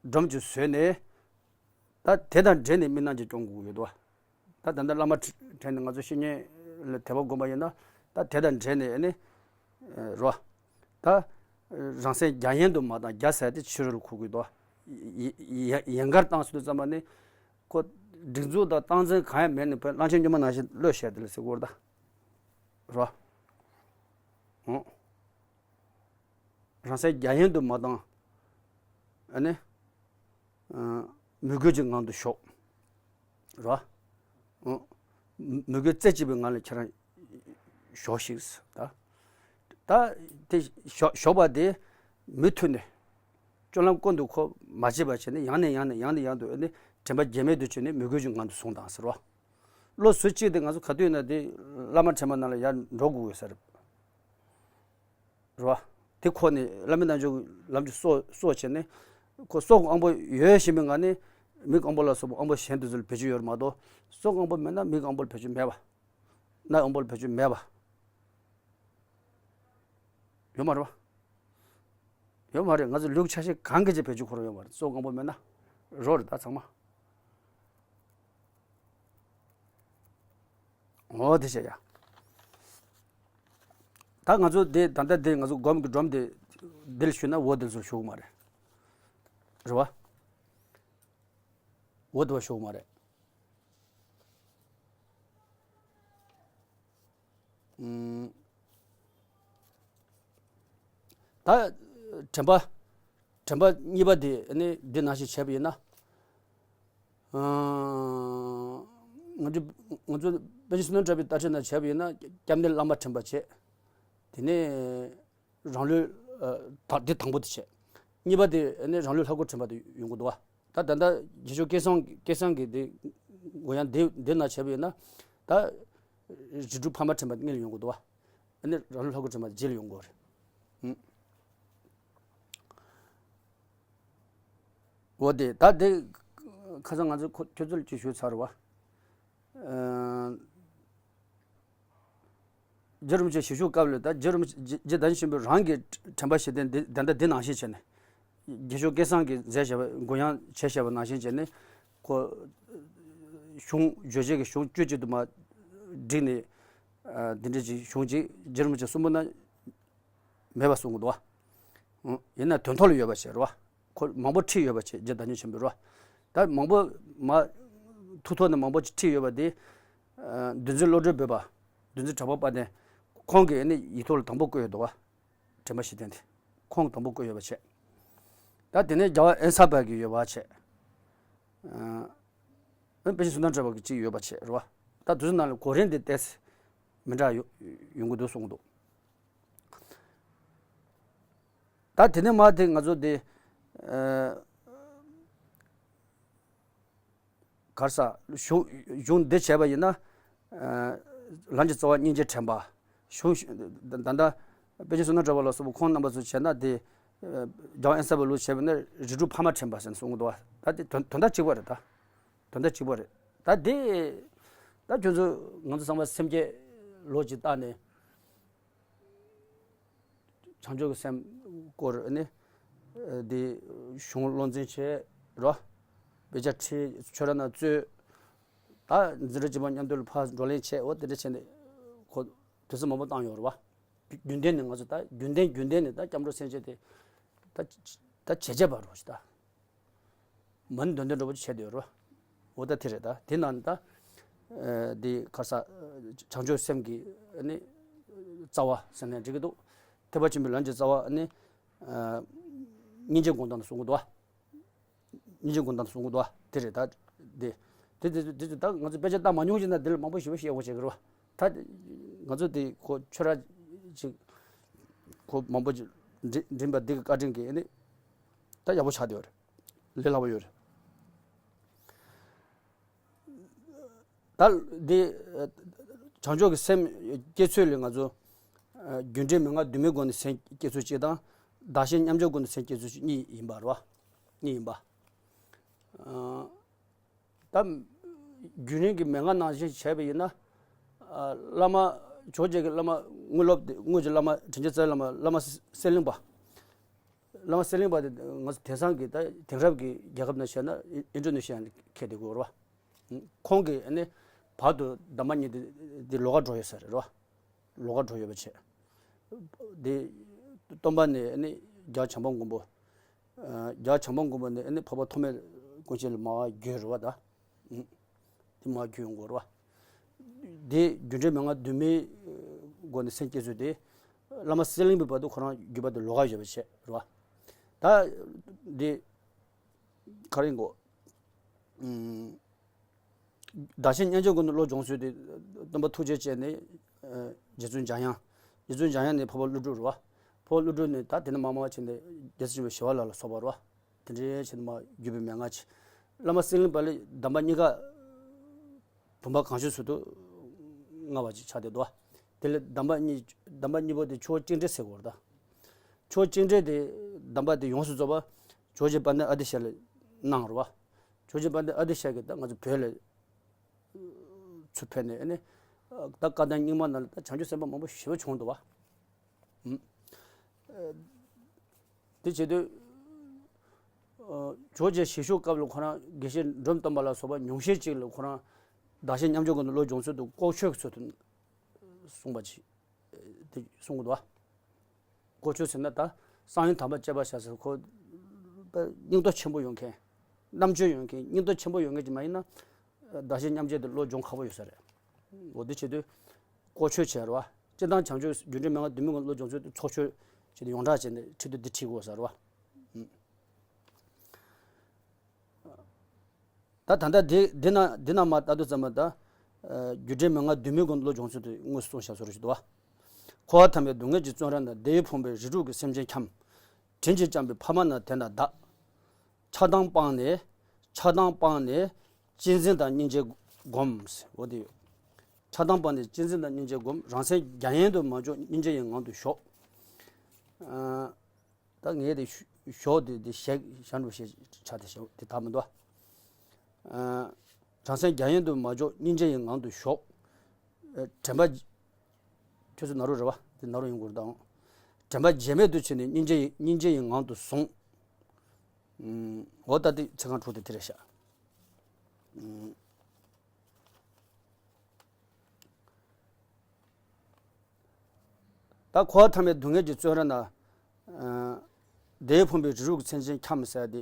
སྒྲོམ་གྱིས་བཟོས་ནས། ད་དེ་དང་འབྲེལ་ནས་མི་རྣམས་ཀྱིས་སྐྱོང་དགོས་ཀྱི་འདུག་བ། ད་ད་ལྟ་བླ་མ་དྲན་ནས་ང་ཚོ་བཤེས་གཉེན་ལ་དད་པ་སྒོམ་པ་ཡིན་ན་ད་དེ་དང་འབྲེལ་ནས་ཨ་ནི། རོ། ད། རང་སེམས་རྒྱ་ཡན་དུ་མ་བཏང་རྒྱ་ཟེར་དེ་ཕྱི་རོལ་ལ་འཁོར་དགོས་དོ། ཡ་ཡ་ཡན་གར་བཏང་ཟེར་དུས་ཙམ་པ་ནི། ཁོ། སྒྲིག་འཛུགས་དང་སྟངས་འཛིན་གང་ཡང་མེད་ནས་བོད་གླང་ཆེན་སྨྱོན་མ་ནང་བཞིན་བློས་བཤད་དེ་ལ་ཟེར་དགོས་རེད་ད། རོ། འོ། རང་སེམས་རྒྱ་ཡན་དུ་མ་བཏང་། ཨ་ནི། ཨ་མོས་གུས་ཀྱི་ངང་དུ་ཞོག་རོ། འོ། མོས་གུས་རྩེ་གཅིག་པའི་ངང་ལ་ཁྱེད་རང་ཞོག་ཤིག་ད། ད་དེ་ཞོག་ཞོག་པ་དེ་མུ་མཐུད་ནས་སྤྱོད་ལམ་ཀུན་ཏུ་ཁོ་མ་བརྗེད་པ་བྱས་ནས་ཡང་ནས་ཡང་ནས་ཡང་ནས་ཡང་དུ་ཨ་ནི་དྲན་པ་བརྗེད་མེད་དུ་བྱས་ནས་མོས་གུས་ཀྱི་ངང་དུ་བཟུང་དང་ཟེར་རོ། བློ་ཟུར་གཅིག་དེ་ང་ཚོ་ག་དུས་ཡིན་ན་དེ་བླ་མ་དྲན་པ་ནང་ལ་ཡར་འགྲོ་དགོས་ཡོད་ས་རེད། རེད་བ། དེ་ཁོ་ནས་བླ་མའི་རྣལ་འབྱོར་གྱི་ལམ་གྱི་སྲོག་སྲོག་བྱས་ནས། ཁོ་སྲོག་གི་དབང་པོ་ཡོད་བཞིན་པའི་ངང་ནས་མིག་དབང་པོ་ལ་སོགས་པ་དབང་པོ་གཞན་དེ་ཚོ་ལ་བེད་སྤྱོད་ཡོད་རེད་མ་གཏོགས་སྲོག་གི་དབང་པོ་མེད་ན་མིག་དབང་པོ་ལ་བེད་སྤྱོད་མེད་པ། རྣ་དབང་པོ་ལ་བེད་སྤྱོད་མེད་པ། ཡོད་མ་རེད་བ། ཡོད་མ་རེད་ང་ཚོ་ལུས་ཆ་ཤས་གང་གི་ཅིག་བེད་སྤྱོད་ཁོ་རང་ཡོད་མ་རེད་སྲོག་གི་དབང་པོ་མེད་ན། རོ་རེད་ད་ཚང་མ། འོ་དེ་བྱས་ཡ། ད་ང་ཚོ་དེ་ད་ལྟ་དེ་ང་ཚོ་སྒོམ་གྱི་སྒྲོམ་དེ་འདིར་ཞུས་ན་འོ་དེ་ཚོ་ཞུ་གི་མ་རེད། རེད་བ། འོ་དེ་བ་ཞུ་གི་མ་རེད། ཨུམ། ད་དྲན་པ་དྲན་པ་གཉིས་པ་དེ་ནི་འདི་ནང་བཞིན་བྱས་པ་ཡིན་ན། ང་ཚོ་ང་ཚོ་པཎ་ཆེན་བསོད་ནམས་གྲགས་པའི་ལྟ་ཁྲིད་ནང་བྱས་པ་ཡིན་ན། སྐྱབས་གནས་བླ་མ་དྲན་པ་བྱས། དེ་ནས་རང་ལུས། ད་འདི་དང་པོ་དེ་བྱས། གཉིས་པ་དེ་ནི་རང་ལུས་ལྷ་སྐུ་དྲན་པ་དེ་ཡོང་གི་འདུག་བ། ད་ད་ལྟ་རྗེ་ཤོ་སྐལ་བཟང་སྐལ་བཟང་གི་དེ་གོ་ཡང་དེ་དེ་ན་བྱས་པ་ཡིན་ན། ད་རིགས་དྲུག་ཕ་མ་དྲན་པ་དངོས་ལ་ཡོང་གི་འདུག་བ། ཨ་ནི་རང་ལུས་ལྷ་སྐུ་དྲན་པ་རྗེས་ལ་ཡོང་གི་རེད། ཨུ། འོ་དེ་ད་དེ་ཁ་སང་ང་ཚོ་ཁོ་ཁྱོད་ཚོ་ལ་ཅིག་ཞུས་ཚར་བ། རྗེ་རིན་པོ་ཆེ་ཞལ་བཞུགས་སྐབས་ལ། ད་རྗེ་རིན་པོ་ཆེ་རྗེ་རྗེ་བདག་ཉིད་ཆེན་པོས་རང་གི་དྲན་པ་བཞེས་དོན་འདི་ད་ལྟ་འདི་ནང་བཞིན་བྱས་ནས། རྗེ་ཤོ་སྐལ་བཟང་གིས་མཛད་བཞག་པ་གུ་ཡངས་བྱས་བཞག་པ་ནང་བཞིན་བྱས་ནས། ཁོ་གཞུང་བརྗོད་བྱེད་ཀྱི་གཞུང་བཅུ་གཅིག་ཏུ་མ་བསྒྲིགས་ནས། འདི་འདྲ་ཅིག་གཞུང་ཅིག་རྗེ་རིན་པོ་ཆེ་གསུང་པ་ན་མེད་པ་གསུང་གི་འདུག་བ། ཡིན་ན་དོན་ཐོག་ལ་ཡོད་པ་བྱས་རེད་བ། ཁོ་མང་པོ་ཁྲིད་ཡོད་པ་བྱས། རྗེ་བདག་ཉིད་ཆེན་པོས་རེད་བ། ད་མང་པོ་མ་ཐུགས་ཐོག་ནས་མང་པོ་ཅིག་ཁྲིད་ཡོད་པ་དེ། འདུལ་འཛིན་བློ་གྲོས་བོད་པ། འདུལ་འཛིན་གྲགས་པ་དཔལ་ལྡན། ཁོང་གིས་ནི་ཡིག་ཐོག་ལ་དང་པོ་བཀོད་ཡོད་འདུག་བ། དྲན་པ་བཞེས་དོན་དེ་ཁོང་དང་པོ་བཀོད་ཡོད་པ་བྱས། ད་དེ་ནས་རྒྱལ་བ་དབེན་ས་པ་གིས་ཡོད་པ་བྱས། ཨ་པཎ་ཆེན་བསོད་ནམས་གྲགས་པ་གིས་གཅིག་ཡོད་པ་བྱས་རེད་བ། ད་དེ་ཚོ་ནང་ལ་གོ་རིམ་དེ་ཏོག་ཙམ་མི་འདྲ་ཡོ་ཡོང་གི་འདུག་གསུང་གི་འདུག་ད་དེ་ནས་མར་དེ་ང་ཚོ་དེ། ཨ་ག་རེ་ཟེར། གཞུང་གཞུང་འདི་བྱས་པ་ཡིན་ན། ཨ་ལམ་གྱི་རྩ་བ་སྙིང་རྗེ་དྲན་པ། གཞུང་ད་ད་ལྟ་པཎ་ཆེན་བསོད་ནམས་གྲགས་པ་ལ་སོགས་པ་ཁོང་རྣམ་པ་ཚོ་བྱས་ན་དེ། རྒྱལ་བ་དབེན་ས་པའི་ལུགས་བྱས་པ་ན་རིགས་དྲུག་ཕ་མ་དྲན་པ་ཟེར་ནས་གསུང་གི་འདུག་བ། ད་དེ་དོན་དོན་དག་གཅིག་པ་རེད་ད། དོན་དག་གཅིག་པ་རེད། ད་དེ་ད་ཁྱོད་ཚོ་ང་ཚོ་ཚང་མ་སེམས་བསྐྱེད་ལོ་གཅིག་བཏང་ནས། བྱང་ཆུབ་ཀྱི་སེམས་སྐོར་ནི། འདི་གཞུང་བློ་འཛིན་བྱས་རོ། དཔེ་ཆ་ཁྲིད། ཆོས་ར་ན་རྩོད། ད་འཛིན་གྲྭ་བཅུ་པ་མཉམ་དུ་ལ་ཕར་བགྲོ་གླེང་བྱས། འོ་དེ་འདྲ་བྱས་ནས་ཁོ་དུས་ཚོད་མང་པོ་བཏང་ཡོད་རེད་བ། རྒྱུན་ལྡན་ནས་ང་ཚོ་ད་རྒྱུན་ལྡན་རྒྱུན་ལྡན་ནས་ད་སྐྱབས་འགྲོ་སེམས་བསྐྱེད་དེ་ད་ད་བྱེད་བྱེད་པ་རོ་ཞིག་ད། མ་ཎི་འདོན་འདོན་འདྲ་པོ་བྱས་བསྡད་ཡོད་རེད་བ། འོ་ད་དེ་རེད་ད། དེ་ནང་ད། ཨ་འདི་ག་རེ་ཟེར། བྱང་ཆུབ་སེམས་ཀྱི་ནི་རྩ་བ་ཟེར་ནས་འགྲིག་གི་འདུག་ཐེག་པ་ཆེན་པོའི་ལམ་གྱི་རྩ་བ་ནི། ཨ་སྙིང་རྗེ་སྒོམ་སྟངས་གསུང་གི་འདུག་བ། སྙིང་རྗེ་སྒོམ་སྟངས་གསུང་གི་འདུག་བ། དེ་རེད་ད། དེ་དེ་དེ་དེ་ད་ང་ཚོ་དཔེ་ཆ་ལྟ་མ་མྱོང་ཅིག་ན་དེ་ལ་མང་པོ་ཞེ་པོ་བཤད་དགོས་བྱེད་ཀྱི་རེད་བ། ད་ང་ཚོ་དེ་ཁོ་ཆོས་ར་ཅིག་ཁོ་མང་པོ་ཅིག་འདྲི་འདྲི་པ་འདི་གི་བཀའ་དྲིན་གྱིས་ནི་ད་ཡག་པོ་ཆགས་བསྡད་ཡོད་རེད། ལས་སླ་པོ་ཡོད་རེད། ད་འདི་བྱང་ཆུབ་ཀྱི་སེམས་བསྐྱེད་ཚུལ་ལས་ང་ཚོ་རྒྱུ་འབྲས་མན་ངག་བདུན་མའི་སྒོ་ནས་སེམས་བསྐྱེད་ཚུལ་གཅིག་དང་། བདག་གཞན་མཉམ་བརྗེའི་སྒོ་ནས་སེམས་བསྐྱེད་ཚུལ་གཉིས་ཡིན་པ་རེད་བ། གཉིས་ཡིན་པ། ད་རྒྱུན་རིང་གི་མན་ངག་ནང་བཞིན་བྱས་པ་ཡིན་ན། བླ་མ་ཇོ་བོ་རྗེ་གི་བླ་མ་དངོས་སློབ་དེ། དངོས་ཀྱི་བླ་མ་དྲིན་ཅན་རྩ་བའི་བླ་མ་བླ་མ་གསེར་གླིང་པ། བླ་མ་གསེར་གླིང་པ་དེ་ང་ཚོ་དེང་སང་གི་ད་དེང་རབས་ཀྱི་རྒྱལ་ཁབ་ནང་བཤད་ན་ཨིན་ཌི་ནེ་ཤི་ཡ་ནས་ཁྱེར་བསྡད་ཀྱི་ཡོད་རེད་བ། ཁོང་གིས་ཨ་ནི་བར་དུ་གདམས་པ་གཉིས་དེ་དེ་ལོགས་ཀ་འགྲོ་ཡོད་ས་རེད་བ། ལོགས་ཀ་འགྲོ་ཡོད་པ་བྱས། དེ་སྟོན་པ་ནས་ཨ་ནི་རྒྱལ་བ་བྱམས་པ་མགོན་པོ། རྒྱལ་བ་བྱམས་པ་མགོན་པོ་ནས་ཨ་ནི་འཕགས་པ་ཐོགས་མེད་དཀོན་མཆོག་ལ་མར་བརྒྱུད་རེད་བ་ད། དེ་མར་བརྒྱུད་ཡོང་གི་རེད་བ། དེ་རྒྱུ་འབྲས་མན་ངག་བདུན་མའི་སྒོ་ནས་སེམས་བསྐྱེད་ཚུལ་དེ། བླ་མ་གསེར་གླིང་པའི་བར་དུ་ཁོ་རང་བརྒྱུད་པ་དེ་ལོགས་ཀ་ཡོད་པ་བྱས་རེད་བ། ད་དེ་ག་རེ་ཡིན་གོ། བདག་གཞན་མཉམ་བརྗེའི་སྒོ་ནས་བློ་སྦྱོང་ཚུལ་དེ། སྟོན་པ་ཐུགས་རྗེ་ཅན་ནས་རྗེ་བཙུན་འཇམ་དབྱངས། རྗེ་བཙུན་འཇམ་དབྱངས་ནས་འཕགས་པ་ཀླུ་སྒྲུབ་རེད་བ། འཕགས་པ་ཀླུ་སྒྲུབ་ནས་ད་དེ་ནས་མར་མར་ཕྱིན་ནས་རྒྱལ་སྲས་ཆེན་པོ་ཞི་བ་ལྷ་ལ་སོགས་པ་རེད་བ། དེ་འདྲའི་ཕྱིན་ནས་མར་བརྒྱུད་པའི་མན་ངག་ཅིག་བླ་མ་གསེར་གླིང་པ་ལས་གདམས་པ་གཉིས་ཀ་བུམ་པ་གང་བྱོའི་ཚུལ་དུ་མངའ་བ་ཅིག་ཆགས་བསྡད་འདུག་བ། དེ་ལས་གདམས་པ་གཉིས། གདམས་པ་གཉིས་པོ་དེ་ཆོས་དབྱིངས་འགྲེལ་ཟེར་གྱི་ཡོད་རེད་ད། ཆོས་དབྱིངས་འགྲེལ་དེ་གདམས་པ་དེ་ཡོངས་སུ་རྫོགས་པ་ཇོ་བོ་རྗེ་དཔལ་ལྡན་ཨ་ཏི་ཤ་ལ་གནང་རེད་བ། ཇོ་བོ་རྗེ་དཔལ་ལྡན་ཨ་ཏི་ཤ་གིས་ད་ང་ཚོ་བོད་ལ་ཚུར་ཕེབས་ནས་ཨ་ནི། ད་བཀའ་གདམས་རྙིང་མ་ནང་ལ་ད་བྱང་ཆུབ་སེམས་དཔའ་མང་པོ་ཞེ་པོ་བྱུང་འདུག་བ། དེ་བྱེད་དུས། ཇོ་བོ་རྗེ་ཞལ་བཞུགས་སྐབས་ལ་ཁོ་རང་དགེ་བཤེས་འབྲོམ་སྟོན་པ་ལ་སོགས་པ་ཉུང་ཤས་ཅིག་ལ་ཁོ་རང་བདག་གཞན་མཉམ་བརྗེའི་སྒོ་ནས་བློ་སྦྱོང་ཚུལ་དུ་ལྐོག་ཆོས་ཀྱི་ཚུལ་དུ་གསུངས་པ་ཅིག་དེ་གསུང་གི་འདུག་བ། ལྐོག་ཆོས་ཟེར་ན་ད་གསང་ཡུམ་དམ་པ་བཅས་པ་བྱ་ཟེར། ཁོ་སྙིང་སྟོབས་ཆེན་པོ་ཡོད་མཁན། རྣམ་དཔྱོད་ཡོད་མཁན། སྙིང་སྟོབས་ཆེན་པོ་ཡོད་མཁན་ཅིག་མ་ཡིན་ན་བདག་གཞན་མཉམ་བརྗེ་དེ་བློ་སྦྱོང་ཁག་པོ་ཡོད་ས་རེད། འོ་དེ་བྱེད་དུས་ལྐོག་ཆོས་བྱས་རེད་བ། སྤྱིར་བཏང་བྱང་ཆུབ་རྒྱུ་འབྲས་མན་ངག་བདུན་མའི་སྒོ་ནས་བློ་སྦྱོང་ཚུལ་དེ་ཚོགས་ཆོས་ ཅིག་ཡོངས་གྲགས་བྱས་ནས་ཁྲིད་དུས་འདི་ཁྲིད་དགོས་ས་རེད་བ། ད་ད་ལྟ་འདི་འདི་ན་འདི་ན་མ་ལྟ་དུས་ཙམ་པ་ད། རྒྱུ་འབྲས་མན་ངག་བདུན་མའི་སྒོ་ནས་བློ་སྦྱོང་ཚུལ་དུ་དངོས་སུ་གསུངས་བཞག་སོ་རེ་ཞིག་འདུག་བ། འཁོར་བ་ཐ་མའི་སྡུག་བསྔལ་གྱི་བཙོན་ར་ན། བདེ་བས་ཕོངས་པའི་རིགས་དྲུག་གི་སེམས་ཅན་འཁྱམས། དྲིན་གྱིས་བསྐྱངས་པའི་ཕ་མ་རྣམས་དེ་ན་བདག་ཆགས་སྡང་སྤངས་ནས། ཆགས་སྡང་སྤངས་ནས་གཅེས་འཛིན་དང་སྙིང་རྗེ་བསྒོམ། འོ་དེ་ཡོད། ཆགས་སྡང་སྤངས་ནས་གཅེས་འཛིན་དང་སྙིང་རྗེ་བསྒོམ། རང་སེམས་རྒྱ་ཡན་དུ་མ་འཇོག་སྙིང་རྗེ་ཡི་ངང་དུ་ཞོག། ཨ། ད་ངས་དེ་ཞོག་དེ་དེ་ཞེག་ཞང་འགྲོ་ཞེས་བྱ་དེ་ཞོག་དེ་དག་མི་འདུག་ཨ། རང་སེམས་རྒྱ་ཡན་དུ་མ་འཇོག་སྙིང་རྗེ་ཡི་ངང་དུ་ཞོག། ཨ། དྲན་པ། ཁྱོད་ཚོ་ན་རོ་རེད་བ། དེ་ན་རོ་ཡིན་དགོས་རེད་དང་། དྲན་པ་བརྗེད་མེད་དུ་བྱས་ནས་སྙིང་རྗེ་ཡི་སྙིང་རྗེ་ཡི་ངང་དུ་བཟུང་། ཨུམ། འོ་ད་དེ་ཚིག་རྐང་དྲུག་དེ་དེ་རེད་ཤག་ཨུམ། ད་འཁོར་བ་ཐ་མའི་སྡུག་བསྔལ་གྱི་བཙོན་ར་ན། ཨ། བདེ་བས་ཕོངས་པའི་རིགས་དྲུག་གི་སེམས་ཅན་འཁྱམས་ཟེར་དེ།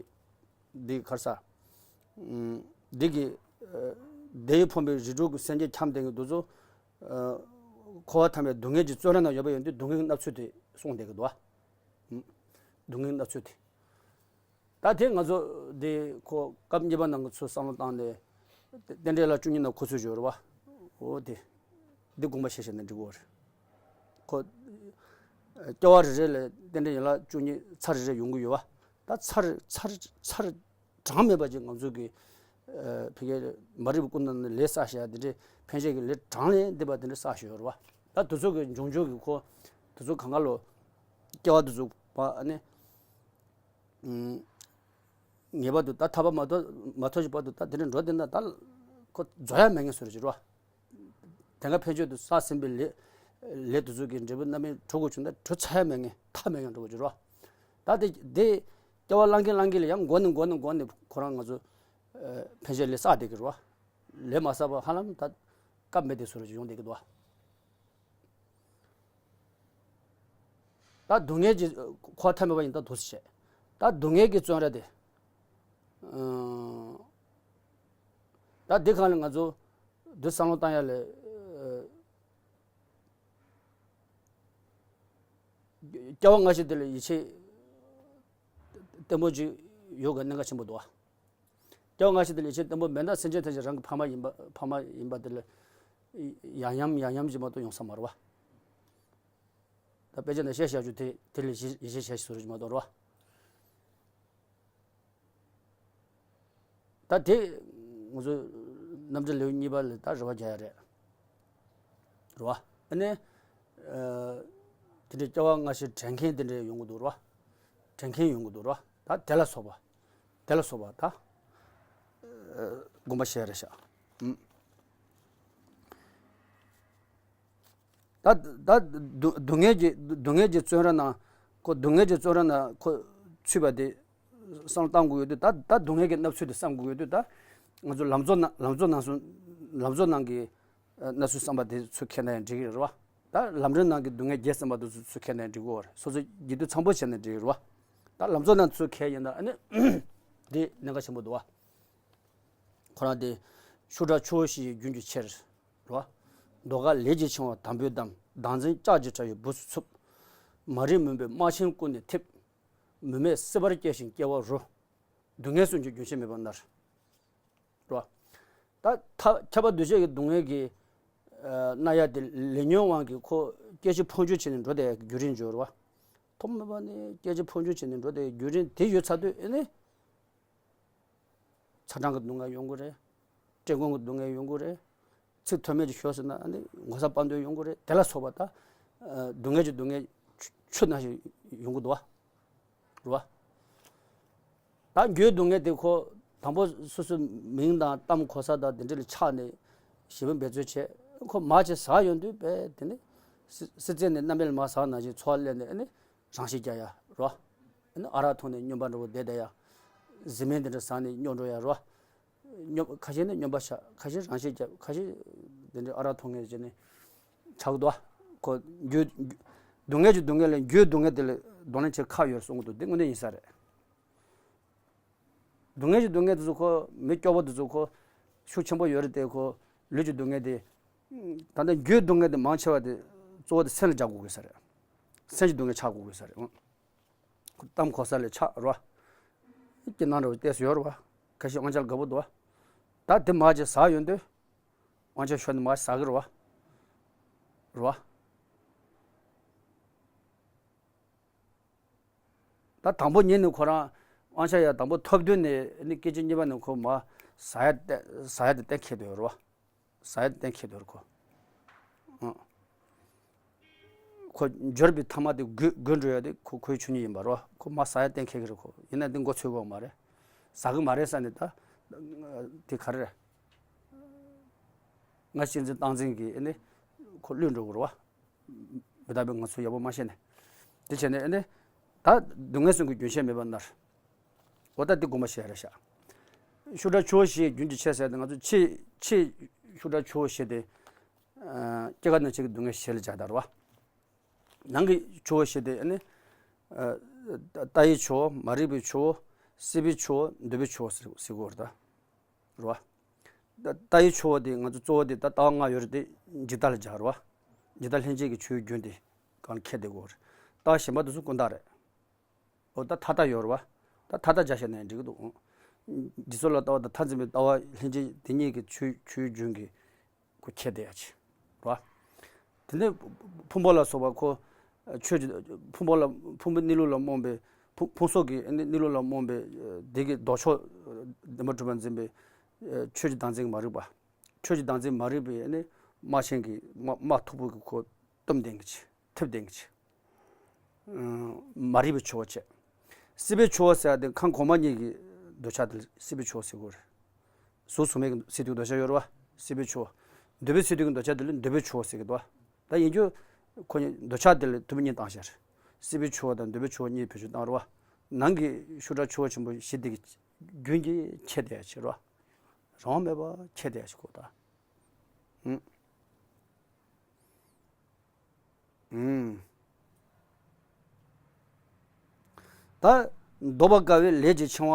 འདི་གར་ས། ཨུམ། འདི་གི། ཨ། བདེ་བས་ཕོངས་པའི་རིགས་དྲུག་གི་སེམས་ཅན་འཁྱམས་བསྡད་མཁན་དེ་ཚོ། ཨ། འཁོར་བ་ཐ་མའི་སྡུག་བསྔལ་གྱི་བཙོན་ར་ན་ཡོད་པ་ཡིན་དུས་སྡུག་བསྔལ་གྱི་བརྣབ་ཚུལ་དེ་གསུངས་བསྡད་ཀྱི་འདུག་བ། ཨུམ། སྡུག་བསྔལ་གྱི་བརྣབ་ཚུལ་དེ། ད་དེ་ང་ཚོ་དེ་ཁོ་སྐབས་གཉིས་པ་ནང་གི་ཚུལ་བསམ་བློ་བཏང་ནས། རྟེན་འབྲེལ་ལ་བཅུ་གཉིས་ནང་ཁོ་ཚུལ་སྦྱོར་བ། འོ་དེ། འདི་དགོངས་པ་བཞེས་བཞག་ན་འགྲིག་གོ་རེད། ཁོ། སྐྱེ་བ་རེ་རེ་ལ་རྟེན་འབྲེལ་ཡན་ལག་བཅུ་གཉིས་ཚར་རེ་རེ་ཡོང་གི་ཡོད་བ། ད་ཚར་ཚར་ཚར་གྲངས་མེད་པ་ཅིག་ང་ཚོ་གི། ཨ། ཕ་གིའི་མ་རིག་པའི་ཀུན་ནས་ལས་བསགས་བཞག་དེ་འདྲའི་འཕེན་བྱེད་ཀྱི་ལས་གྲངས་ལས་འདས་པ་དེ་འདྲ་བསགས་བཞག་ཡོད་རེད་བ། ད་དེ་ཚོ་གི་འབྱུང་ཆོས་ཀྱི་ཁོ། དེ་ཚོ་གང་ག་ལོ། སྐྱེ་བ་དེ་ཚོ་བ་ཨ་ནི། ངེས་པར་དུ་ད་ཐར་པ་མ་ཐོབ་མ་ཐོབ་ཀྱི་བར་དུ་ད་དེ་འདྲ་འགྲོ་བསྡད་ན་ད་ཁོ་རྫོགས་ཡ་མེད་ངེས་བཟོ་འདྲ་ཅིག་རེད་བ། དེ་སྔ་ཕན་ཆད་དུ་བསགས་ཟིན་པའི་ལས། ལས་དེ་ཚོ་གི་འབྲས་བུ་རྣམ་སྨིན་འགྲོ་དགོས་བྱུང་ན་གྲོལ་ཚར་ཡ་མེད་ངེས། མཐའ་མེད་ངེས་འགྲོ་དགོས་ཀྱི་རེད་བ། ད་དེ་དེ་སྐྱེ་བ་བླང་གིན་བླང་གིན་ལ་ཡང་འགོར་ནས་འགོར་ནས་འགོར་ནས་ཁོ་རང་ང་ཚོ། ཨ། ཕན་ཆད་ལས་བསགས་བསྡད་ཀྱི་རེད་བ། ལས་མ་བསགས་པ་ཧ་ལམ་ད་སྐབས་མེད་བསྡད་བཟོ་འདྲ་ཅིག་ཡོང་བསྡད་ཀྱི་འདུག་བ། ད་སྡུག་བསྔལ་གྱི་འཁོར་བ་ཐ་མལ་པ་ཡིན་ད་འདུག་སེ་བྱས། ད་སྡུག་བསྔལ་གྱི་བཙོན་ར་དེ། ཨ། ད་འདི་གང་ལ་ང་ཚོ་འདི་བསམ་བློ་བཏང་ཡ་ལས། ཨ། སྐྱེ་བ་སྔ་ཕྱི་དེ་ལ་ཡིད་ཆེས་བརྟན་པོ་ཅིག་ཡོད་དགོས་གནད་འགག་ཆེན་པོ་འདུག་བ། སྐྱེ་བ་སྔ་ཕྱི་དེ་ལ་ཡིད་ཆེས་བརྟན་པོ་མེད་ན་སེམས་ཅན་ཐམས་ཅད་རང་གི་ཕ་མ་ཡིན་པ་ཕ་མ་ཡིན་པ་དེ་ལ་ཡང་ཡང་ཡང་ཡང་ཅིག་མ་གཏོགས་ཡོང་ས་མ་རེད་བ། ད་དཔེ་ཆ་ནས་བཤད་བཞག་རྒྱུ་དེ་དེ་ལ་ཡིད་ཆེས་བྱས་ཤིག་བཟོ་རྒྱུ་མ་གཏོགས་རེད་བ། ད་དེ་ང་ཚོ་རྣམ་འགྲེལ་ལེའུ་གཉིས་པ་ལ་ད་རེ་བ་རྒྱག་ཡ་རེད། རེད་བ། ཨ་ནི། ཨ། དེ་འདྲའི་སྐྱེ་བ་སྔ་ཕྱི་དྲན་མཁན་དེ་འདྲའི་ཡོང་གི་འདུག་རེད་བ། དྲན་མཁན་ཡོང་གི་འདུག་རེད་བ། ད་དེ་ལ་སོགས་པ། དེ་ལ་སོགས་པ་ད། ཨ། དགོངས་པ་བཞེས་རེད་ཤག་ཨུམ། ད་ད་སྡུག་སྡུག་བསྔལ་གྱི་སྡུག་བསྔལ་གྱི་བཙོན་ར་ན་ཁོ་སྡུག་བསྔལ་གྱི་བཙོན་ར་ན་ཁོ་ཚུད་པ་དེ་བསམ་བློ་བཏང་དགོས་ཡོད་དུས་ད་ད་སྡུག་བསྔལ་གྱི་བརྣབ་ཚུལ་དེ་བསམ་དགོས་ཡོད་དུས་ད་ང་ཚོ་ལམ་གཙོ་ན་ལམ་གཙོ་ནང་སོང་ལམ་གཙོ་ནང་གི་ཨ་ན་ཚུལ་བསམ་པ་དེ་ཚུར་འཁྱེར་ན་ཡང་འགྲིག་གི་རེད་བ། ད་ལམ་རིམ་ནང་གི་སྡུག་བསྔལ་བརྒྱད་བསམ་པ་དེ་ཚུར་ཚུར་འཁྱེར་ན་ཡང་འགྲིག་གི་རེད། སོ་སོ་རྒྱུད་དུ་ཚང་པོ་བྱས་ན་འགྲིག་གི་རེད་བ། ད་ལམ་གཙོ་ནང་ཚུར་འཁྱེར་ཡིན་ན་ཨ་ནི་དེ་གནད་འགག་ཆེན་པོ་འདུག་བ། ཁོ་རང་དེ་ཤུགས་དྲག་ཆུ་བོ་བཞི་ཡི་རྒྱུན་གྱི་ཆེར། རེད་བ། མདོ་ཁ་ལས་ཀྱི་འཆིང་བ་དམ་པོས་བསྡམས། བདག་འཛིན་ལྕགས་ཀྱི་ཁྲ་ཡིས་སྦུ་སུ་འཚུབ། མ་རིག་མུན་པའི་རྨ་ཆེན་ཀུན་ནས་འཐིབས། མུ་མེད་སྲིད་པར་སྐྱེ་ཞིང་སྐྱེ་བ་རུ། སྡུག་བསྔལ་གསུམ་གྱི་རྒྱུན་ཆད་མེད་པར་མནར། རེད་བ། ད་ཐ་ཁྱབ་པ་འདུ་བྱེད་ཀྱི་སྡུག་བསྔལ་གྱི་ཨ་མནར་ཡ་དེ་ལས་ཉོན་དབང་གིས་ཁོ་སྐྱེ་འཆི་འཕོ་འགྱུར་བྱས་ནས་འགྲོ་བསྡད་ཡ་གི་རྒྱུ་རིན་འབྱོར་བ། ཐོག་མ་མེད་པ་ནས་སྐྱེ་འཆི་འཕོ་འགྱུར་བྱས་ནས་འགྲོ་བསྡད་ཡ་རྒྱུ་རིན་དེ་ཡོད་ཚར་དུས་ཨེ་ནི། ཚ་གྲང་གི་སྡུག་བསྔལ་ཡོང་གི་རེད། བཀྲེས་སྐོམ་གྱི་སྡུག་བསྔལ་ཡོང་གི་རེད། ཚིག་ཐོན་མེད་ཅིག་ཤོར་ཟིན་ན་ཨ་ནི་ངོ་ཚ་དཔའ་འདོད་ཡོང་གི་རེད། དེ་ལ་སོགས་པ་ད། ཨ། སྡུག་བསྔལ་གྱི་སྡུག་བསྔལ་ཆུ་ཆུ་ནང་བཞིན་ཡོང་གི་འདུག་བ། རེད་བ། ད་རྒྱུའི་སྡུག་བསྔལ་དེ་ཁོ་དང་པོ་སོ་སོའི་མིང་དང་གཏམ་གོ་ས་དང་དེ་འདྲ་ལ་ཆགས་ནས་ཞེ་པོ་འབད་རྩོལ་བྱས། ཁོ་མར་ཅིག་ཟག་ཡོང་དུས་པས་དེ་ནི་སྲིད་སྲིད་རྩེ་ནས་གནམ་མེད་ལ་མར་ཟག་ནང་བཞིན་ཚོར་བ་སླེབས་ནས་ཨ་ནི། རང་ཤི་རྒྱག་ཡ་རོ། ཨ་ནི་ཨ་རག་འཐུང་ནས་སྨྱོན་པ་འདྲ་བོ་བསྡད་བསྡད་ཡ། བཟི་སྨན་འདི་འདྲ་ཟ་ནས་སྨྱོ་འགྲོ་ཡ་རོ། སྨྱོ་ཁ་ཤས་ནི་སྨྱོན་པ་ཆགས། ཁ་ཤས་རང་ཤི་རྒྱབ། ཁ་ཤས་འདི་འདྲ་ཨ་རག་འཐུང་མཁན་བྱས་ནས་ཆགས་འདུག་ཨ། ཁོ་རྒྱུ་སྡུག་བསྔལ་གྱི་སྡུག་བསྔལ་ལས་རྒྱུའི་སྡུག་བསྔལ་དེ་ལས་གདོང་ལེན་བྱེད་ཁག་ཡོད་གསུང་གི་འདུག་འདི་དངོས་གནས་ཡིན་ས་རེད། སྡུག་བསྔལ་གྱི་སྡུག་བསྔལ་དེ་ཚོ་ཁོ་མི་སྐྱོ་བོ་དེ་ཚོ་ཁོ་ཤུགས་ཆེན་པོ་ཡོད་རེད་དེ། ཁོ་ལུས་ཀྱི་སྡུག་བསྔལ་དེ། ད་ལྟ་རྒྱུའི་སྡུག་བསྔལ་དེ་མང་ཆེ་བ་དེ་གཙོ་བོ་དེ་སེམས་ལ་རྒྱག་དགོས་ཀྱི་ས་རེད། སེམས་ཀྱི་སྡུག་བསྔལ་ཆགས་དགོས་དགོས་ས་རེད། ཨང་། ཁོ་གཏམ་གོ་ས་ལས་ཆགས་རོ། སྐྱིད་སྣང་འདྲ་བོ་ཏོག་ཙམ་ཡོད་རོ། ཁ་ཤས་དབང་ཆ་ལ་དགའ་པོ་འདུག་ད་དེ་མ་བྱས་ཟ་ཡོང་དུས། དབང་ཆ་ཤོར་ནས་མ་ཟ་གི་རོ། རོ། ད་དང་པོ་ཉིད་ནས་ཁོ་རང་དབང་ཆ་ཡ་དང་པོ་ཐོབ་དུས་ནས་ནི་སྐད་ཅིག་གཉིས་པ་ནས་ཁོ་མ་ཟ་ཡ་ཏེ་ཟ་ཡ་དེ་གཏན་འཁེལ་དུ་ཡོད་རོ། ཟ་ཡ་གཏན་འཁེལ་དོར་ཁོ། ཨང་། ཁོ་འབྱོར་པའི་ཐ་མ་དེ་དགོས་དགོས་འགྲོ་ཡ་དེ་ཁོ་ཁོའི་ཆོས་ཉིད་ཡིན་པ་རོ། ཁོ་མ་ཟ་ཡ་གཏན་འཁེལ་གི་རེད། ཁོ་ཡིན་ན་འདི་མགོ་ཚོས་དགོས་མ་རེད། ཟ་གི་མ་རེད་ས་ནས་ད། དེ་ག་རེ་རེད། ང་གཅེས་འཛིན་སྟངས་འཛིན་གྱི་ཨེ་ནི་ཁོ་བློས་འགྲོ་གི་རེད་བ། མི་རྟག་པའི་ངང་ཚུལ་ཡག་པོ་མ་ཤེས་ནས། དེ་བྱས་ནས་ཨེ་ནི། ད་སྡུག་བསྔལ་གསུམ་གྱི་རྒྱུན་ཆད་མེད་པར་མནར། འོ་ད་འདི་དགོངས་པ་བཞེས་རེད་ཤག་ཤུགས་དྲག་ཆུ་བོ་བཞི་རྒྱུན་གྱི་ཆད་ཟེར་ཏེ་ང་ཚོ་ཕྱི་ཕྱི་ཤུགས་དྲག་ཆུ་བོ་བཞི་དེ། སྐྱེ་རྒ་ན་འཆི་གི་སྡུག་བསྔལ་བཞི་ལ་སྦྱར་ད་རེད་བ། ནང་གི་ཆུ་བོ་བཞི་དེ་ནི། ལྟ་བའི་ཆུ་བོ། མ་རིག་པའི་ཆུ་བོ། སྲིད་པའི་ཆུ་བོ། འདོད་པའི་ཆུ་བོ་ཟེར་ཟེར་གོ་རེད་ད། རེད་བ། ལྟ་བའི་ཆུ་བོ་དེ་ང་ཚོ་གཙོ་བོ་དེ་ད་ལྟ་བ་ལྔ་ཡོད་རེད་དེ། འཇིག་ལྟ་ལ་སྦྱར་རེད་བ། འཇིག་ལྟ་ལྷན་སྐྱེས་ཀྱི་ཆོས་རྒྱུན་དེ་གང་ལ་འཁེལ་བསྡད་གོ་རེད། ལྟ་བ་གཞན་པ་དེ་ཚོ་ཀུན་བཏགས་རེད། འོ་ད་མཐའ་དག་ཡོད་རེད་བ། ད་མཐའ་དག་སྦྱར་བྱས་ནས་འགྲིག་གི་འདུག་འཇིག་ཚོགས་ལ་ལྟ་བ་དང་མཐར་འཛིན་པའི་ལྟ་བ་ལྷན་སྐྱེས་དེ་གཉིས་ཀྱི་ཆོས་ཆོས་རྒྱུན་གྱི་ཁོ་ཁྱེར་བསྡད་ཡ་ཆེ་རེད་བ། དེ་ནས་ཕུང་པོ་ལ་སོགས་པ་ཁོ། ཆོས་ཀྱི་ཕུང་པོ་ལ་ཕུང་པོའི་གནས་ལུགས་ལ་རྨོངས་པའི་ཕུང་ཕུང་སོགས་ཀྱི་གནས་ལུགས་ལ་རྨོངས་པའི་དེ་གི་ལྡོག་ཕྱོགས་བདེན་པར་གྲུབ་པར་འཛིན་པའི་ཆོས་ཀྱི་བདག་འཛིན་མ་རིག་པ། ཆོས་ཀྱི་བདག་འཛིན་མ་རིག་པའི་ནི་རྨ་ཆེན་གྱི་རྨ་རྨ་མཐུག་པོ་གི་ཁོ་གཏུམ་ལྡན་གྱི་ཆེ། ཐེབས་ལྡན་གྱི་ཆེ། མ་རིག་པའི་ཆུ་བོ་བཅས། སྲིད་པའི་ཆུ་བོ་ཟེར་ཡ་དེ་ཁམས་གོང་མ་གཉིས་ཀྱི་འདོད་ཆགས་དེ་ལ་སྲིད་པའི་ཆུ་བོ་ཟེར་དགོས་རེད། གཟུགས་གཟུགས་མེད་ཀྱི་སྲིད་དུ་འདོད་ཆགས་ཡོད་རེད་བ། སྲིད་པའི་ཆུ་བོ། འདོད་པའི་སྲིད་དུ་གི་འདོད་ཆགས་དེ་ལ་འདོད་པའི་ཆུ་བོ་ཟེར་གི་འདུག་བ། ད་ཡིན་རྒྱུ། ཁོ་གཉིས་འདོད་ཆགས་དེ་ལ་ཐུབ་པ་གཉིས་བཏང་ཤར། སྲིད་པའི་ཆུ་བོ་དང་འདོད་པའི་ཆུ་བོ་གཉིས་བེད་སྤྱོད་བཏང་རེད་བ། ནང་གི་ཤུགས་དྲག་ཆུ་བོ་ཆེན་པོ་བཞི་དེ་གི་རྒྱུན་གྱི་ཁྱེར་བསྡད་ཡ་ཆེ་རེད་བ། རང་དབང་མེད་པ་ཁྱེར་བསྡད་ཡ་ཆེ་གོ་ད། ཨུམ། ཨུམ། ད་བཟློག་པར་དཀའ་བའི་ལས་ཀྱི་འཆིང་བ།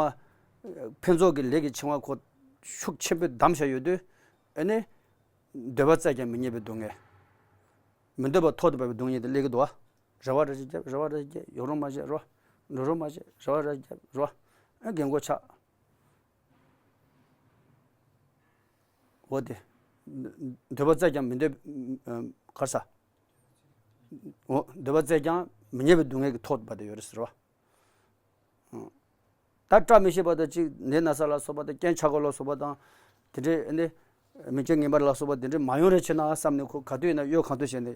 ཕུན་ཚོགས་ཀྱི་ལས་ཀྱི་འཆིང་བ་ཁོ་ཤུགས་ཆེན་པོས་བསྡམས་བཞག་ཡོད་དུས། ཨ་ནི། འདོད་པ་བཙལ་ཀྱང་མི་རྙེད་པའི་སྡུག་བསྔལ། མི་འདོད་པ་ཐོག་ཏུ་བབས་པའི་སྡུག་བསྔལ་དེ་སླེབས་ཀྱི་འདུག་བ། རེ་བ་རེ་ཞིག་བརྒྱབ། རེ་བ་རེ་ཞིག་བརྒྱབ། ཡོང་རོགས་མ་བྱེད་རོ། འགྲོ་རོགས་མ་བྱེད། རེ་བ་རེ་བརྒྱབ་རོ། ཨ་རྒན་མགོ་ཆག་འོ་དེ། འདོད་པ་བཙལ་ཀྱང་མི་འདོད། གར་ས། འོ་འདོད་པ་བཙལ་ཀྱང་མི་རྙེད་པའི་སྡུག་བསྔལ་གྱི་ཐོག་ཏུ་བབས་ཏེ་ཡོད་རེད་ཟེར་བ། ད་བཀྲ་མི་ཤིས་པ་དང་གཅིག་ནད་ན་ཚ་ལ་སོགས་པ་དང་རྐྱེན་ཆག་སྒོ་ལ་སོགས་པ་དང་། དེ་འདྲའི་ནི། མི་སྐྱོན་ངན་པ་ལ་སོགས་པ་དེ་འདྲའི་མ་ཡོང་རེ་བྱེད་ན་བསམ་ནས་ཁོ་ག་དུས་ཡིན་ན་གཡོལ་གང་ཐུབ་བྱས་ནས།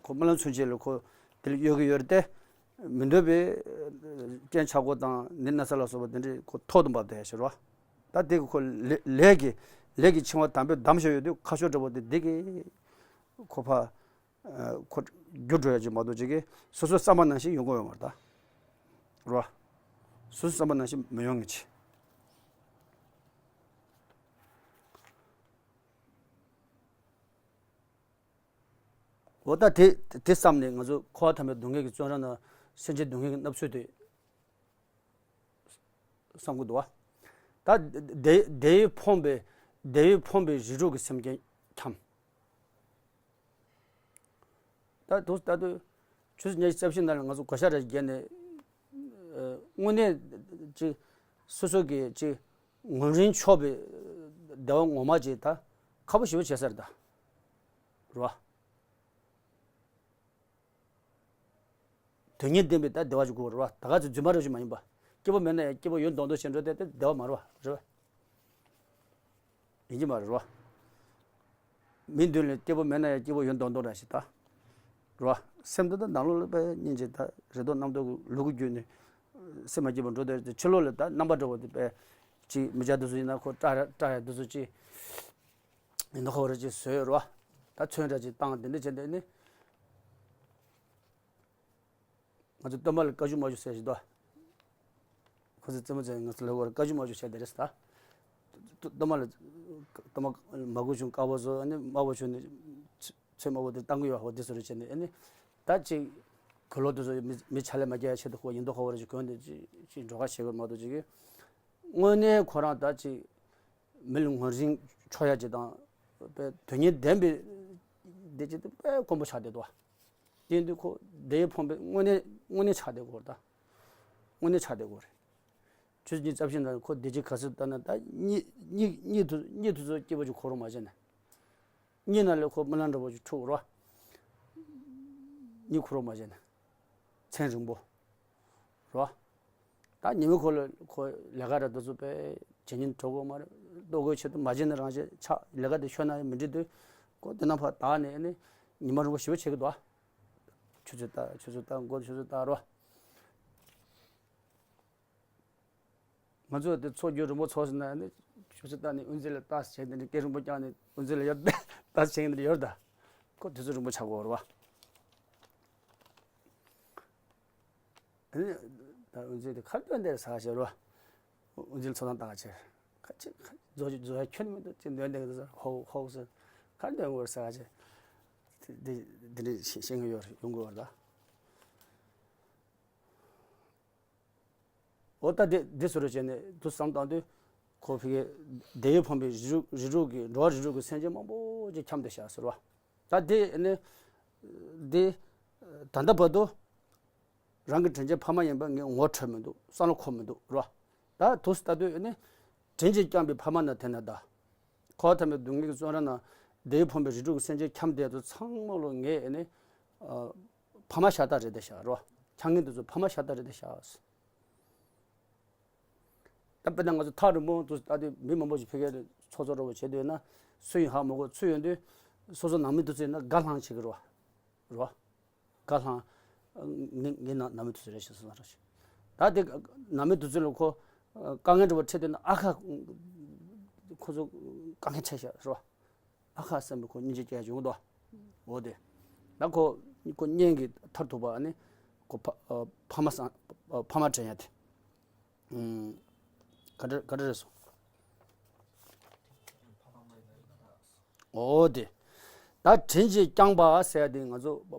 ཁོ་རྨི་ལམ་ཚུན་ཆད་ལ་ཁོ་དེ་ལ་གཡོལ་གི་ཡོད་རེད་དེ། མི་འདོད་པའི་རྐྱེན་ཆག་སྒོ་དང་ནད་ན་ཚ་ལ་སོགས་པ་དེ་འདྲའི་ཁོ་ཐོག་ཏུ་བབས་ཏེ་ཡ་ཤི་རོ། ད་དེ་གི་ཁོ་ལས་ལས་ཀྱི་ལས་ཀྱི་འཆིང་བ་དམ་པོས་བསྡམས་བཞག་ཡོད་དུས་ཁ་ཕྱོགས་འདྲ་པོ་དེ་འདི་གི་ཁོ་ཕ། ཁོ་འགྱུར་འགྲོ་ཡ་ཅིག་མ་གཏོགས་ཅིག་གིས་སོ་སོའི་བསམ་པ་ནང་བཞིན་ཡོང་གི་ཡོད་མ་རེད་ད། རོ། སོ་སོའི་བསམ་པ་ནང་བཞིན་མི་ཡོང་ངེས་ཆེ། འོ་ད་དེ་དེ་བསམ་ནས་ང་ཚོ་འཁོར་བ་ཐམ་པའི་སྡུག་བསྔལ་གྱི་བཙོན་ར་ན་སེམས་ཅན་སྡུག་བསྔལ་གྱི་མནར་ཚུལ་དེ། བསམ་གྱི་འདུག་བ། ད་དེ་དེ་ཡིས་ཕོངས་པའི་དེ་ཡིས་ཕོངས་པའི་རིགས་དྲུག་གི་སེམས་ཅན་འཁྱམས། ད་དུང་ད་དུང་ཆུ་ཚོད་ཉི་ཤུ་རྩ་བཞི་ནང་ལ་ང་ཚོ་གོ་ཤ་ར་བརྒྱབ་ནས། དངོས་གནས་ཅིག་སོ་སོ་གི་ཅིག་ངོམ་རིན་ཆོག་པའི་བདེ་བ་ངོ་མ་ཅིག་ད་ཁག་པོ་ཞེ་པོ་བྱས་ས་རེད་ད། རེད་བ། དོན་གཉེར་ལྡན་པའི་ད་བདེ་བ་ཞིག་དགོས་རེད་བ། ད་ག་ཚོད་རྫུན་མ་རེ་ཞིག་མ་ཡིན་པ། སྐྱིད་པོ་མེད་ན་ཡང་སྐྱིད་པོ་ཡོད་མདོག་མདོག་བྱས་འགྲོ་དེ་དེ་བདེ་བ་མ་རེད་བ། རེད་བ། ཡིན་གྱི་མ་རེད་བ། མི་མདུན་ལ་སྐྱིད་པོ་མེད་ན་ཡང་སྐྱིད་པོ་ཡོད་མདོག་མདོག་འདྲ་ཞིག་ད། རེད་བ། སེམས་འདི་ད་ནང་ལོགས་ལ་དཔེ་སྙིང་རྗེ་ད་རེ་དོགས་རྣམ་རྟོག་གི་ལུ་གུ་བརྒྱུད་ནས་སེམས་མ་སྐྱིད་པོ་འགྲོ་དེ་ཕྱི་ལོགས་ལ་ད་རྣམ་པ་འདྲ་བོ་དེ་དཔེ་ཅིག་མི་སྐྱ་དེ་ཚོ་ཡིན་ན་ཁོ་སྐྲ་སྐྲ་ཡ་དེ་ཚོ་ཅིག་ཡིན་ན་ཁོ་རེ་ཅིག་བཟོས་རེད་བ། ད་ཚོན་འདྲ་ཅིག་བཏང་དེ་འདྲ་བྱས་འདི་ནི། ང་ཚོ་སྟོན་པ་ལ་བཀའ་བཀྱོན་མ་བྱུང་ཟེར་ཞིག་འདུག་ཁོ་ཚོས་རྩེད་མོ་རྩེ་ང་ཚོ་ལ་བཀའ་བཀྱོན་མ་བྱུང་བྱས་དེ་རེད་ཟེར་ད། སྟོན་པ་ལ་སྟོན་པ་མ་གོ་བྱུང་དཀར་པོ་བཟོ་ཨ་ནི་དམར་པོ་བྱུང་ནས་ཚོད་དམར་པོ་དེ་བཏང་གི་ཡོད་ཧོ་དེ་བཟོ་རེ་བྱས་ནས་ཨ་ནི། ད་ཅིག་གོས་ལོག་དེ་ཚོ་མི་མི་ཆ་ལས་མ་རྒྱག་ཡ་ཆེད་དུ་ཁོ་ཡིན་མདོག་ཁ་བོ་རེ་ཅིག་གོན་ནས་ཅིག་ཅིག་འགྲོ་ཁ་བྱེད་དགོས་མ་གཏོགས་ཅིག་གིས། དངོས་གནས་ཁོ་རང་ད་ཅིག་མི་ལ་ངོམ་རིན་ཆོག་ཡ་ཅིག་དང་། དཔེ་དོན་གཉེར་ལྡན་པའི་བདེ་སྐྱིད་དེ་དཔེ་དཀོན་པོ་ཆགས་བསྡད་འདུག་བ། དེ་དུས་ཁོ་དེ་ཡི་ཕོངས་པའི་དངོས་གནས་དངོས་གནས་ཆགས་བསྡད་ཡོད་རེད་ད། དངོས་གནས་ཆགས་བསྡད་ཡོད་རེད། ཆུ་ཚོད་གཉིས་རྩ་བཞི་ནང་ཁོ་བདེ་སྐྱིད་ག་ཚོད་ལྟ་ན་ད་གཉིད་གཉིད་གཉིད་དུ་གཉིད་དུ་ཚོད་སྐྱིད་པོ་ཅིག་ཁོ་རང་མ་བྱས་ནས། གཉིད་ནང་ལས་ཁོ་རྨི་ལམ་འདྲ་པོ་ཅིག་འཁྲུག་རོ། གཉིད་ཁུག་རོགས་མ་བྱས་ནས། མཚན་རིང་པོ། རོ། ད་ཉི་མའི་འཁོར་ལ་ཁོ་ལས་ཀ་ར་དུ་ཚོ་པས་བྱེད་ཉིན་གྲོགས་པོ་མ་རེད། ལྟོ་གོས་ཆེད་དུ་མ་བྱས་ན་རང་བྱས་ཆགས་ལས་ཀ་དེ་ཤོད་ན་ཡང་མི་འགྲིག་དུས། ཁོ་དེ་ན་ཕར་དག་ནས་ནི་ཉི་མ་རིང་པོ་ཞེ་པོ་བྱེད་ཀྱི་འདུག་ཨ། ཆུ་ཚོད་ལྟ་ཆུ་ཚོད་ལྟ་མགོ་ཆུ་ཚོད་ལྟ་རོ། ང་ཚོ་དེ་ཚོགས་རྒྱུ་རིང་པོ་ཚོགས་ཟིན་ན་ནི་ཆུ་ཚོད་ལྟ་ནི་དབུ་འཛིན་ལ་ལྟ་བྱས་དེ་འདྲ་སྐད་རིང་པོ་བརྐྱངས་ནས་དབུ་འཛིན་ལ་ཡར་ལྟ་བྱས་དེ་འདྲ་ཡོད་ད། ཁོ་དུས་ཚོད་རིང་པོ་ཆགས་ཀྱི་ཡོད་རེད་བ། ཨ་ནི་ད་དབུ་འཛིན་དེ་ཁ་འདོན་དེར་ཟ་བྱས་རོ། དབུ་འཛིན་ཚོགས་ཐེངས་བཏང་བྱས། ཁ་ཆེ་ཁ་རྫོགས་རྫོགས་ཡ་ཁྱོན་མི་འདུག་ཅེས་འདོན་དེ་ཧོ་ཧོ་ཟེར་ཁ་འདོན་དགོས་ཟ་བྱས། དེ་དེ་དེ་འདྲ་ཤེས་ཤེས་ཀྱི་ཡོད་རེད། ཡོང་གི་ཡོད་རེད་ད། འོ་ད་དེ་དེ་སུ་རུ་བྱས་ནས་དུ་བསམ་བཏང་དུས། ཁོ་ཕི་གའི་དེ་ཡི་ཕོངས་པའི་རིགས་རུས་རིགས་རུས་ཀྱི་འགྲོ་བ་རིགས་རུས་ཀྱི་སེམས་ཅན་མང་པོ་ཅིག་འཁྱམས་ཏེ་བཞག་ཟེར་བ། ད་དེ་ནི་དེ་ད་ལྟ་བར་དུ་རང་གི་དྲིན་ཅན་ཕ་མ་ཡིན་པ་ངས་ངོ་འཕྲོད་མི་འདུག་བསམ་བློ་འཁོར་མི་འདུག་རོ། ད་དུས་ལྟ་དུས་ནི་དྲིན་གྱིས་བསྐྱངས་པའི་ཕ་མ་ན་དེ་ན་ད། འཁོར་བ་ཐམས་ཅད་སྡུག་བསྔལ་གྱི་བཙོན་ར་ན་དེ་ཡི་ཕོངས་པའི་རིགས་རུས་ཀྱི་སེམས་ཅན་འཁྱམས་བསྡད་དུས་ཚང་མ་ལོ་ངས་ནི། ཕ་མ་ཤ་སྟག་རེད་དེ་ཤག་རོ། འཁྱམ་མཁན་དེ་ཚོ་ཕ་མ་ཤ་སྟག་རེད་དེ་ཤག། ད་དཔེར་ན་ང་ཚོ་ཐག་རིང་པོ་དུ་ལྟ་དུས་མི་མང་པོ་ཞིག་ཕ་གིར་ཚོགས་གཙོ་འདྲ་པོ་བྱེད་འདོད་ན་སུ་ཡིན་ཧ་མ་གོ། ཚུར་ཡོང་དུས་སོ་སོ་ནང་མི་དུ་ཚོ་ཡིན་ན་དགའ་ལྷང་བྱེད་ཀྱི་རོ། རོ། དགའ་ལྷང་། ངའི་ངའི་ནང་ནང་མི་དུ་ཚོ་རེད་ཞེས་སོ་སོ་རང་ཞིག་ད་དེ་ནང་མི་དུ་ཚོ་ལ་ཁོ་དཀའ་ངལ་འདྲ་པོ་འཕྲད་འདོད་ན་ཨ་ཁ། ཁོ་ཚོ་དཀའ་ངལ་འཕྲད་ཤག་རོ། ཨ་ཁ་བསམ་པའི་ཁོ་སྙིང་རྗེ་སྐྱེ་ཡ་བྱུང་འདུག་འོ་དེ། ད་ཁོ་ཁོ་གཉེན་གྱི་མཐར་ཐུག་པ་ནི་ཁོ་ཕ་ཨ་ཕ་མ་སང་ཨ་ཕ་མ་དྲན་ཡ་དེ། ཨུམ། ག་འདྲ་ག་འདྲ་རེད་སོང་། འོ་དེ། ད་དྲིན་གྱིས་བསྐྱངས་པ་ཟེར་ཡ་དེ་ང་ཚོ་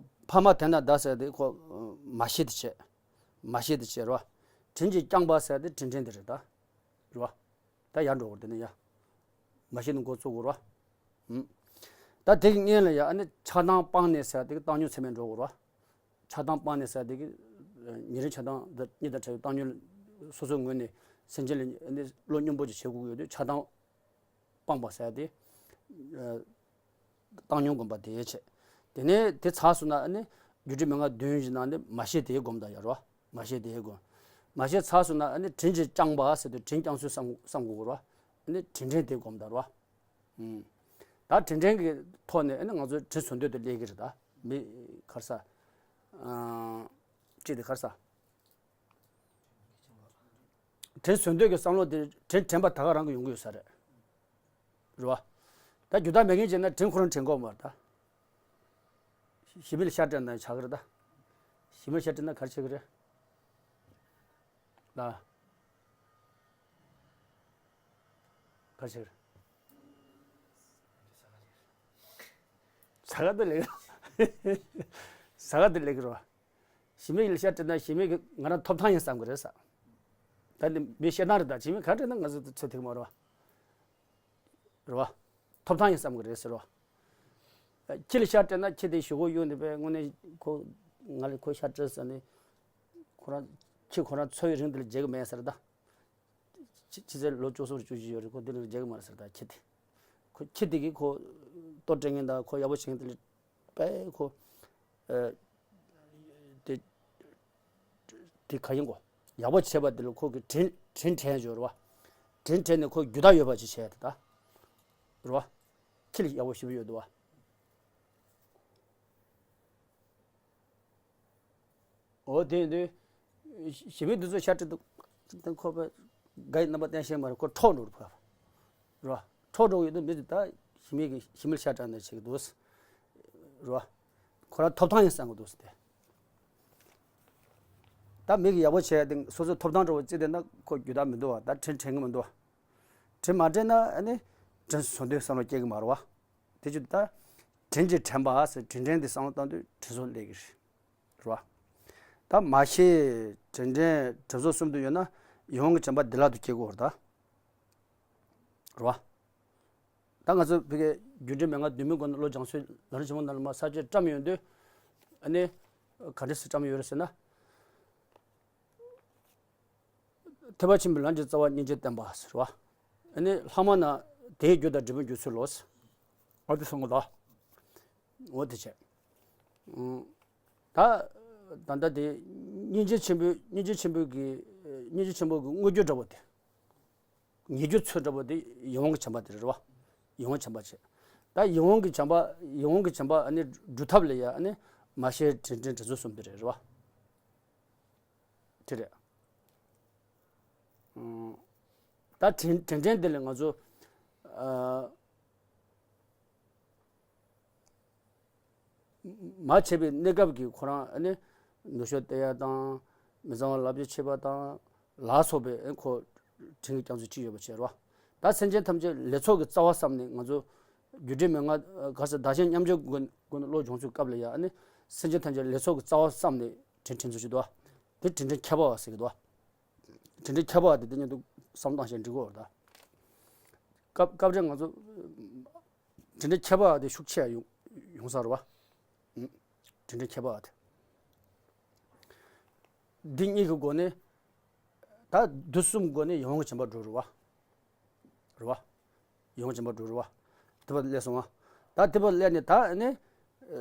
ཕ་མ་དེ་ན་ད་ཟེར་ཡ་དེ་ཁོ་མ་ཤི་དེ་བྱས། མ་ཤི་དེ་བྱས་རོ། དྲིན་གྱིས་བསྐྱངས་པ་ཟེར་ཡ་དེ་དྲིན་དྲན་དེ་རེད་ད། རོ། ད་ཡར་འགྲོ་དགོས་དེ་ནི་ཡ། མ་ཤི་ནི་འགོ་བཙུགས་དགོས་རོ། ཨུམ། ད་དེ་གི་སྔོན་ལ་ཡ་ཨ་ནི་ཆགས་སྡང་སྤངས་ནས་ཟེར་དེ་གི་བཏང་སྙོམས་ཚད་མེད་འགྲོ་དགོས་རོ། ཆགས་སྡང་སྤངས་ནས་ཟེར་དེ་གི་ཉེ་རིང་ཆགས་སྡང་འདི་གཉིས་དང་བྲལ་བའི་བཏང་སྙོམས། སོ་སོའི་ངོས་ནས་སེམས་ཅན་ལ་ཨ་ནི་བློ་སྙོམས་པོ་ཅིག་བྱེད་དགོས་ཀྱི་ཡོད་དུས་ཆགས་སྡང་སྤངས་པ་ཟེར་དེ། བཏང་སྙོམས་སྒོམ་པ་དེ་བྱས། དེ་ནས་དེ་ཚར་སོང་ན་ཨ་ནི་རྒྱུ་འབྲས་མན་ངག་བདུན་གྱི་ནང་ནས་མ་ཤི་དེ་སྒོམ་ད་ཡ་རོ། མ་ཤི་དེ་སྒོམ། མ་ཤི་ཚར་སོང་ན་ཨ་ནི་དྲིན་གྱིས་བསྐྱངས་པ་ཟེར་དུས་དྲིན་བསྐྱངས་ཚུལ་བསམ་བསམ་དགོས་རོ། ཨ་ནི་དྲིན་དྲན་དེ་སྒོམ་ད་རོ། ཨུམ། ད་དྲིན་དྲན་གྱི་ཐོག་ནས་ཨ་ནི་ང་ཚོ་དྲིན་གཟོ་འདོད་དུ་སླེབས་ཀྱི་རེད་ད། མི་ག་རེ་ཟ། ཨ། ཅི་དེ་ག་རེ་ཟ། དྲིན་གཟོ་འདོད་ཀྱི་བསམ་བློ་དེ་དྲིན་དྲན་པ་ད་ག་རང་གི་ཡོང་གི་ཡོད་ས་རེད། རེད་བ། ད་རྒྱུ་དག་མེད་མཁན་བྱས་ན་དྲིན་ཁོ་རང་དྲན་གོ་མ་རེད་ད། ཞི་མི་ལ་ཤ་སྤྲད་ན་ཆགས་ཀྱི་རེད་ད། ཞི་མི་ལ་ཤ་སྤྲད་ན་ག་རེ་བྱེད་ཀྱི་རེད། ལ། ག་རེ་བྱེད་ཀྱི་རེད། ཟ་ག་དེ་ལེགས། ཟ་ག་དེ་ལེགས་རོ། ཞི་མི་ལ་ཤ་སྤྲད་ན་ཞི་མི་གི་ང་རང་ཐོབ་ཐང་ཡིན་བསམ་གི་རེད་ས། ད་ནི་མི་ཤེས་ན་རེད་ད། ཞི་མི་ག་སྤྲད་ན་ང་ཚོ་ཚོད་ཐིག་མ་རེད་བ། རེད་བ། ཐོབ་ཐང་ཡིན་བསམ་གི་རེད་ཟེར་བ། ཁྱི་ལ་ཤ་སྤྲད་ན་ཁྱི་དེ་ཞུ་གོ་ཡོང་དེ་པས་དངོས་གནས་ཁོ་ང་ལ་ཁོ་ཤ་སྤྲད་ཟེར་ནས། ཁོ་རང་ཁྱི་ཁོ་རང་འཚོ་བའི་རིང་དེ་ལ་བརྗེད་གི་མེད་ཟེར་ད། ཕྱི་ཕྱི་ཚེས་ལོ་བཅུ་གསུམ་བཅུ་བཞི་ཡོད་རེད། ཁོ་འདི་ལ་རྒྱག་གི་མ་རེད་ཟེར། ད་ཁྱི་དེ། ཁོ་ཁྱི་དེ་གིས་ཁོ་ལྟོ་སྤྲད་མཁན་དང་ཁོ་ཡག་པོ་བྱེད་མཁན་དེ་ལ་དཔེ་ཁོ། ཨ། དེ་དེ་ག་ཡིན་གོ། ཡག་པོ་བྱས་པ་དེ་ལ་ཁོ་གི་དྲིན་དྲིན་དྲན་ཡོད་རེད་བ། དྲིན་དྲན་ནས་ཁོ་རྒྱུ་དག་ཡོད་པ་ཅིག་བྱས་ད། རེད་བ། ཁྱི་ལ་ཡག་པོ་ཞེ་པོ་ཡོད་འདུག་བ། འོ་དེ་དུས། ཞི་མི་འདི་ཚོ་ཤ་སྤྲད་དུས་ཁོ་པ་དགའ་ཡི་རྣམ་པ་བསྟན་ཤེས་མ་རེད། ཁོ་འཕྲོག་འགྲོ་རུ་ཕོད་པ། རོ། འཕྲོག་འགྲོ་ཡོད་དུས་མི་དེ་ད་ཞི་མི་གི་ཞི་མི་ལ་ཤ་སྤྲད་ནས་བྱེད་ཀྱི་འདུག་རོ། ཁོ་རང་ཐོབ་ཐང་ཡིན་བསམ་གྱི་འདུག་སྟེ། ད་མི་གི་ཡག་པོ་བྱས་ཏེ་སོ་སོའི་ཐོབ་ཐང་འདྲ་བོ་བརྩིས་བསྡད་ན་ཁོ་རྒྱུ་དག་མི་འདུག་བ། ད་དྲིན་དྲན་གི་མི་འདུག་བ། དྲིན་མ་དྲན་ན་ཨ་ནི་དྲིན་གཟོ་འདོད་བསམ་བློ་སྐྱེ་གི་མ་རེད་བ། དེ་ཅི་ད། དྲིན་གྱིས་དྲན་པ་ཟེར་དྲིན་དྲན་དེ་བསམ་བློ་བཏང་དུས་དྲིན་གཟོ་སླེབས་ཀྱི་རེད། རེད་བ། ད་མ་ཤི། དྲིན་དྲན་དྲིན་གཟོ་གསུམ་དུ་ཡོད་ན་ཡིད་འོང་གི་དྲན་པ་བདེ་བླག་ཏུ་སྐྱེ་དགོས་རེད་ད། རེད་བ། ད་ང་ཚོ་ཕ་གིའི་རྒྱུ་འབྲས་མན་ངག་བདུན་མའི་སྒོ་ནས་བློ་སྦྱང་ཚུལ་ལམ་རིམ་ཆེན་མོ་ནང་ལ་མར་ས་བཅད་བཀྲམ་ཡོང་དུས། ཨ་ནི། ག་འདྲ་སེ་བཀྲམ་ཡོད་རེད་ཟེར་ན། ཐེག་པ་ཆེན་པོའི་ལམ་གྱི་རྩ་བ་སྙིང་རྗེ་བསྟན་པ་ཟེར་བ། ཨ་ནི་ལྷག་མ་ན་དེའི་རྒྱུ་དང་འབྲས་བུ་འགྱུར་ཚུལ་ལོ། འོ་དེ་གསུང་གི་འདུག་འོ་དེ་བྱས། ཨང་། ད་ད་ལྟ་དེ་སྙིང་རྗེ་ཆེན་པོའི་སྙིང་རྗེ་ཆེན་པོའི་གི་སྙིང་རྗེ་ཆེན་པོ་གི་དངོས་རྒྱུ་འདྲ་པོ་དེ། ཉེ་རྒྱུ་ཚོད་འདྲ་པོ་དེ་ཡིད་འོང་གི་བྱམས་པ་དེ་རེད་བ། ཡིད་འོང་བྱམས་པ་བྱས། ད་ཡིད་འོང་གི་བྱམས་པ་ཡིད་འོང་གི་བྱམས་པ་ཨ་ནི་སྒྲུབ་ཐབས་ལ་ཡ་ཨ་ནི་མ་ཤེས་དྲིན་དྲན་དྲིན་གཟོ་གསུམ་དེ་རེད་བ། དེ་རེད། ཨང་། ད་དྲིན་དྲིན་དྲན་དེ་ལས་ང་ཚོ། ཨ། མ་བྱས་པའི་གནས་སྐབས་ཀྱི་ཁོ་རང་ཨ་ནི་ནུ་ཞོ་སྟེར་ཡ་དང་། མི་གཙང་བ་ལབ་རྒྱུ་བྱེད་པ་དང་། ལ་སོགས་པའི་ཨ་ཁོ་དྲིན་གྱི་རྒྱ་མཚོ་ཅི་ཡོད་པ་བྱས་རོ། ད་སེམས་ཅན་ཐམས་ཅད་ལེགས་ཚོགས་ཀྱི་རྩ་བ་བསམ་ནས་ང་ཚོ་རྒྱུ་འབྲས་མན་ངག་ག་ས་བདག་གཞན་མཉམ་བརྗེའི་སྒོ་སྒོ་ནས་བློ་སྦྱོང་ཚུལ་སྐབས་ལ་ཡ་ཨ་ནི་སེམས་ཅན་ཐམས་ཅད་ལེགས་ཚོགས་ཀྱི་རྩ་བ་བསམ་ནས་དྲིན་དྲན་ཚུལ་ཞིག་འདུག་དེ་དྲིན་དྲན་ཁྱད་པར་བ་ཟེར་གྱི་འདུག་དྲིན་དྲན་ཁྱད་པར་བ་དེ་དེ་ཉིད་དུ་བསམ་བློ་བཏང་བྱས་འགྲིག་གོ་ར། ད་སྐབས་སྐབས་རེ་ང་ཚོ་དྲིན་དྲན་ཁྱད་པར་བ་དེ་ཤུགས་ཆེ་ཡ་ཡོང་ཡོང་ས་རེད་བ། ཨུམ། དྲིན་དྲན་ཁྱད་པར་བ་དེ། འདི་གཉིས་ཀྱི་སྒོ་ནས། ད་འདི་གསུམ་སྒོ་ནས་ཡིད་འོང་གི་བྱམས་པ་སྒྲུབ་རེད་བ། རེད་བ། ཡིད་འོང་གི་བྱམས་པ་སྒྲུབ་རེད་བ། དེ་བ་སླེབས་སོང་བ། ད་དེ་བ་སླེབས་ནས་ད་ནི། ཨ། ཨ།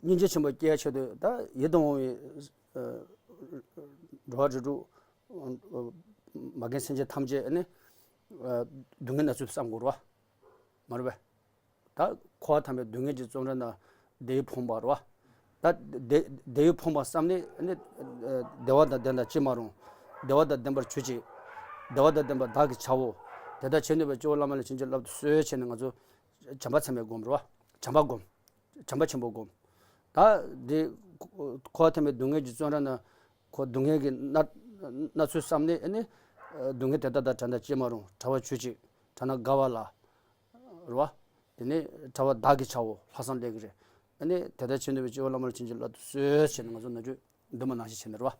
སྙིང་རྗེ་ཆེན་པོ་སྐྱེ་ཡ་ཆེད་དུ་ད་ཡིད་དུ་འོང་བའི། ཨ། འགྲོ་བ་རིགས་དྲུག་མ་རྒན་སེམས་ཅན་ཐམས་ཅད་ནི། ཨ། སྡུག་བསྔལ་ན་ཚུལ་བསམ་དགོས་རེད་བ། མ་རེད་པས། ད་འཁོར་བ་ཐམས་ཅད་སྡུག་བསྔལ་གྱི་བཙོན་ར་ན་བདེ་བས་ཕོངས་པ་རེད་བ། ད་བདེ་བདེ་བས་ཕོངས་པ་བསམ་ནས་ནི། བདེ་བ་དང་ལྡན་དང་ཅི་མ་རུང་། བདེ་བ་དང་ལྡན་པར་གྱུར་ཅིག་བདེ་བ་དང་ལྡན་པ་བདག་གིས་བྱའོ། དེ་ལྟར་བྱེད་ནུས་པའི་སྤྱི་བོ་བླ་མ་ལ་བྱིན་གྱིས་བརླབ་ཏུ་གསོལ་བྱས་ནས་ང་ཚོ་བྱམས་པ་ཚད་མེད་བསྒོམ་རེད་བ། བྱམས་པ་བསྒོམ། བྱམས་པ་ཆེན་པོ་བསྒོམ། ད་འདི་འཁོར་བ་ཐམས་ཅད་སྡུག་བསྔལ་གྱི་བཙོན་ར་ན། ཁོ་སྡུག་བསྔལ་གྱི་མནར་མནར་ཚུལ་བསམ་ནས་ནི། སྡུག་བསྔལ་དེ་དག་དང་བྲལ་དང་ཅི་མ་རུང་བྲལ་བར་གྱུར་ཅིག་བྲལ་ན་དགའ་བ་ལ། རེད་བ། དེ་ནས་བྲལ་བ་བདག་གིས་བྱའོ། ལྷག་བསམ་སླེབས་ཀྱི་རེད། ཨ་ནི་དེ་ལྟར་བྱེད་ནུས་པའི་སྤྱི་བོ་བླ་མ་ལ་བྱིན་གྱིས་བརླབ་ཏུ་གསོལ་བྱས་ནས་ང་ཚོ་ནམ་རྒྱུན་འདུན་མ་ནང་བཞིན་བྱས་ནས་རེད་བ།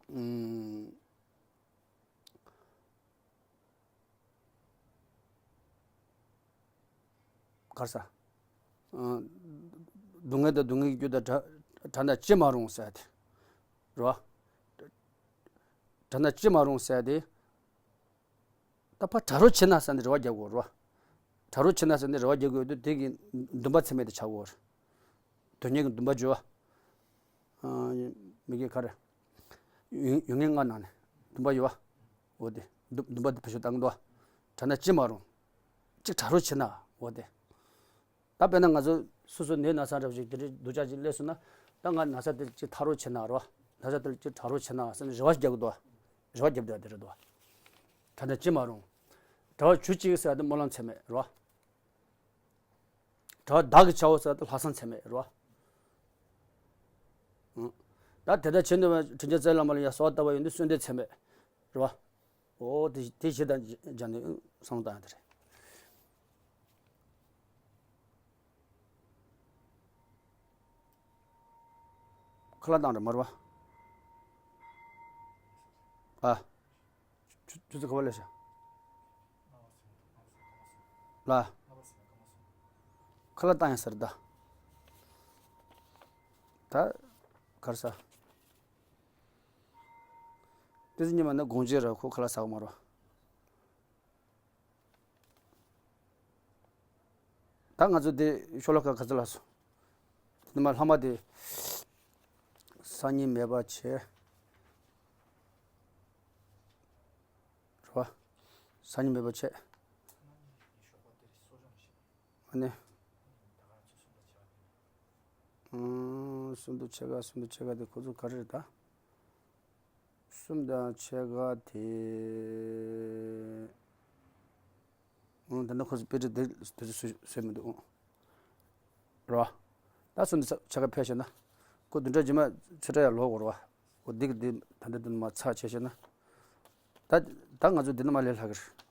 ཨུམ། ག་རེ་ཟ། ཨ། སྡུག་བསྔལ་དང་སྡུག་བསྔལ་གྱི་རྒྱུ་དང་བྲལ་བྲལ་ན་ཅི་མ་རུང་ཟེར་ཏེ། རེད་བ། བྲལ་ན་ཅི་མ་རུང་ཟེར་ཏེ། ད་ཕར་བྲལ་རོགས་བྱེད་ན་ཟེར་ནས་རེ་བ་རྒྱག་དགོས་རེད་བ། བྲལ་རོགས་བྱེད་ན་ཟེར་ནས་རེ་བ་རྒྱག་དགོས་དུས་དེ་གི་འདུན་པ་ཚད་མེད་དུ་ཆགས་དགོས་རེད། དོན་གཉེར་གྱི་འདུན་པ་བརྗོད་པ། ཨ། མི་དགེ་ག་རེ། ཡོན་ཡོན་ཏན་ལྔ་ནང་ནས་འདུན་པ་ཡོད་པ། འོ་དེ། འདུན་འདུན་པ་དེ་བེད་སྤྱོད་གཏང་གི་འདུག་བྲལ་ན་ཅི་མ་རུང་། གཅིག་བྲལ་རོགས་བྱེད་ན་འོ་དེ། ད་དཔེར་ན་ང་ཚོ་སོ་སོ་ནད་ན་ཚ་འདྲ་བོ་ཞིག་དེ་འདྲའི་སྡུག་ཅག་ཅིག་སླེབས་སོང་ན། ད་ང་ན་ཚ་དེ་ཅིག་ཐར་རོགས་བྱེད་ན་རོ། ན་ཚ་དེ་ཅིག་བྲལ་རོགས་བྱེད་ན་ཟེར་ནས་རེ་བ་རྒྱག་གི་འདུག་རེ་བ་རྒྱབ་བསྡད་པ་དེ་རེད་འདུག་བྲལ་ན་ཅི་མ་རུང་། བྲལ་བར་གྱུར་ཅིག་ཟེར་ཏེ་སྨོན་ལམ་ཚད་མེད་རོ། བྲལ་བ་བདག་གིས་བྱའོ་ཟེར་ཏེ་ལྷག་བསམ་ཚད་མེད་རེད་བ། ཨང་། ད་དེ་ལྟར་བྱེད་ནུས་པ་དྲིན་ཅན་རྩ་བའི་བླ་མ་ལ་ཡང་གསོལ་བ་བཏབ་པ་ཡིན་དུས་གསོལ་འདེབས་ཚད་མེད་རེད་བ། འོ་དེ་དེ་གཞི་དང་སྦྱར་ནས་བསམ་བློ་བཏང་ཡ་དེ་རེད། ཁ་ལག་བཏང་རེད་མ་རེད་བ། ཨ། ཆུ་ཆུ་ཚོད་ག་པར་སླེབས་ཤག་ལ། ཁ་ལག་བཏང་ཡ་ཟེར་ད། ད་གར་ས། དེ་ཚོ་ཉི་མ་ནི་དགོང་ཇོ་ར་ཁོ་ཁ་ལག་ཟ་གི་མ་རེད། ད་ང་ཚོ་དེ་ཤོ་ལོ་ཀ་ག་ཚོད་ལ་སོང་། དེ་ནི་མ་ལྷག་མ་དེ་སང་ཉིན་མེད་པ་བྱས། རེད་བ། སང་ཉིན་མེད་པ་བྱས། ཨ་ནི། ཨང་། སུམ་མདོ་ཕྱེད་ཀ་སུམ་མདོ་ཕྱེད་ཀ་དེ་ཁོ་ཚོ་ག་རེ་རེད་ད། གསུམ་དང་ཕྱེད་ཀ་དེ། ཨང་། ད་ནི་ཁོ་ཚོ་དཔེ་ཁྲིད་དེ་དེ་ཚོ་བཟོས་བཟོས་མི་འདུག་ཨང་། རོ། ད་གསུམ་དང་ཕྱེད་ཀ་ཕལ་ཆེར་ན། ཁོ་བདུན་ཕྲག་རྗེས་མ་ཚེས་གྲངས་ཡར་ལོག་དགོས་རེད་བ། ཁོ་འདི་གི་འདི་ད་ལྟ་འདི་ནས་མར་ཚར་བྱས་བྱས་ན། ད་ད་ང་ཚོ་འདི་ནས་མར་ལས་སླ་གི་རེད།